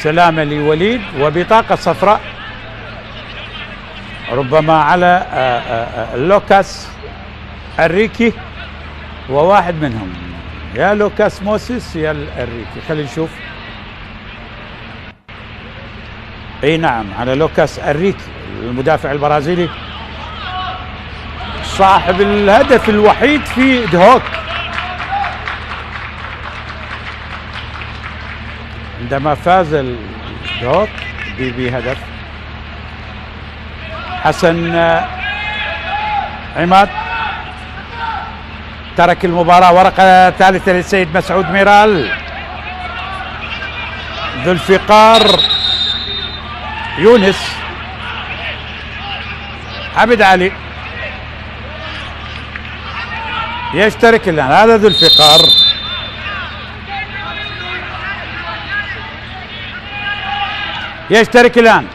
سلامة لوليد وبطاقة صفراء ربما على لوكاس أريكي، وواحد منهم يا لوكاس موسيس يا الأريكي. خلينا نشوف. اي نعم على لوكاس أريكي المدافع البرازيلي صاحب الهدف الوحيد في دهوك عندما فاز دهوك بهدف. حسن عماد ترك المباراة. ورقة ثالثة للسيد مسعود ميرال. ذو الفقار يونس. عبد علي يشترك الآن. هذا ذو الفقار. يشترك الآن.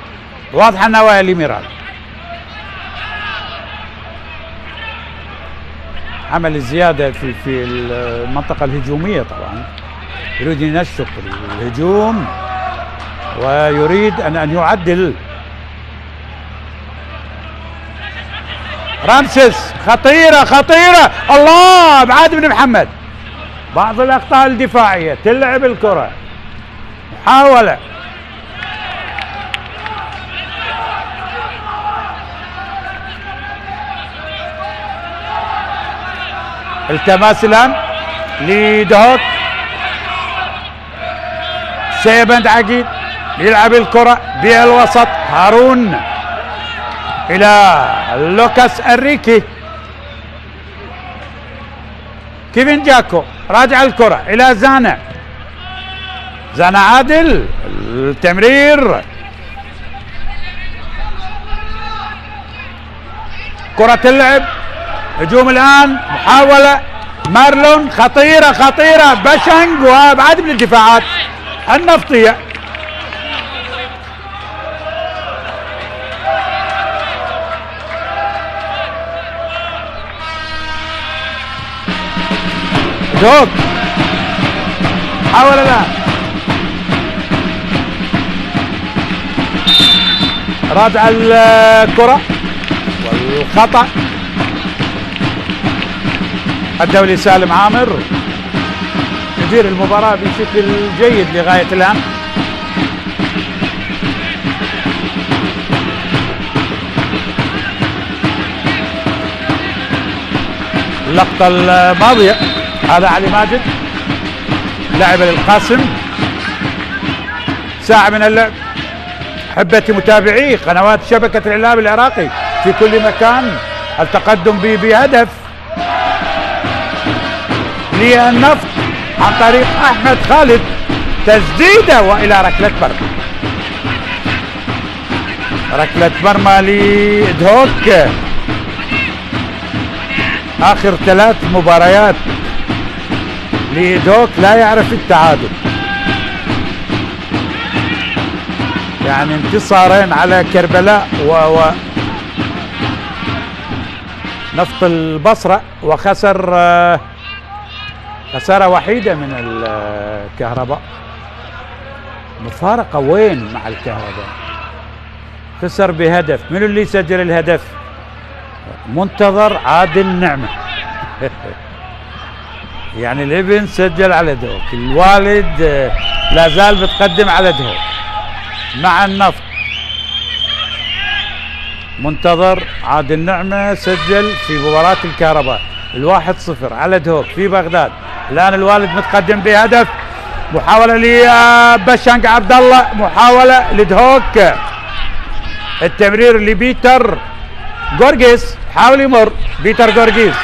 واضحة النوايا لميرال. عمل الزيادة في المنطقة الهجومية طبعا. يريد ينشط الهجوم ويريد أن يعدل. رامسيس خطيرة خطيرة. الله بعاد بن محمد. بعض الأخطاء الدفاعية. تلعب الكرة. محاولة. التماس الآن لدهوك. سيبند عقيد يلعب الكرة بالوسط. هارون إلى لوكاس أريكي. كيفن جاكو راجع الكرة إلى زانا. زانا عادل. التمرير. كرة اللعب. هجوم الآن. محاولة. مارلون خطيرة خطيرة. باشنج وابعاد من الدفاعات النفطية. دوك حاول الآن. راجع الكرة والخطأ. الدولي سالم عامر يدير المباراة بشكل جيد لغاية الآن. اللقطة الماضية هذا علي ماجد لاعب للقاسم. ساعة من اللعب. أحبتي متابعي قنوات شبكة الإعلام العراقي في كل مكان. التقدم بهدف للنفط عن طريق أحمد خالد. تسديدة وإلى ركلة مرمى. ركلة مرمى لدهوك. آخر 3 مباريات لدهوك لا يعرف التعادل. يعني انتصارين على كربلاء نفط البصرة، وخسر خسارة وحيدة من الكهرباء. مفارقة وين مع الكهرباء؟ خسر بهدف. من اللي سجل الهدف؟ منتظر عادل نعمة. يعني الابن سجل على دهوك. الوالد لا زال بتقدم على دهوك مع النفط. منتظر عادل نعمة سجل في مباراة الكهرباء 1-0 على دهوك في بغداد. الآن الوالد متقدم بهدف. محاولة لبشنق عبد الله. محاولة لدهوك. التمرير لبيتر غورغيس. حاول يمر بيتر غورغيس.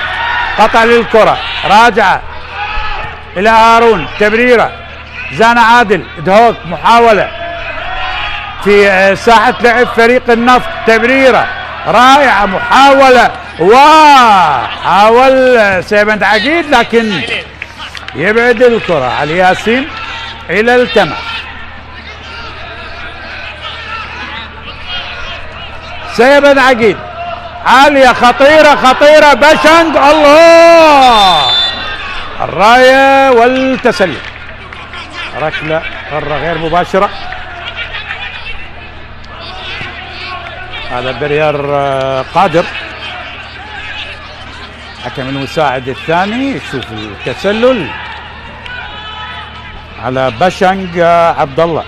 قطع للكرة. راجعة إلى هارون. تمريرة. زانا عادل. دهوك محاولة في ساحة لعب فريق النفط. تمريرة رائعة. محاولة وحاول سيبند عقيد لكن يبعد الكرة. علي ياسين إلى التماس. سيبند عقيد عالية خطيرة خطيرة. باشنج. الله الراية والتسلل، ركلة حرة غير مباشرة. هذا بريار قادر حكم المساعد الثاني يشوف التسلل على باشنج عبد الله.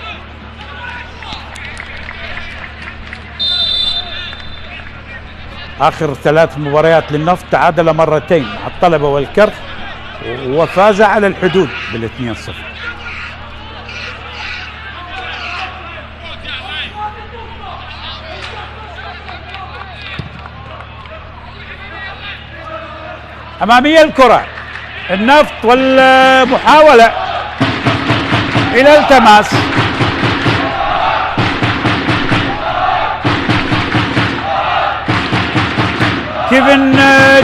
آخر 3 مباريات للنفط تعادل مرتين مع الطلبة والكرخ وفاز على الحدود بال2-0. أمامية الكرة، النفط والمحاولة إلى التماس. كيفن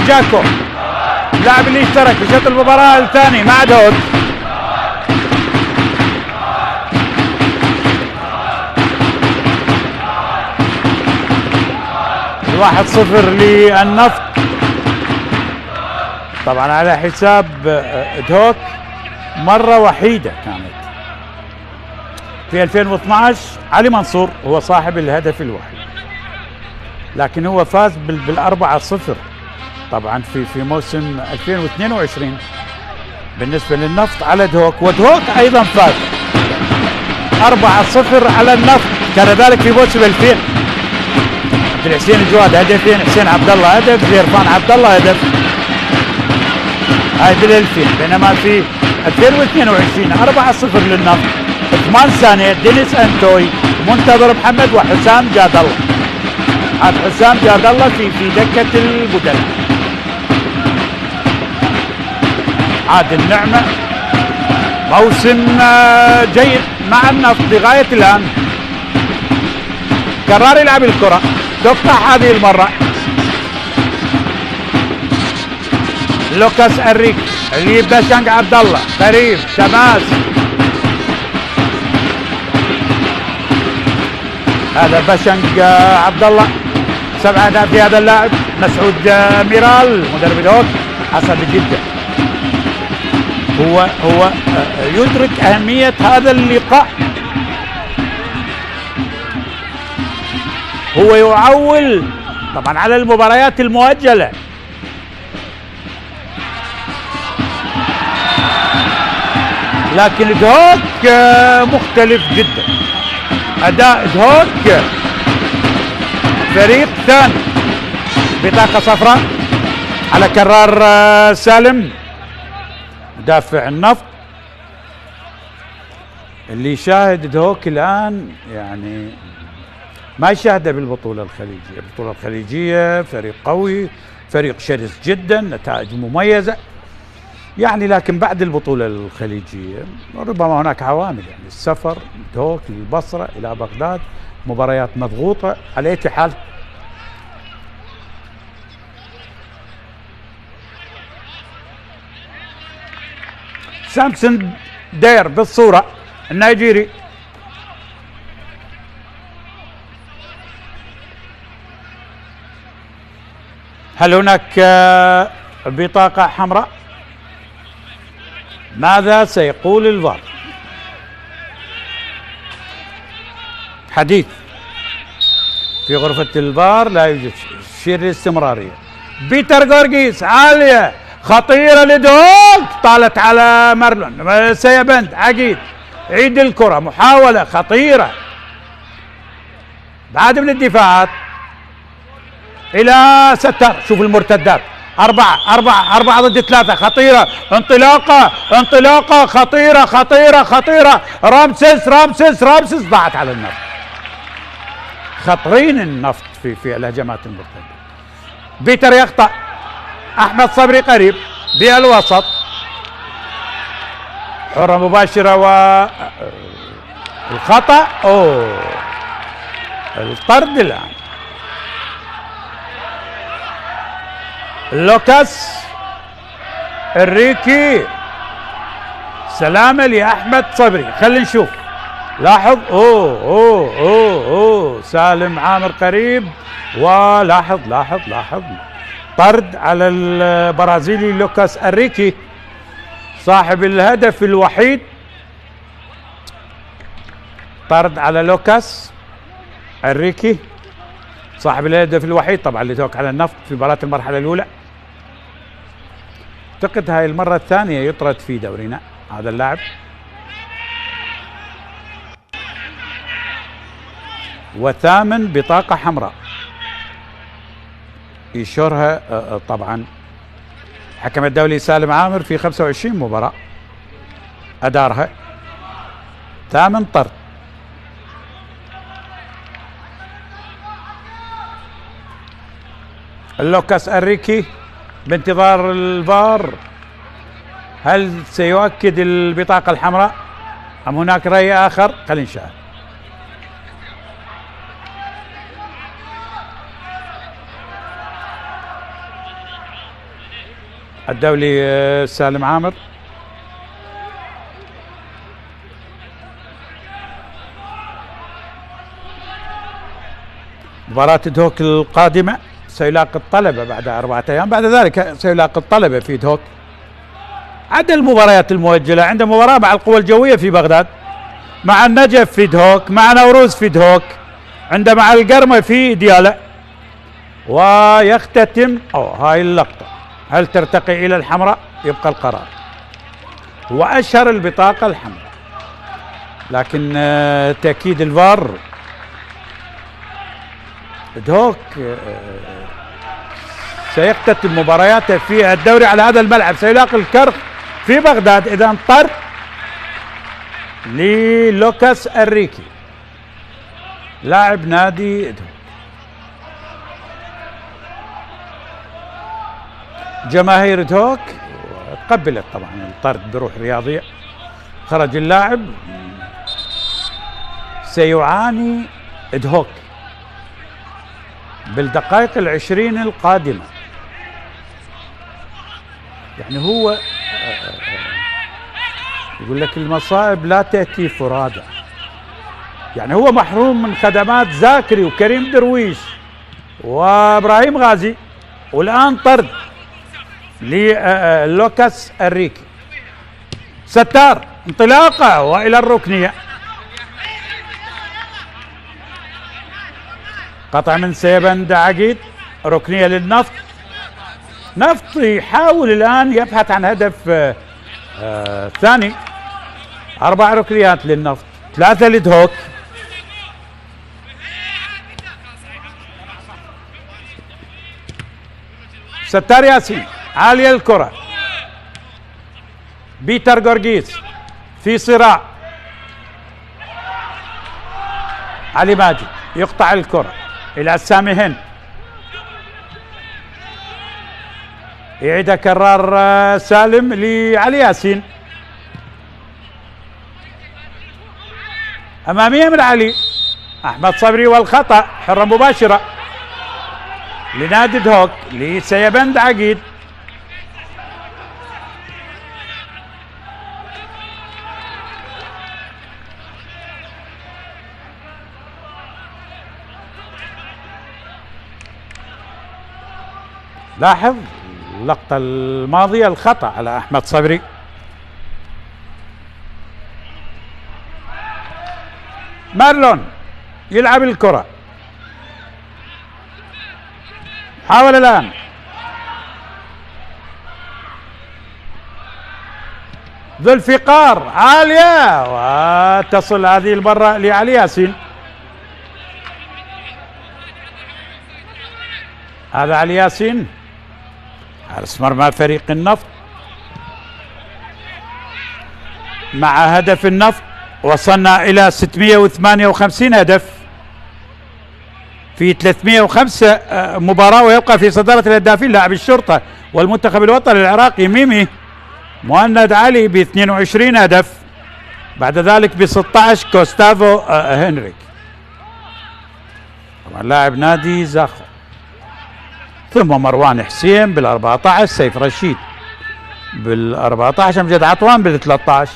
جاكو اللاعب اللي اشترك في شوط المباراة الثاني مع دود. الواحد 0 للنفط طبعا على حساب دهوك مرة وحيدة كانت في 2012. علي منصور هو صاحب الهدف الوحيد، لكن هو فاز بال4-0 طبعا في موسم 2022 بالنسبة للنفط على دهوك، ودهوك ايضا فاز 4-0 على النفط، كان ذلك في موسم 2000. عبد الحسين الجواد هدفين، حسين عبد الله هدف، زيرفان عبد الله هدف، هاي بال2000. بينما في 2022 4-0 للنفط، 8 ثانية دينيس انتوي، منتظر محمد وحسام جاد الله. عاد حسام جاد الله في دكة البدلاء. عاد النعمة موسم جيد مع النفط لغاية الآن. قرار يلعب الكرة، تقطع هذه المرة لوكاس أريك اللي يبدا شانق عبد الله، قريب تماس. هذا باشنق عبد الله، 7 أهداف في هذا اللاعب. مسعود ميرال مدرب دهوك حسب جدا، هو يدرك أهمية هذا اللقاء، هو يعول طبعا على المباريات المؤجلة. لكن دهوك مختلف جدا، أداء دهوك فريق ثاني. بطاقة صفراء على كرار سالم مدافع النفط اللي يشاهد دهوك الآن يعني ما يشاهده بالبطولة الخليجية. البطولة الخليجية فريق قوي، فريق شرس جدا، نتائج مميزة يعني. لكن بعد البطولة الخليجية ربما هناك عوامل، يعني السفر دهوك للبصرة إلى بغداد، مباريات مضغوطة. على أي حال سامسون دير بالصورة النيجيري، هل هناك بطاقة حمراء؟ ماذا سيقول الفار؟ حديث في غرفة الفار، لا يوجد شيء للاستمرارية. بيتر غورغيس عالية خطيرة لدهوك، طالت على مارلون سيبند عقيد، عيد الكرة، محاولة خطيرة بعد من الدفاعات إلى ستار. شوف المرتدات، 4 ضد 3، خطيرة، انطلاقة خطيرة. رامسيس ضاعت على النفط. خطرين النفط في الهجمات المرتدة. بيتر يخطأ، أحمد صبري قريب بالوسط، حرة مباشرة والخطأ. الطرد الآن. لوكاس الريكي، سلامة لأحمد صبري. خلينا نشوف، لاحظ سالم عامر قريب، ولاحظ طرد على البرازيلي لوكاس الريكي. صاحب الهدف الوحيد، طرد على لوكاس الريكي صاحب الهدف الوحيد طبعا لدهوك على النفط في مباراة المرحلة الأولى. اعتقد هاي المرة الثانية يطرد في دورينا هذا اللاعب. وثامن بطاقة حمراء يشورها طبعا حكم الدولي سالم عامر في 25 مباراة أدارها، ثامن طرد. لوكاس أريكي بانتظار الفار، هل سيؤكد البطاقة الحمراء أم هناك رأي آخر؟ خلينا نشاهد. الدولي سالم عامر. مباراة دهوك القادمة سيلاقي الطلبة بعد 4 أيام، بعد ذلك سيلاقي الطلبة في دهوك. عدا المباريات المؤجلة، عنده مباراة مع القوى الجوية في بغداد، مع النجف في دهوك، مع نوروز في دهوك، عنده مع القرمة في ديالى، ويختتم هاي اللقطة. هل ترتقي إلى الحمراء؟ يبقى القرار. وأشهر البطاقة الحمراء، لكن تأكيد الفار. دهوك سيختتم مبارياته في الدوري على هذا الملعب، سيلاقي الكرخ في بغداد. إذا طرد للوكاس الريكي لاعب نادي دهوك. جماهير دهوك تقبلت طبعا الطرد بروح رياضية. خرج اللاعب. سيعاني دهوك بالدقائق 20 القادمة. يعني هو يقول لك المصائب لا تأتي فرادى. يعني هو محروم من خدمات زاكري وكريم درويش وابراهيم غازي، والآن طرد للوكاس الريكي. ستار انطلاقه والى الركنيه، قطع من سيبند عقيد، ركنيه للنفط. نفط يحاول الان يبحث عن هدف ثاني. 4 ركنيات للنفط، 3 لدهوك. ستار ياسين عالية الكرة، بيتر جورجيس في صراع، علي ماجد يقطع الكرة إلى سامي هند، يعيدها كرار سالم لعلي ياسين، أمامية من علي، أحمد صبري والخطأ، حرة مباشرة لنادي دهوك لسيبند عقيد. لاحظ اللقطة الماضية الخطأ على أحمد صبري. مارلون يلعب الكرة، حاول الآن ذو الفقار عالية، وتصل هذه المرة لعلي ياسين. هذا علي ياسين حارس مرمى فريق النفط. مع هدف النفط وصلنا إلى 658 هدف في 305 مباراة، ويبقى في صدارة الهدافين لاعب الشرطة والمنتخب الوطني العراقي ميمي مهند علي ب 22 هدف، بعد ذلك ب 16 كوستافو هنريك طبعا لاعب نادي زاخو، ثم مروان حسين بال14، سيف رشيد بال14، امجد عطوان بال13،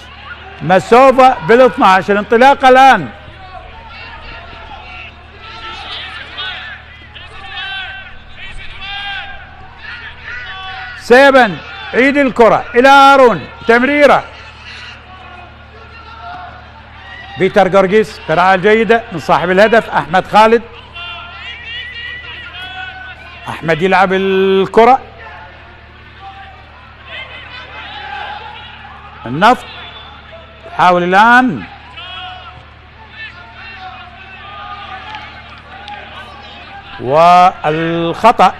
مسوفة بال12. الانطلاقة الآن سيبن عيد الكرة إلى هارون، تمريرة بيتر جورجيس، قراءة جيدة من صاحب الهدف أحمد خالد. أحمد يلعب الكرة، النفط يحاول الآن والخطأ.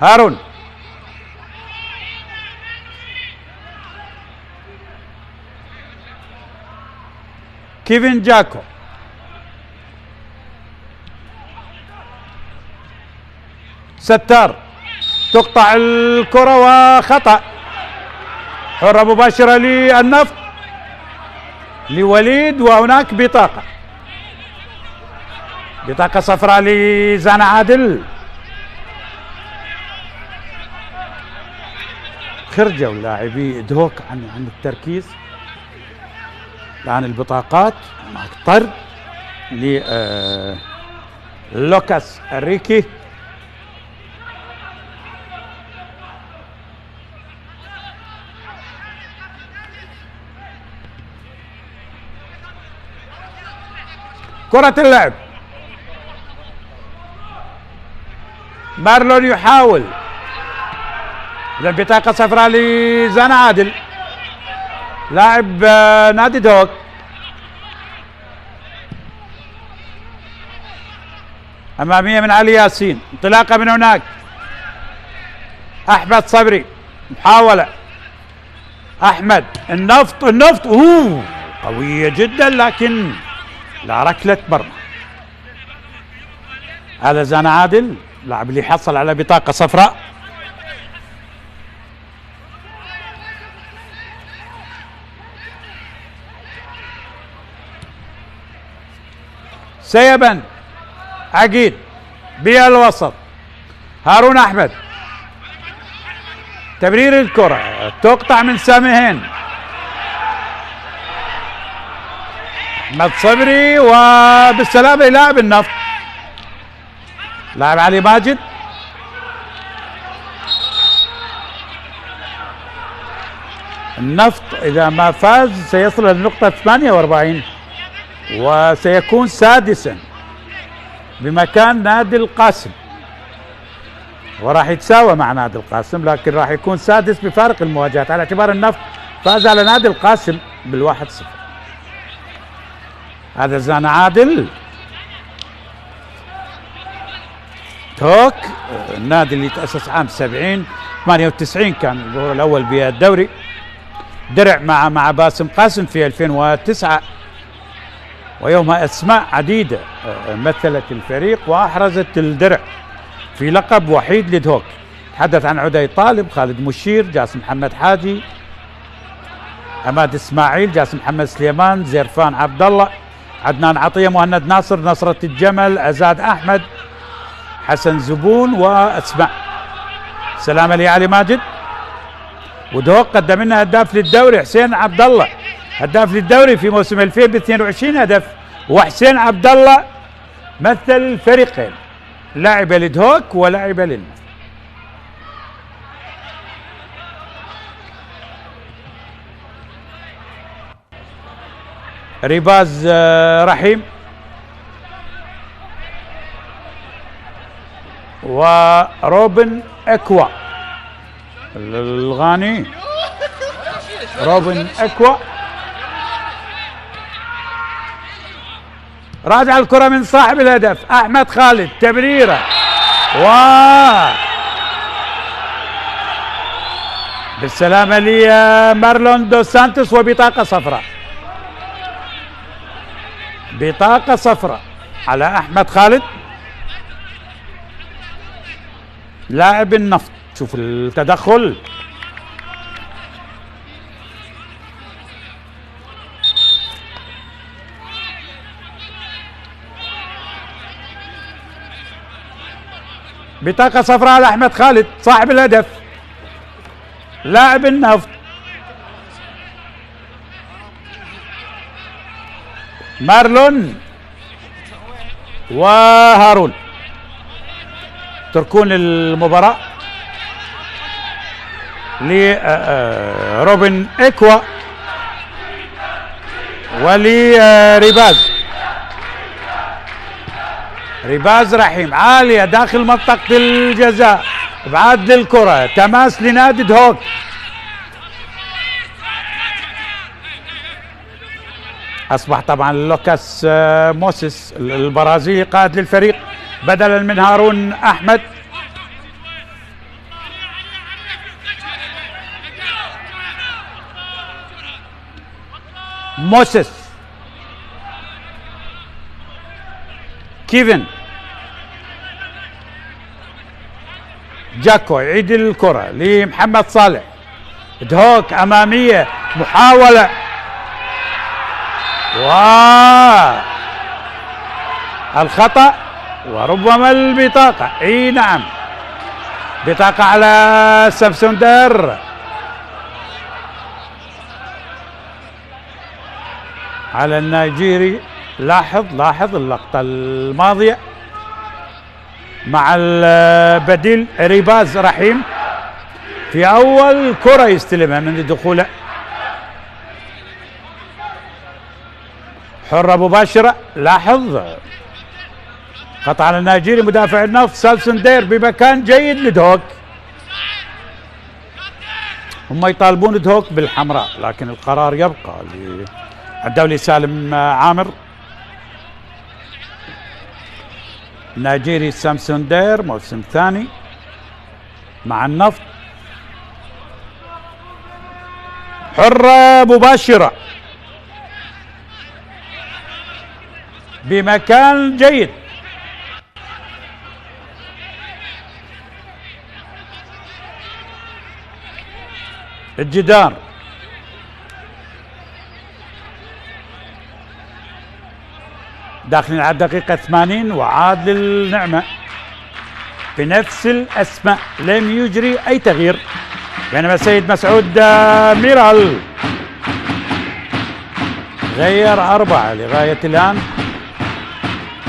هارون كيفن جاكو، ستار تقطع الكرة وخطأ. حرة مباشرة للنفط لوليد، وهناك بطاقة صفراء لزان عادل. خرجوا لاعبي دهوك عن التركيز. الآن البطاقات مع طرد لوكاس ريكي. كرة اللعب، مارلون يحاول، البطاقة صفراء لزان عادل لاعب نادي دهوك. أمامية من علي ياسين، انطلاقة من هناك، أحمد صبري محاولة، أحمد النفط قوية جدا لكن لا ركلة مرمى. هذا زان عادل لاعب اللي حصل على بطاقة صفراء. سيبن عقيد بالوسط، هارون أحمد، تمرير الكرة تقطع من سامهين، أحمد صبري وبالسلامة لاعب النفط، لاعب علي ماجد. النفط إذا ما فاز سيصل للنقطة 48 وسيكون سادسا بمكان نادي القاسم، وراح يتساوى مع نادي القاسم، لكن راح يكون سادس بفارق المواجهات على اعتبار النفط فاز على نادي القاسم بال1-0. هذا زان عادل توك، النادي اللي تأسس عام 70 98 كان الظهور الأول بالدوري، درع مع باسم قاسم في 2009، ويومها أسماء عديدة مثلت الفريق وأحرزت الدرع في لقب وحيد لدهوك. تحدث عن عدي طالب، خالد مشير، جاسم محمد حاجي، عماد إسماعيل، جاسم محمد سليمان، زيرفان عبد الله، عدنان عطية، مهند ناصر، نصرة الجمل، أزاد أحمد، حسن زبون وأسماء. سلامة لعلي ماجد. ودهوك قدم لنا هداف للدوري حسين عبد الله، هداف للدوري في موسم 2000 ب 22 هدف، وحسين عبد الله مثل الفريقين، لعب لدهوك ولعب للنفط. ريباز رحيم وروبن اكوا الغاني، روبن اكوا راجع الكرة من صاحب الهدف احمد خالد، تمريرة بالسلامة لمارلون دوس سانتوس، وبطاقة صفراء، بطاقة صفراء على احمد خالد لاعب النفط. شوف التدخل، بطاقة صفراء على احمد خالد صاحب الهدف لاعب النفط. مارلون وهارون، تركون المباراة لروبن إكوا ولريباز. ريباز رحيم عالية داخل منطقة الجزاء، ابعاد للكرة، تماس لنادي دهوك. اصبح طبعا لوكاس موسيس البرازيلي قائد للفريق بدلا من هارون احمد. موسيس، كيفن، جاكو يعيد الكرة لمحمد صالح. دهوك أمامية، محاولة الخطأ وربما البطاقة. اي نعم، بطاقة على سامسوندر. على النيجيري. لاحظ اللقطة الماضية مع البديل ريباز رحيم في أول كرة يستلمها من دخوله، حرة مباشرة. لاحظ قطع على النيجيري مدافع النفط سامسوندر بمكان جيد لدهوك. هم يطالبون دهوك بالحمراء لكن القرار يبقى للدولي سالم عامر. نيجيري سامسوندر موسم ثاني مع النفط، حرة مباشرة بمكان جيد. الجدار داخلين على الدقيقة 80 وعاد للنعمة بنفس الأسماء، لم يجري أي تغيير. بينما السيد مسعود ميرال غير 4 لغاية الآن.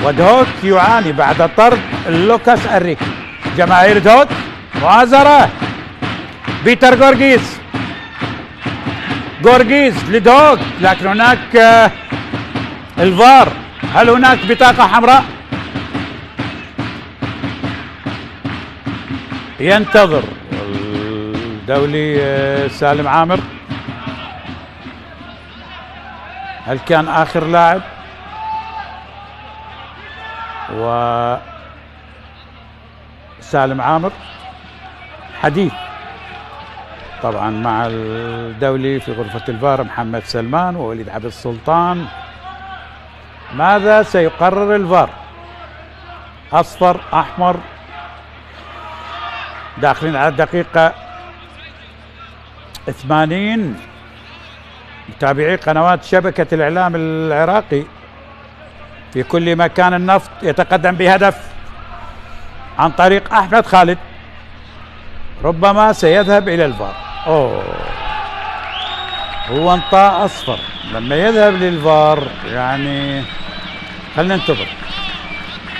ودهوك يعاني بعد طرد لوكاس أريكي. جماهير دهوك مؤازرة. بيتر غورغيز لدهوك، لكن هناك الفار. هل هناك بطاقة حمراء؟ ينتظر الدولي سالم عامر. هل كان آخر لاعب؟ وسالم عامر حديث طبعا مع الدولي في غرفة الفار محمد سلمان ووليد عبد السلطان. ماذا سيقرر الفار؟ أصفر، أحمر. داخلين على الدقيقة 80. متابعي قنوات شبكة الإعلام العراقي في كل مكان، النفط يتقدم بهدف عن طريق أحمد خالد، ربما سيذهب إلى الفار. هو انطاء أصفر لما يذهب للفار، يعني خلينا ننتظر،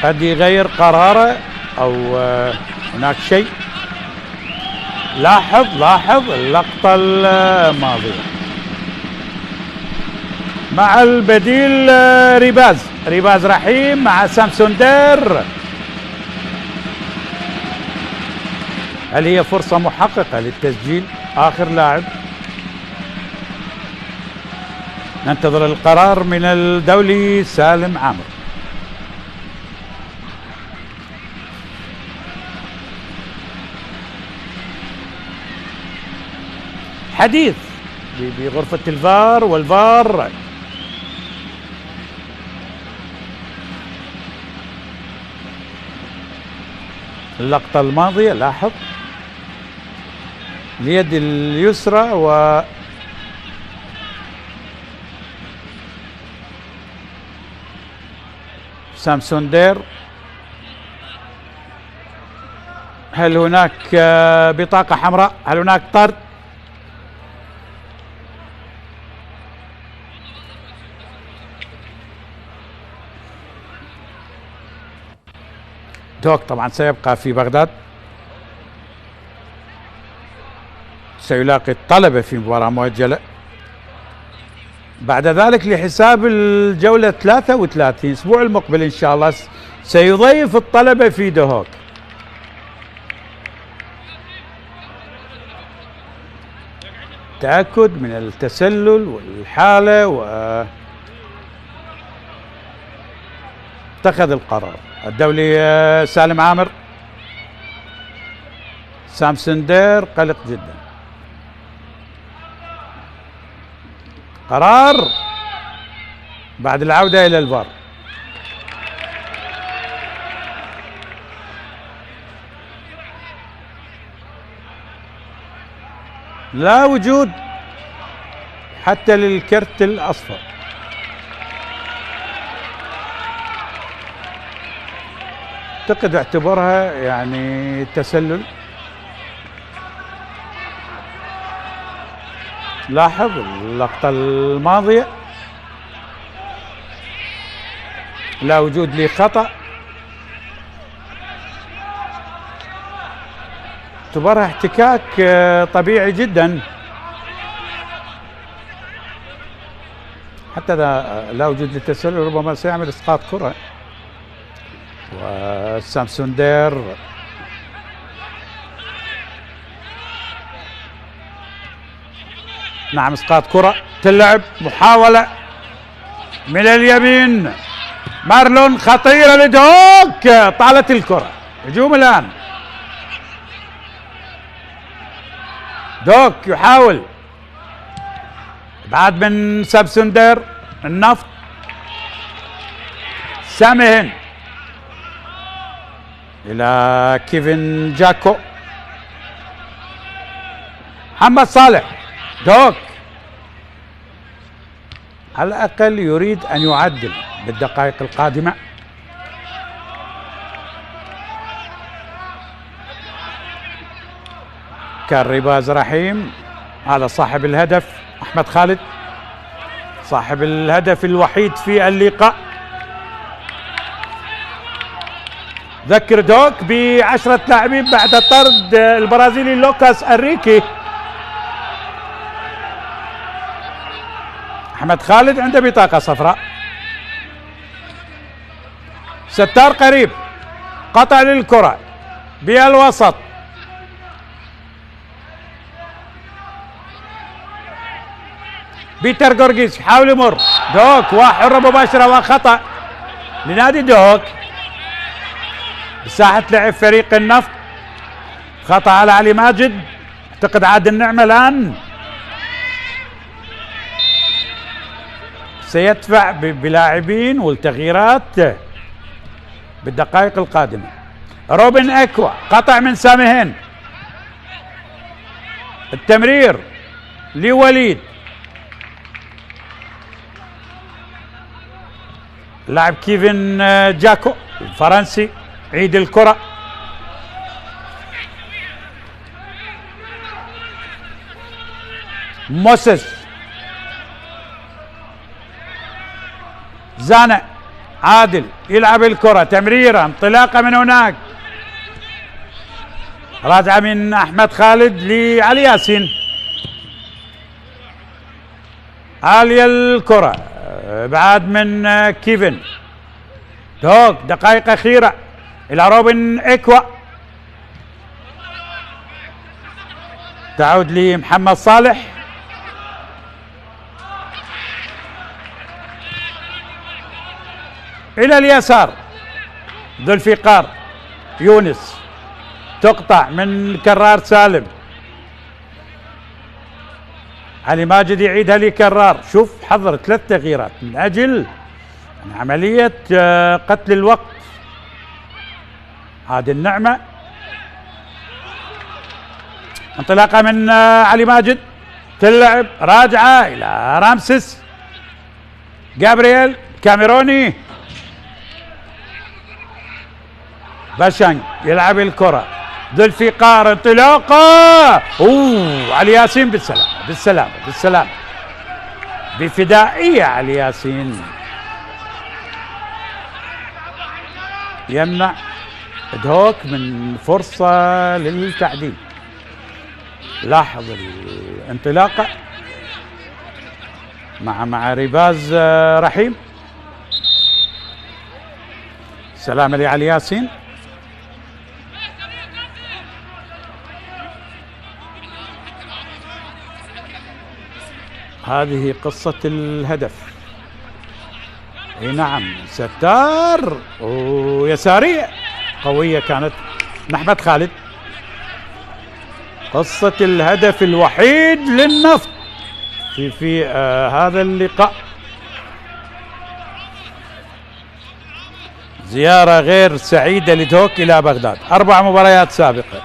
قد يغير قراره أو هناك شيء. لاحظ اللقطة الماضية مع البديل ريباز رحيم مع سامسوندر. هل هي فرصة محققة للتسجيل؟ آخر لاعب. ننتظر القرار من الدولي سالم عامر. حديث بغرفة الفار والفار. اللقطة الماضية لاحظ اليد اليسرى و سامسوندر. هل هناك بطاقة حمراء؟ هل هناك طرد؟ دوك طبعا سيبقى في بغداد، سيلاقي الطلبة في مباراة مؤجلة. بعد ذلك لحساب الجولة 33 الأسبوع المقبل إن شاء الله سيضيف الطلبة في دهوك. تأكد من التسلل والحالة اتخذ القرار الدولي سالم عامر. سامسون دير قلق جدا. قرار بعد العودة إلى الفار. لا وجود حتى للكرت الأصفر. اعتقد اعتبرها يعني تسلل. لاحظ اللقطة الماضية لا وجود لخطأ، اعتبرها احتكاك طبيعي جدا. حتى إذا لا وجود للتسلل ربما سيعمل اسقاط كرة. وسامسون دير نعم اسقاط كرة تلعب. محاولة من اليمين مارلون خطيرة لدوك، طالت الكرة. هجوم الآن. دوك يحاول بعد من سامسون دير. النفط سامهن إلى كيفن جاكو. محمد صالح. دوك على الأقل يريد أن يعدل بالدقائق القادمة. كان رباز رحيم هذا صاحب الهدف. أحمد خالد صاحب الهدف الوحيد في اللقاء. ذكر دوك ب10 لاعبين بعد طرد البرازيلي لوكاس أريكي. أحمد خالد عنده بطاقة صفراء. ستار قريب قطع للكرة بالوسط. بيتر جورجيس يحاول يمر. دوك وحرة مباشرة وخطأ لنادي دوك بساحة لعب فريق النفط. خطأ على علي ماجد. اعتقد عاد النعمة الآن سيدفع بلاعبين والتغييرات بالدقائق القادمة. روبن اكوا قطع من سامهين. التمرير لوليد. لاعب كيفن جاكو الفرنسي عيد الكرة. موسيس زانع عادل يلعب الكرة. تمريرة انطلاقة من هناك. راجعة من أحمد خالد لعلي ياسين. عالية الكرة بعد من كيفن. دوك دقائق أخيرة إلى روبن إكوا. تعود لمحمد صالح. إلى اليسار ذو الفقار يونس. تقطع من كرار سالم. علي ماجد يعيدها لكرار. شوف حضر 3 تغييرات من أجل عملية قتل الوقت. هذه النعمة. انطلاقة من علي ماجد تلعب راجعة إلى رامسيس. جابرييل كاميروني. باشانج يلعب الكرة. ذو الفقار انطلاقة. علي ياسين بالسلامة بالسلامة بالسلامة. بفدائية علي ياسين يمنع دهوك من فرصة للتعديل. لاحظ الانطلاقة مع ريباز رحيم. سلام لعلي ياسين. هذه قصة الهدف. اي نعم، ستار ويسارية قوية كانت من أحمد خالد. قصة الهدف الوحيد للنفط في هذا اللقاء. زيارة غير سعيدة لدهوك إلى بغداد. 4 مباريات سابقة،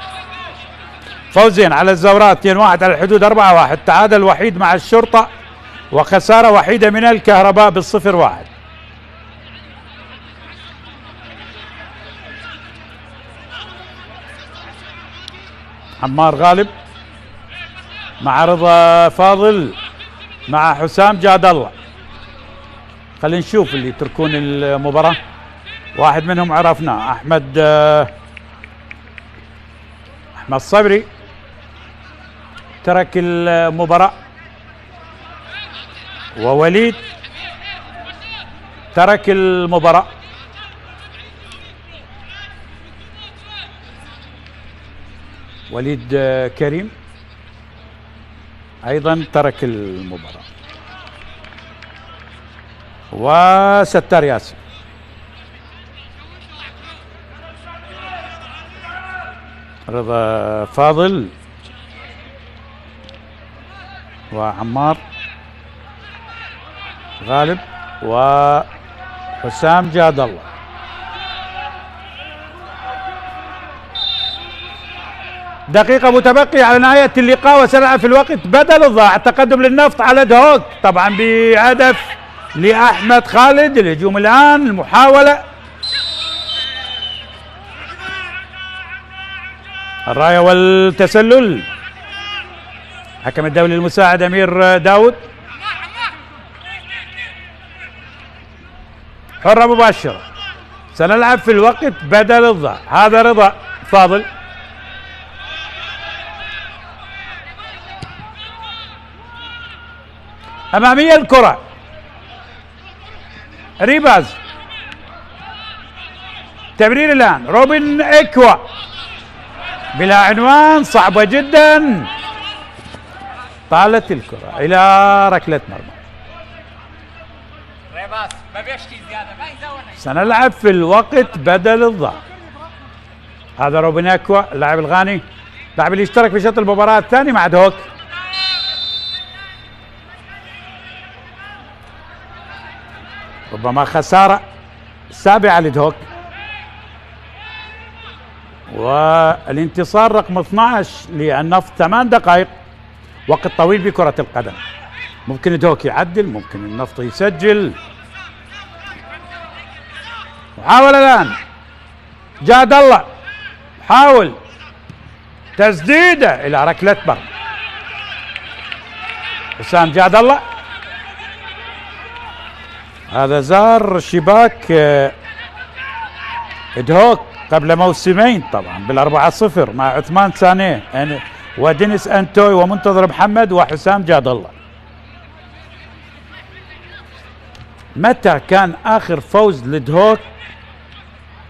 فوزين على الزوراء 2-1 على الحدود 4-1، تعادل وحيد مع الشرطة، وخسارة وحيدة من الكهرباء بال0-1. عمار غالب مع رضا فاضل مع حسام جاد الله. خلينا نشوف اللي يتركون المباراة. واحد منهم عرفناه، أحمد صبري ترك المباراة، ووليد ترك المباراة. وليد كريم أيضا ترك المباراة، وستار ياسين. رضا فاضل وعمار غالب وحسام جاد الله. دقيقة متبقية على نهاية اللقاء، وسنلعب في الوقت بدل الضائع. التقدم للنفط على دهوك طبعا بهدف لأحمد خالد. الهجوم الآن، المحاولة، الراية والتسلل. حكم الدولي المساعد أمير داود. حرة مباشرة، سنلعب في الوقت بدل الضائع. هذا رضا فاضل، أمامية الكرة، ريباز، تمرير الآن، روبن إكوا بلا عنوان، صعبة جدا. طالت الكرة إلى ركلة مرمى. سنلعب في الوقت بدل الضائع. هذا روبن إكوا اللاعب الغاني، اللاعب اللي اشترك في شوط المباراة الثاني مع دهوك. ربما خسارة سابعة لدهوك، والانتصار رقم 12 للنفط. 8 دقائق، وقت طويل بكرة القدم. ممكن دهوك يعدل، ممكن النفط يسجل. محاولة الآن، جاد الله حاول تسديدة إلى ركلة مرمى. حسام جاد الله، هذا زار شباك دهوك قبل موسمين طبعا بال4-0 مع عثمان سانيه ودينيس أنتوي ومنتظر محمد وحسام جاد الله. متى كان آخر فوز لدهوك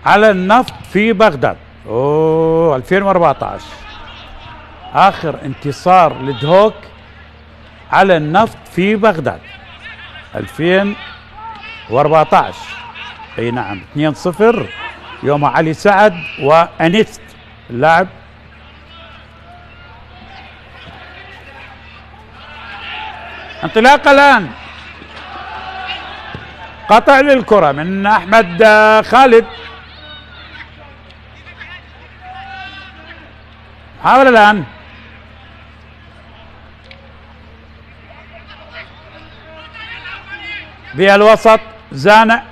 على النفط في بغداد؟ 2014 آخر انتصار لدهوك على النفط في بغداد 2014. اي نعم، 2-0 يوم علي سعد وأنيست اللاعب. انطلاقة الآن، قطع للكرة من أحمد خالد. حاول الآن، بالوسط زانع،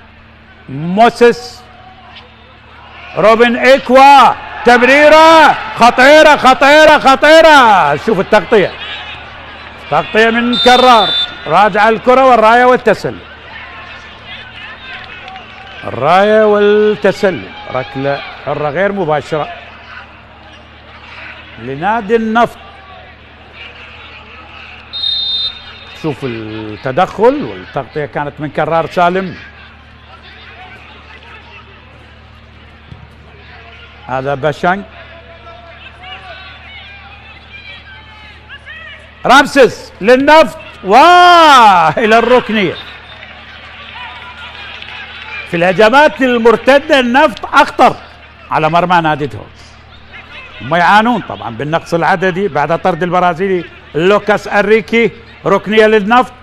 موسيس، روبن إكوا، تمريرة خطيرة خطيرة خطيرة. شوف التغطية، تغطية من كرار، راجع الكرة والراية والتسلل، الراية والتسلل. ركلة حرة غير مباشرة لنادي النفط. شوف التدخل والتغطية كانت من كرار سالم. هذا باشانج، رامسيس للنفط إلى الركنية. في الهجمات المرتدة النفط أخطر على مرمى نادي هوك. هم يعانون طبعا بالنقص العددي بعد طرد البرازيلي لوكاس أريكي. ركنية للنفط.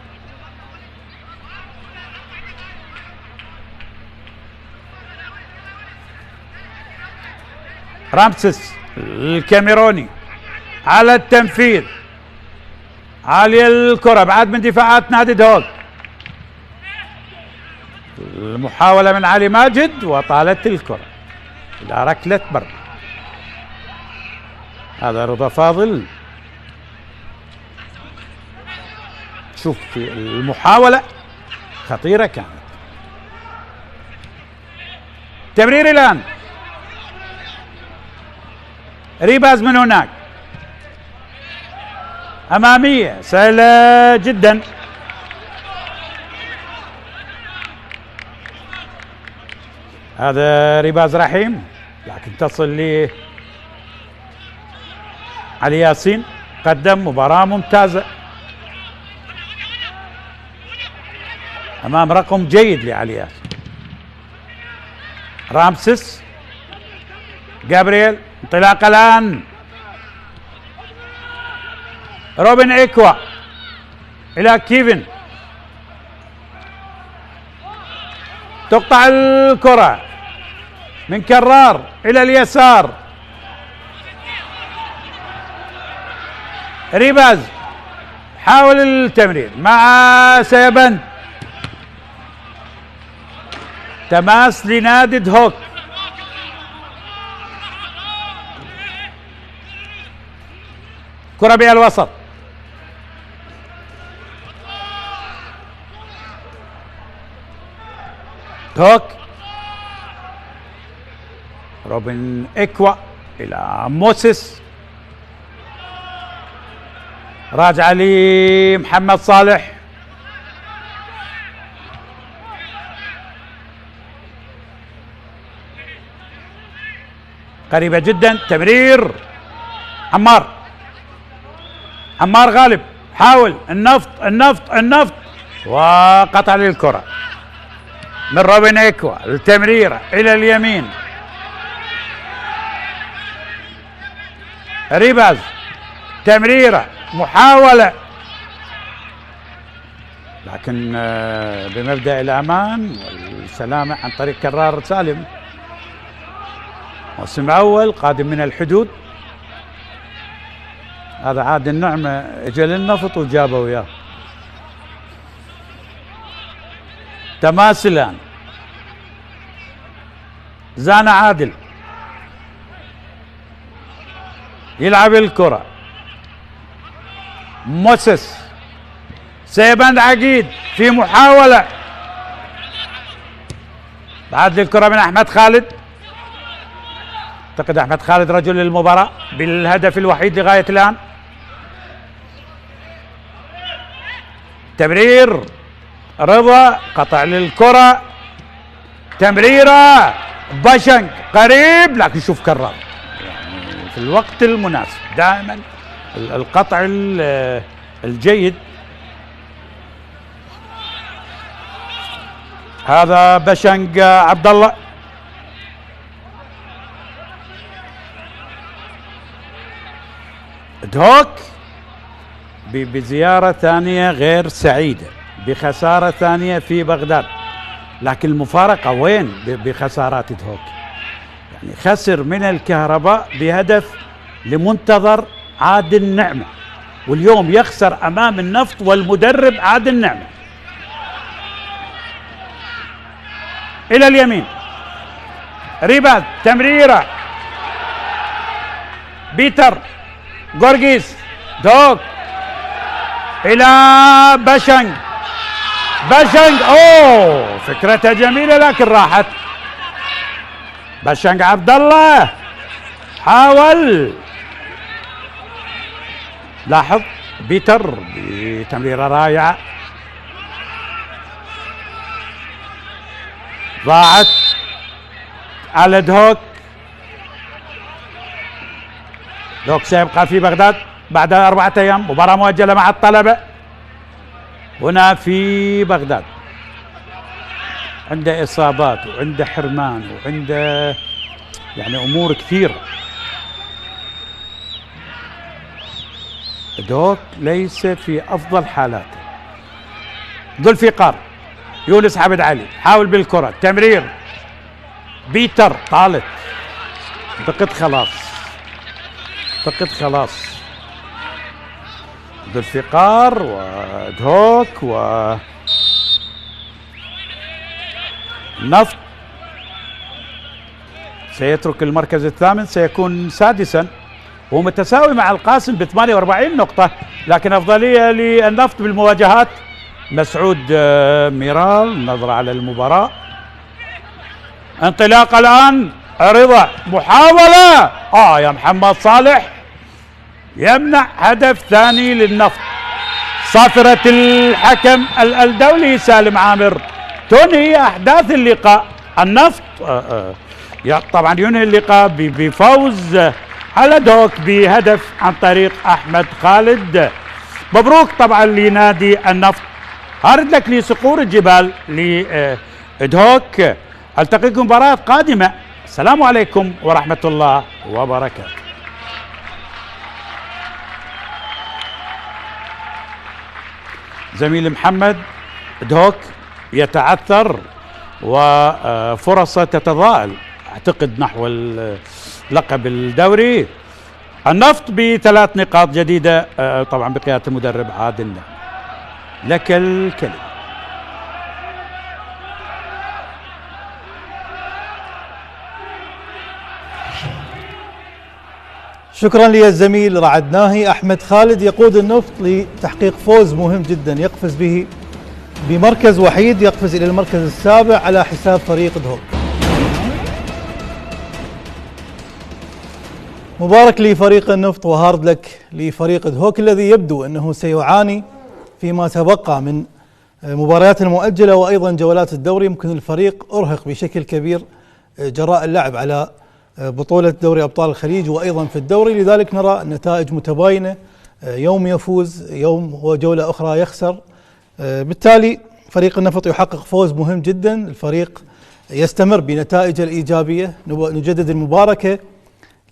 رامسيس الكاميروني على التنفيذ، عالية الكرة بعد من دفاعات نادي هوك. المحاولة من علي ماجد وطالت الكرة إلى ركلة مرمى. هذا رضا فاضل. شوف في المحاولة خطيرة كانت. تمرير الآن، ريباز من هناك، أمامية سهلة جدا. هذا ريباز رحيم لكن تصل لي علي ياسين. قدم مباراة ممتازة أمام رقم جيد لعلي ياسين. رامسيس، جابرييل، انطلاق الآن، روبن إيكوا إلى كيفن، تقطع الكرة من كرار إلى اليسار. ريباز حاول التمرير مع سيبند. تماس لنادي هوك. كرة بالوسط، هوك، روبن إيكوا إلى موسيس، راجع لي محمد صالح. قريبة جدا، تمرير عمار غالب، حاول النفط وقطع للكرة من روبن إيكوا. التمريرة إلى اليمين، ريباز، تمريرة، محاولة لكن بمبدأ الأمان والسلامة عن طريق كرار سالم. موسم أول قادم من الحدود. هذا عاد النعمة اجى للنفط وجابه وياه. تماس الآن، زانا عادل يلعب الكرة، موسيس، سيبند عقيد في محاولة، بعد الكرة من أحمد خالد. اعتقد أحمد خالد رجل المباراة بالهدف الوحيد لغاية الآن. تمرير رضا، قطع للكرة، تمريرة باشنج قريب لكن شوف كرر يعني في الوقت المناسب دائما القطع الجيد. هذا باشنج عبد الله، هوك بزيارة ثانية غير سعيدة، بخسارة ثانية في بغداد. لكن المفارقة وين بخسارات هوك؟ يعني خسر من الكهرباء بهدف لمنتظر عادل النعمة، واليوم يخسر أمام النفط والمدرب عادل النعمة. إلى اليمين، ريباز، تمريرة، بيتر جورجيس، دوك إلى باشنج، أوه فكرتها جميلة لكن راحت. باشنج عبد الله حاول، لاحظ بيتر بتمريرة رائعة ضاعت على دهوك. دهوك سيبقى في بغداد بعد 4 أيام، مباراة مؤجلة مع الطلبة هنا في بغداد. عنده إصابات وعنده حرمان وعنده يعني أمور كثيرة. دهوك ليس في أفضل حالاته. ذو الفقار يونس عبد علي حاول بالكرة، تمرير بيتر طالت، فقد خلاص ذو الفقار ودهوك نفط سيترك المركز الثامن، سيكون سادسا وهو متساوي مع القاسم ب 48 نقطة، لكن أفضلية للنفط بالمواجهات. مسعود ميرال نظرة على المباراة، انطلاق الآن، رضا محاولة يا محمد صالح يمنع هدف ثاني للنفط. صافرة الحكم الدولي سالم عامر تنهي أحداث اللقاء. النفط طبعا ينهي اللقاء بفوز على دهوك بهدف عن طريق أحمد خالد. مبروك طبعا لنادي النفط، هارد لك لصقور الجبال لدهوك. ألتقيكم مباراة قادمة، السلام عليكم ورحمة الله وبركاته. زميل محمد، دهوك يتعثر وفرصه تتضاءل اعتقد نحو اللقب الدوري. النفط ب3 نقاط جديدة طبعا بقيادة المدرب عادل. لك الكلمة. شكرا للزميل رعد ناهي. أحمد خالد يقود النفط لتحقيق فوز مهم جدا يقفز به بمركز وحيد، يقفز إلى المركز السابع على حساب فريق دهوك. مبارك لفريق النفط وهارد لك لفريق دهوك الذي يبدو أنه سيعاني فيما تبقى من مباريات المؤجلة وأيضا جولات الدوري. يمكن الفريق أرهق بشكل كبير جراء اللعب على بطولة دوري أبطال الخليج وأيضا في الدوري، لذلك نرى نتائج متباينة، يوم يفوز يوم وجولة أخرى يخسر. بالتالي فريق النفط يحقق فوز مهم جدا، الفريق يستمر بنتائج الإيجابية، نجدد المباركة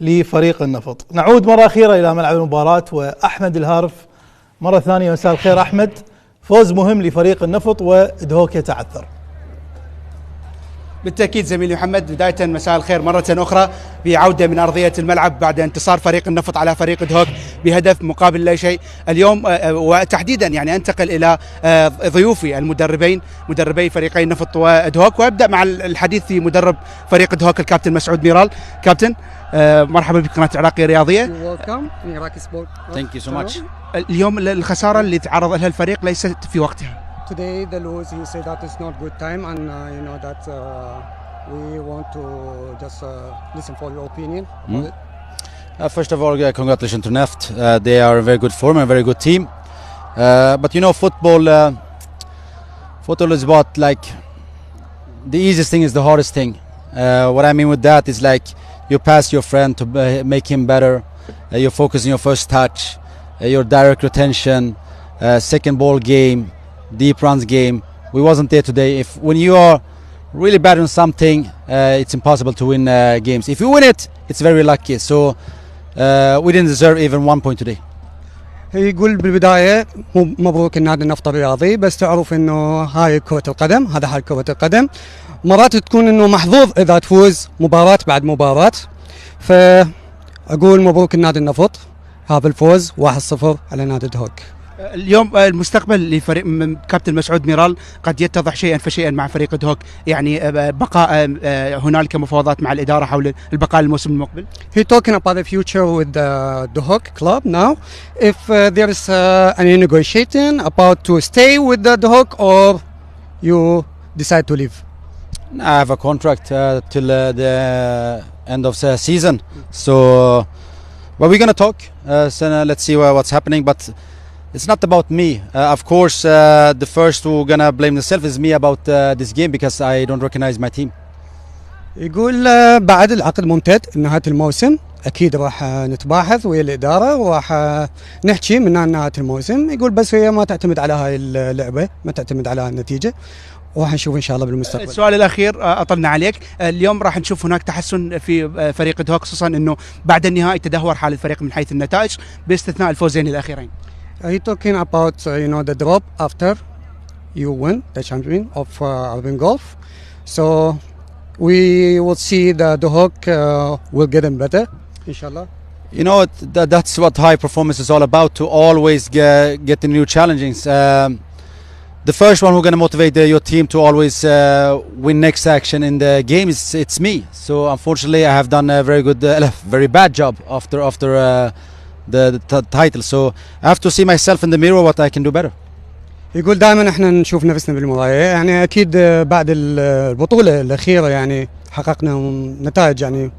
لفريق النفط. نعود مرة أخيرة إلى ملعب المباراة وأحمد الهارف مرة ثانية. مساء الخير أحمد، فوز مهم لفريق النفط ودهوك يتعثر. بالتأكيد زميلي محمد، بداية مساء الخير مرة أخرى بعودة من أرضية الملعب بعد انتصار فريق النفط على فريق دهوك بهدف مقابل لا شيء اليوم. وتحديدا يعني أنتقل إلى ضيوفي المدربين مدربي فريقي النفط ودهوك، وأبدأ مع الحديث في مدرب فريق دهوك الكابتن مسعود ميرال. كابتن مرحبا بقناة العراقية الرياضية. Thank you so much. اليوم الخسارة اللي تعرض لها الفريق ليست في وقتها. Today the lose, he said that it's not good time, and you know that we want to just listen for your opinion. First of all, congratulations to Neft. They are a very good form and a very good team. But you know, football is about like the easiest thing is the hardest thing. What I mean with that is like you pass your friend to make him better. You focus on your first touch, your direct retention, second ball game, deep runs game. We wasn't there today. When you are really bad on something, it's impossible to win games. If you win it, it's very lucky. So we didn't deserve even 1 point today. يقول بالبداية مبروك النادي النفط الرياضي، بس تعرف انه هاي كرة القدم، هذا حال كرة القدم، مرات تكون انه محظوظ اذا تفوز مباراة بعد مباراة. فاقول مبروك النادي النفط هذا الفوز 1-0 على نادي دهوك. اليوم المستقبل لفريق كابتن مسعود ميرال قد يتضح شيئا فشيئا مع فريق دهوك، يعني بقاء هنالك مفاوضات مع الإدارة حول البقاء الموسم المقبل. He talking about the future with the Dahok club now. If there is any negotiating about to stay with the Dahok or you decide to leave. I have a contract till the end of the season, so but we're gonna talk. So let's see what's happening. But it's not about me. Of course, the first who gonna blame themselves is me about this game because I don't recognize my team. يقول بعد العقد ممتد نهاية الموسم اكيد راح نتباحث ويا الاداره وراح نحكي من نهايه الموسم. يقول بس هي ما تعتمد على هاي اللعبه، ما تعتمد على النتيجه، وراح نشوف ان شاء الله بالمستقبل. السؤال الاخير اطلنا عليك، اليوم راح نشوف هناك تحسن في فريق هوك، خصوصا انه بعد النهائي تدهور حال الفريق من حيث النتائج باستثناء الفوزين الاخيرين. Are you talking about the drop after you win the champion of Arabian Golf? So we will see the Hawk will get them better, inshallah. You know, that's what high performance is all about, to always get the new challenges. The first one who's going to motivate your team to always win next action in the game it's me. So unfortunately I have done a very bad job after the title. So I have to see myself in the mirror what I can do better. يقول دائما احنا نشوف نفسنا بالمرايه، يعني اكيد بعد البطوله الاخيره يعني حققنا نتائج يعني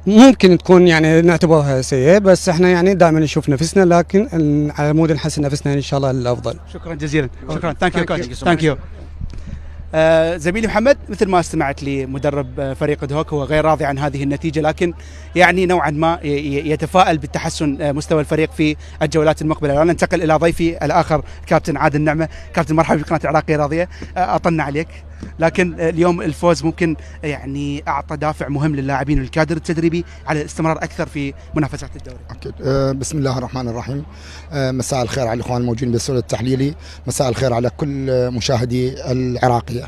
ممكن تكون يعني نعتبرها سيئه، بس احنا يعني دائما نشوف نفسنا لكن على مود نحسن نفسنا ان شاء الله للافضل. شكرا جزيلا. شكرا. ثانك يو كوتش. ثانك يو. زميلي محمد، مثل ما استمعت لمدرب فريق دهوك، هو غير راضي عن هذه النتيجة، لكن يعني نوعا ما يتفائل بالتحسن مستوى الفريق في الجولات المقبلة. الآن ننتقل إلى ضيفي الآخر كابتن عادل نعمة. كابتن مرحبا بقناة العراقية راضية. أطلنا عليك، لكن اليوم الفوز ممكن يعني أعطى دافع مهم للاعبين والكادر التدريبي على الاستمرار أكثر في منافسات الدوري. أكيد. بسم الله الرحمن الرحيم. مساء الخير على الإخوان الموجودين بالسوري التحليلي، مساء الخير على كل مشاهدي العراقية.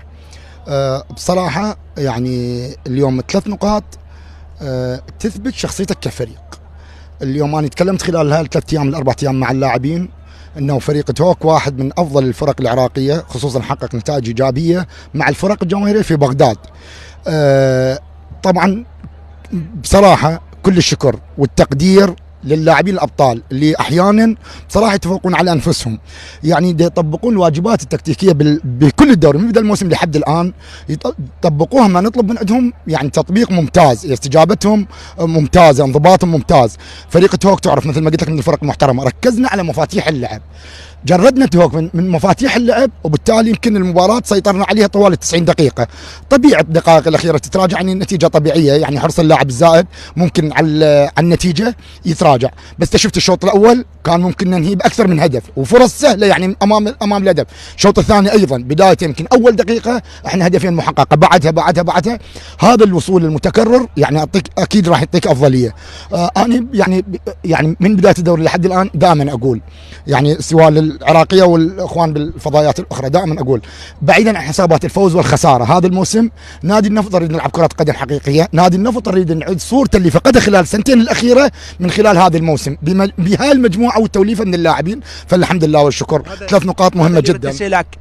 بصراحة يعني اليوم 3 نقاط تثبت شخصيتك كفريق. اليوم أنا تكلمت خلال هال3 أيام ال4 أيام مع اللاعبين انه فريق هوك واحد من افضل الفرق العراقيه، خصوصا حقق نتائج ايجابيه مع الفرق الجماهيريه في بغداد. طبعا بصراحه كل الشكر والتقدير للاعبين الابطال اللي احيانا بصراحه يتفوقون على انفسهم، يعني يطبقون الواجبات التكتيكيه بكل الدوري من بدا الموسم لحد الان، يطبقوها ما نطلب من عندهم، يعني تطبيق ممتاز، استجابتهم ممتازه، انضباطهم ممتاز. فريق هوك تعرف مثل ما قلت لك من الفرق المحترمه، ركزنا على مفاتيح اللعب، جردنا هوك من مفاتيح اللعب، وبالتالي يمكن المباراه سيطرنا عليها طوال 90 دقيقه. طبيعه الدقائق الاخيره تتراجع، يعني النتيجه طبيعيه، يعني حرص اللاعب الزائد ممكن على النتيجه يتراجع، بس شفت الشوط الاول كان ممكن ننهي باكثر من هدف وفرص سهله يعني امام الهدف. الشوط الثاني ايضا بدايه يمكن اول دقيقه احنا هدفين محققه، بعدها هذا الوصول المتكرر يعني اكيد راح يعطيك افضليه. انا يعني من بدايه الدوري لحد الان دائما اقول، يعني سواء العراقيه والاخوان بالفضائيات الاخرى دائما اقول، بعيدا عن حسابات الفوز والخساره، هذا الموسم نادي النفط نريد نلعب كره قدم حقيقيه، نادي النفط نريد نعيد صورته اللي فقدها خلال السنتين الاخيره من خلال هذا الموسم بهاي المجموعه والتوليفه من اللاعبين، فالحمد لله والشكر. 3 نقاط مهمه جدا.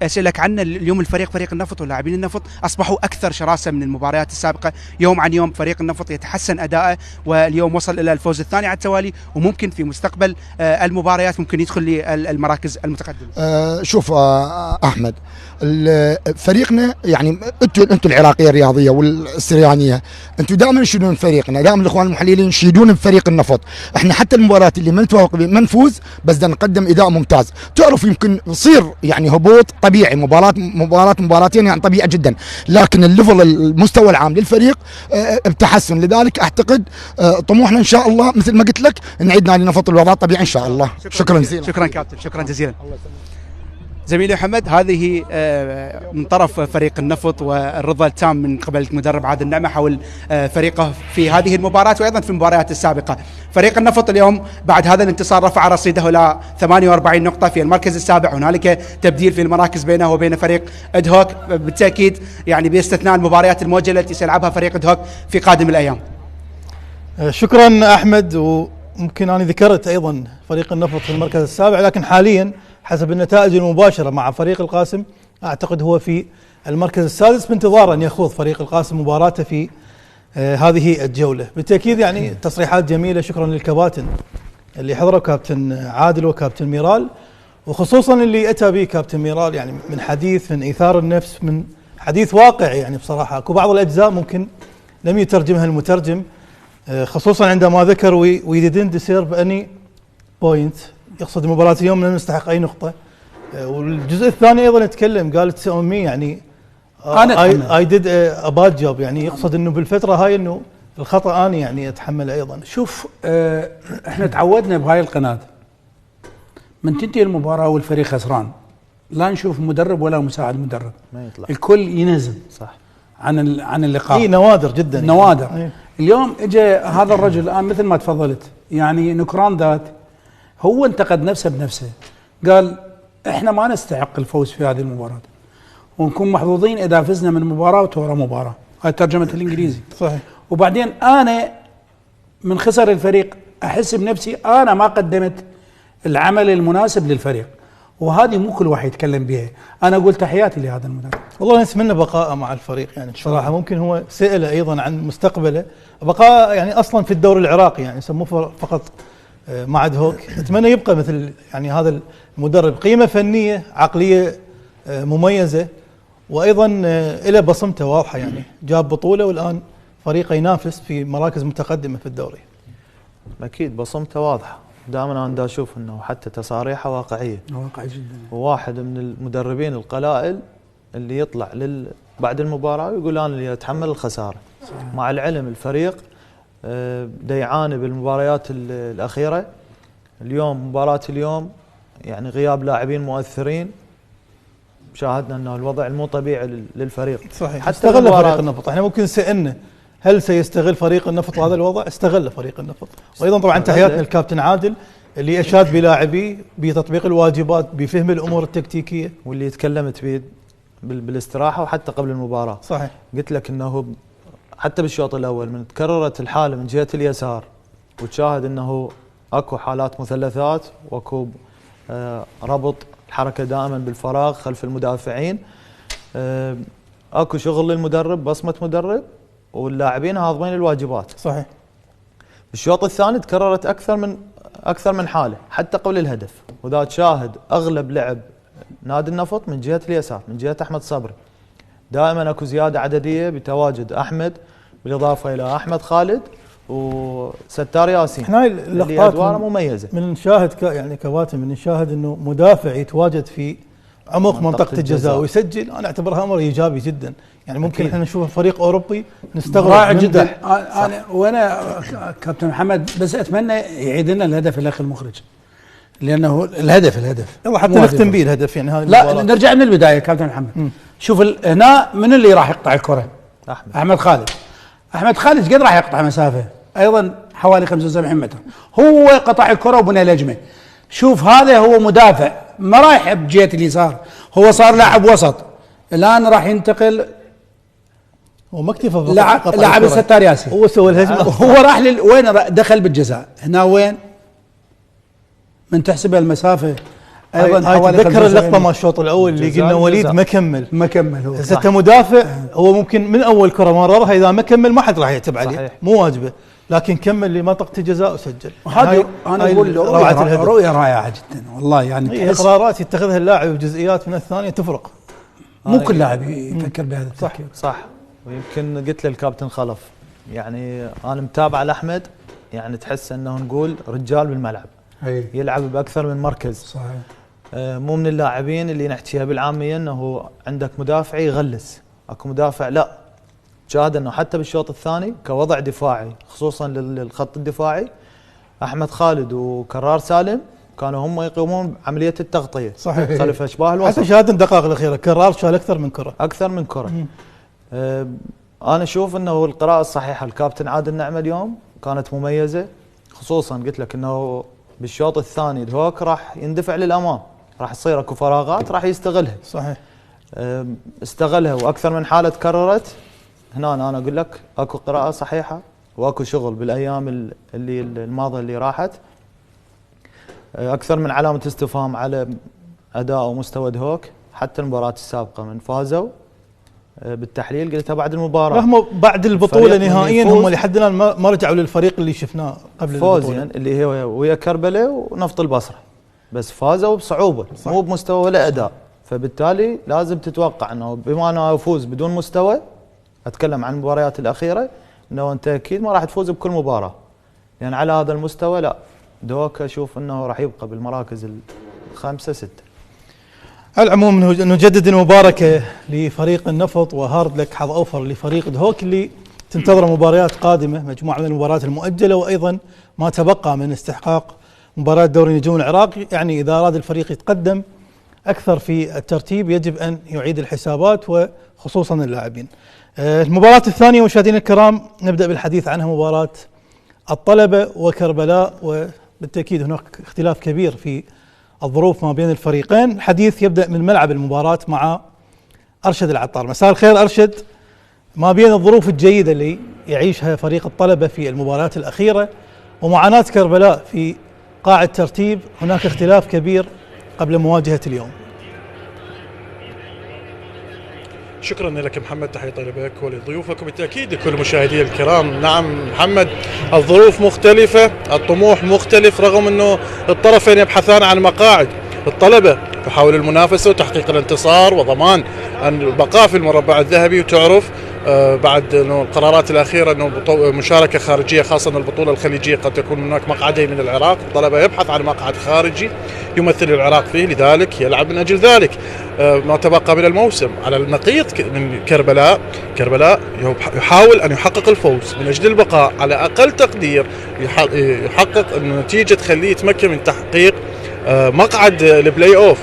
اسالك عن اليوم فريق النفط ولاعبين النفط اصبحوا اكثر شراسه من المباريات السابقه، يوم عن يوم فريق النفط يتحسن اداءه، واليوم وصل الى الفوز الثاني على التوالي، وممكن في مستقبل المباريات ممكن يدخل للمراكز المتقدمه. شوف احمد، فريقنا يعني انتم العراقيه الرياضيه والسريانيه، انتم دائما تشيدون فريقنا، دائما الاخوان المحللين يشيدون بفريق النفط. احنا حتى المباريات اللي ما نتفوق ما نفوز، بس بدنا نقدم اداء ممتاز. تعرف يمكن يصير يعني هبوط طبيعي، مباراتين يعني طبيعي جدا، لكن الليفل المستوى العام للفريق بتحسن. لذلك اعتقد طموحنا ان شاء الله مثل ما قلت لك نعيد نادي النفط الوضع طبيعي ان شاء الله. شكرا جزيلا. شكرا كابتن، شكرا جزيلا. زميلي محمد، هذه من طرف فريق النفط والرضا التام من قبل المدرب عادل نعمة حول فريقه في هذه المباراة وأيضا في المباريات السابقة. فريق النفط اليوم بعد هذا الانتصار رفع رصيده إلى 48 نقطة في المركز السابع، هنالك تبديل في المراكز بينه وبين فريق ادهوك بالتأكيد، يعني باستثناء المباريات المؤجلة التي سيلعبها فريق ادهوك في قادم الأيام. شكرا أحمد، وممكن أنا ذكرت أيضا فريق النفط في المركز السابع، لكن حاليا حسب النتائج المباشرة مع فريق القاسم أعتقد هو في المركز السادس، بانتظار أن يخوض فريق القاسم مباراته في هذه الجولة. بالتأكيد يعني تصريحات جميلة، شكرا للكباتن اللي حضروا، كابتن عادل وكابتن ميرال، وخصوصا اللي أتى به كابتن ميرال، يعني من حديث، من إيثار النفس، من حديث واقع يعني بصراحه. اكو بعض الاجزاء ممكن لم يترجمها المترجم، خصوصا عندما ذكر وي didn't deserve any point، يقصد مباراة اليوم لم نستحق اي نقطة. والجزء الثاني ايضا يتكلم قال it's on me، يعني I did a bad job، يعني يقصد انه بالفترة هاي انه الخطأ اني يعني اتحمله ايضا. شوف احنا تعودنا بهاي القناة من تنتهي المباراة والفريق خسران لا نشوف مدرب ولا مساعد مدرب، ما يطلع الكل ينزل صح عن اللقاء. اي نوادر جدا، نوادر يعني. اليوم اجى هذا الرجل الان مثل ما تفضلت، يعني نكران ذات، هو انتقد نفسه بنفسه، قال احنا ما نستحق الفوز في هذه المباراة ونكون محظوظين اذا فزنا من مباراة وتورا مباراة. هاي ترجمة الانجليزي صحيح. وبعدين انا من خسر الفريق احس بنفسي انا ما قدمت العمل المناسب للفريق، وهذه مو كل واحد يتكلم بها. انا اقول تحياتي لهذا المدرب، والله نتمنى بقائه مع الفريق يعني بصراحه. ممكن هو سئل ايضا عن مستقبله، بقاء يعني اصلا في الدوري العراقي، يعني يسموه فقط مع هوك. اتمنى يبقى مثل يعني هذا المدرب، قيمه فنيه عقليه مميزه، وايضا له بصمته واضحه، يعني جاب بطوله والان فريقه ينافس في مراكز متقدمه في الدوري. اكيد بصمته واضحه، دائما انا دا اشوف انه حتى تصاريحه واقعيه، واقعي جدا. وواحد من المدربين القلائل اللي يطلع بعد المباراه ويقول انا اللي اتحمل الخساره. صحيح. مع العلم الفريق دا يعاني بالمباريات الاخيره. اليوم مباراه اليوم يعني غياب لاعبين مؤثرين، شاهدنا انه الوضع المو طبيعي للفريق. صحيح. حتى استغل فريق النفط، احنا ممكن سألنا هل سيستغل فريق النفط هذا الوضع؟ استغل فريق النفط. وايضا طبعا تحياتنا للكابتن عادل اللي اشاد بلاعبيه بتطبيق الواجبات، بفهم الامور التكتيكيه، واللي تكلمت به بالاستراحه وحتى قبل المباراه. صحيح. قلت لك انه حتى بالشوط الاول من تكررت الحاله من جهه اليسار وتشاهد انه اكو حالات مثلثات واكو ربط الحركه دائما بالفراغ خلف المدافعين، اكو شغل للمدرب، بصمه مدرب، واللاعبين هاضمين الواجبات. صحيح. الشوط الثاني تكررت اكثر من حاله حتى قبل الهدف، وذا تشاهد اغلب لعب نادي النفط من جهه اليسار من جهه احمد صبري. دائما اكو زياده عدديه بتواجد احمد بالاضافه الى احمد خالد وستار ياسين. احنا اللي ادواره مميزه. من نشاهد يعني كباتن من نشاهد انه مدافع يتواجد في عمق منطقه الجزاء ويسجل، انا اعتبرها امر ايجابي جدا. يعني ممكن احنا نشوف فريق اوروبي نستغرب رائع جدا. وانا كابتن محمد بس اتمنى يعيد لنا الهدف الاخ المخرج، لانه الهدف يلا حتى نختم به الهدف. يعني هذه لا نرجع من البدايه كابتن محمد. شوف هنا من اللي راح يقطع الكره؟ احمد خالد. احمد خالد قد راح يقطع مسافه ايضا حوالي 75 متر، هو قطع الكره وبنى الهجمه. شوف هذا هو مدافع ما رايح بجهه اليسار، هو صار لاعب وسط، الان راح ينتقل. هو ما اكتفى لاعب ستار ياسين، هو سوى الهجمه، هو راح وين دخل بالجزاء. هنا وين من تحسب المسافه ايضا حوالي. تذكر اللقطه مع الشوط الاول اللي قلنا وليد ما كمل هو هسه مدافع، هو ممكن من اول كره مررها اذا ما كمل ما حد راح يعتب عليه، مو واجبه، لكن كمل لمنطقه الجزاء وسجل. هذه انا اقول رؤيه رائعه جدا والله. يعني قرارات يتخذها اللاعب وجزئيات من الثانيه تفرق، مو كل لاعب يفكر بهذا التفكير. صح. ويمكن قلت للكابتن خلف، يعني انا متابع لاحمد، يعني تحس انه نقول رجال بالملعب، يلعب باكثر من مركز. صحيح. مو من اللاعبين اللي نحكيها بالعاميه انه عندك مدافع يغلس، اكو مدافع لا. شاهد انه حتى بالشوط الثاني كوضع دفاعي خصوصا للخط الدفاعي، احمد خالد وكرار سالم كانوا هم يقومون بعمليه التغطيه. صحيح. خلف اشباه الوسط. حتى شاهد الدقائق الاخيره كرار شال اكثر من كره. انا اشوف انه القراءه الصحيحه الكابتن عادل نعمه اليوم كانت مميزه، خصوصا قلت لك انه بالشوط الثاني الهوك راح يندفع للامام، راح تصير اكو فراغات راح يستغلها. صحيح. استغلها واكثر من حاله تكررت. هنا انا اقول لك اكو قراءه صحيحه واكو شغل بالايام اللي الماضيه اللي راحت. اكثر من علامه استفهام على اداء ومستوى دهوك، حتى المباراه السابقه من فازوا بالتحليل قلتها بعد المباراه، رغم بعد البطوله نهائيا هم لحد الان ما رجعوا للفريق اللي شفناه قبل فوز يعني اللي هي ويا كربلاء ونفط البصره، بس فازوا بصعوبه. مو بمستوى ولا اداء، فبالتالي لازم تتوقع انه بما انه افوز بدون مستوى، اتكلم عن المباريات الاخيره، انه انت اكيد ما راح تفوز بكل مباراه، يعني على هذا المستوى لا، دوك اشوف انه راح يبقى بالمراكز الخامسه سته. على العموم نجدد المباركه لفريق النفط وهارد لك حظ اوفر لفريق دهوك اللي تنتظر مباريات قادمه، مجموعه من المباريات المؤجله وايضا ما تبقى من استحقاق مباراه دوري نجوم العراق. يعني اذا اراد الفريق يتقدم اكثر في الترتيب يجب ان يعيد الحسابات وخصوصا اللاعبين. المباراه الثانيه مشاهدينا الكرام نبدا بالحديث عنها، مباراه الطلبه وكربلاء، وبالتاكيد هناك اختلاف كبير في الظروف ما بين الفريقين. الحديث يبدا من ملعب المباراه مع ارشد العطار. مساء الخير ارشد، ما بين الظروف الجيده اللي يعيشها فريق الطلبه في المباريات الاخيره ومعاناه كربلاء في قاع الترتيب، هناك اختلاف كبير قبل مواجهه اليوم. شكرا لك محمد، تحية طيبة لك ولضيوفك وبالتأكيد لكل مشاهدي الكرام. نعم محمد، الظروف مختلفة، الطموح مختلف، رغم أنه الطرفين يبحثان عن مقاعد. الطلبة تحاول المنافسة وتحقيق الانتصار وضمان البقاء في المربع الذهبي، وتعرف بعد انه القرارات الاخيره انه مشاركه خارجيه، خاصه البطوله الخليجيه قد تكون هناك مقعدين من العراق، الطلبه يبحث عن مقعد خارجي يمثل العراق فيه، لذلك يلعب من اجل ذلك. ما تبقى من الموسم على النقيض من كربلاء يحاول ان يحقق الفوز من اجل البقاء، على اقل تقدير يحقق النتيجه تخليه يتمكن من تحقيق مقعد البلاي اوف.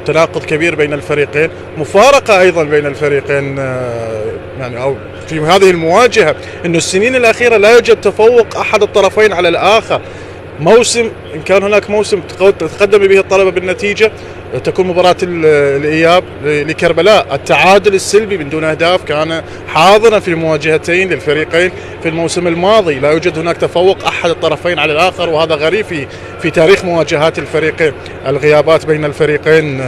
تناقض كبير بين الفريقين، مفارقة أيضا بين الفريقين، يعني أو في هذه المواجهة أنه السنين الأخيرة لا يوجد تفوق أحد الطرفين على الآخر. موسم إن كان هناك موسم تقدم به الطلبة بالنتيجة تكون مباراة الإياب لكربلاء. التعادل السلبي من دون أهداف كان حاضرا في مواجهتين للفريقين في الموسم الماضي، لا يوجد هناك تفوق أحد الطرفين على الآخر، وهذا غريب في تاريخ مواجهات الفريقين. الغيابات بين الفريقين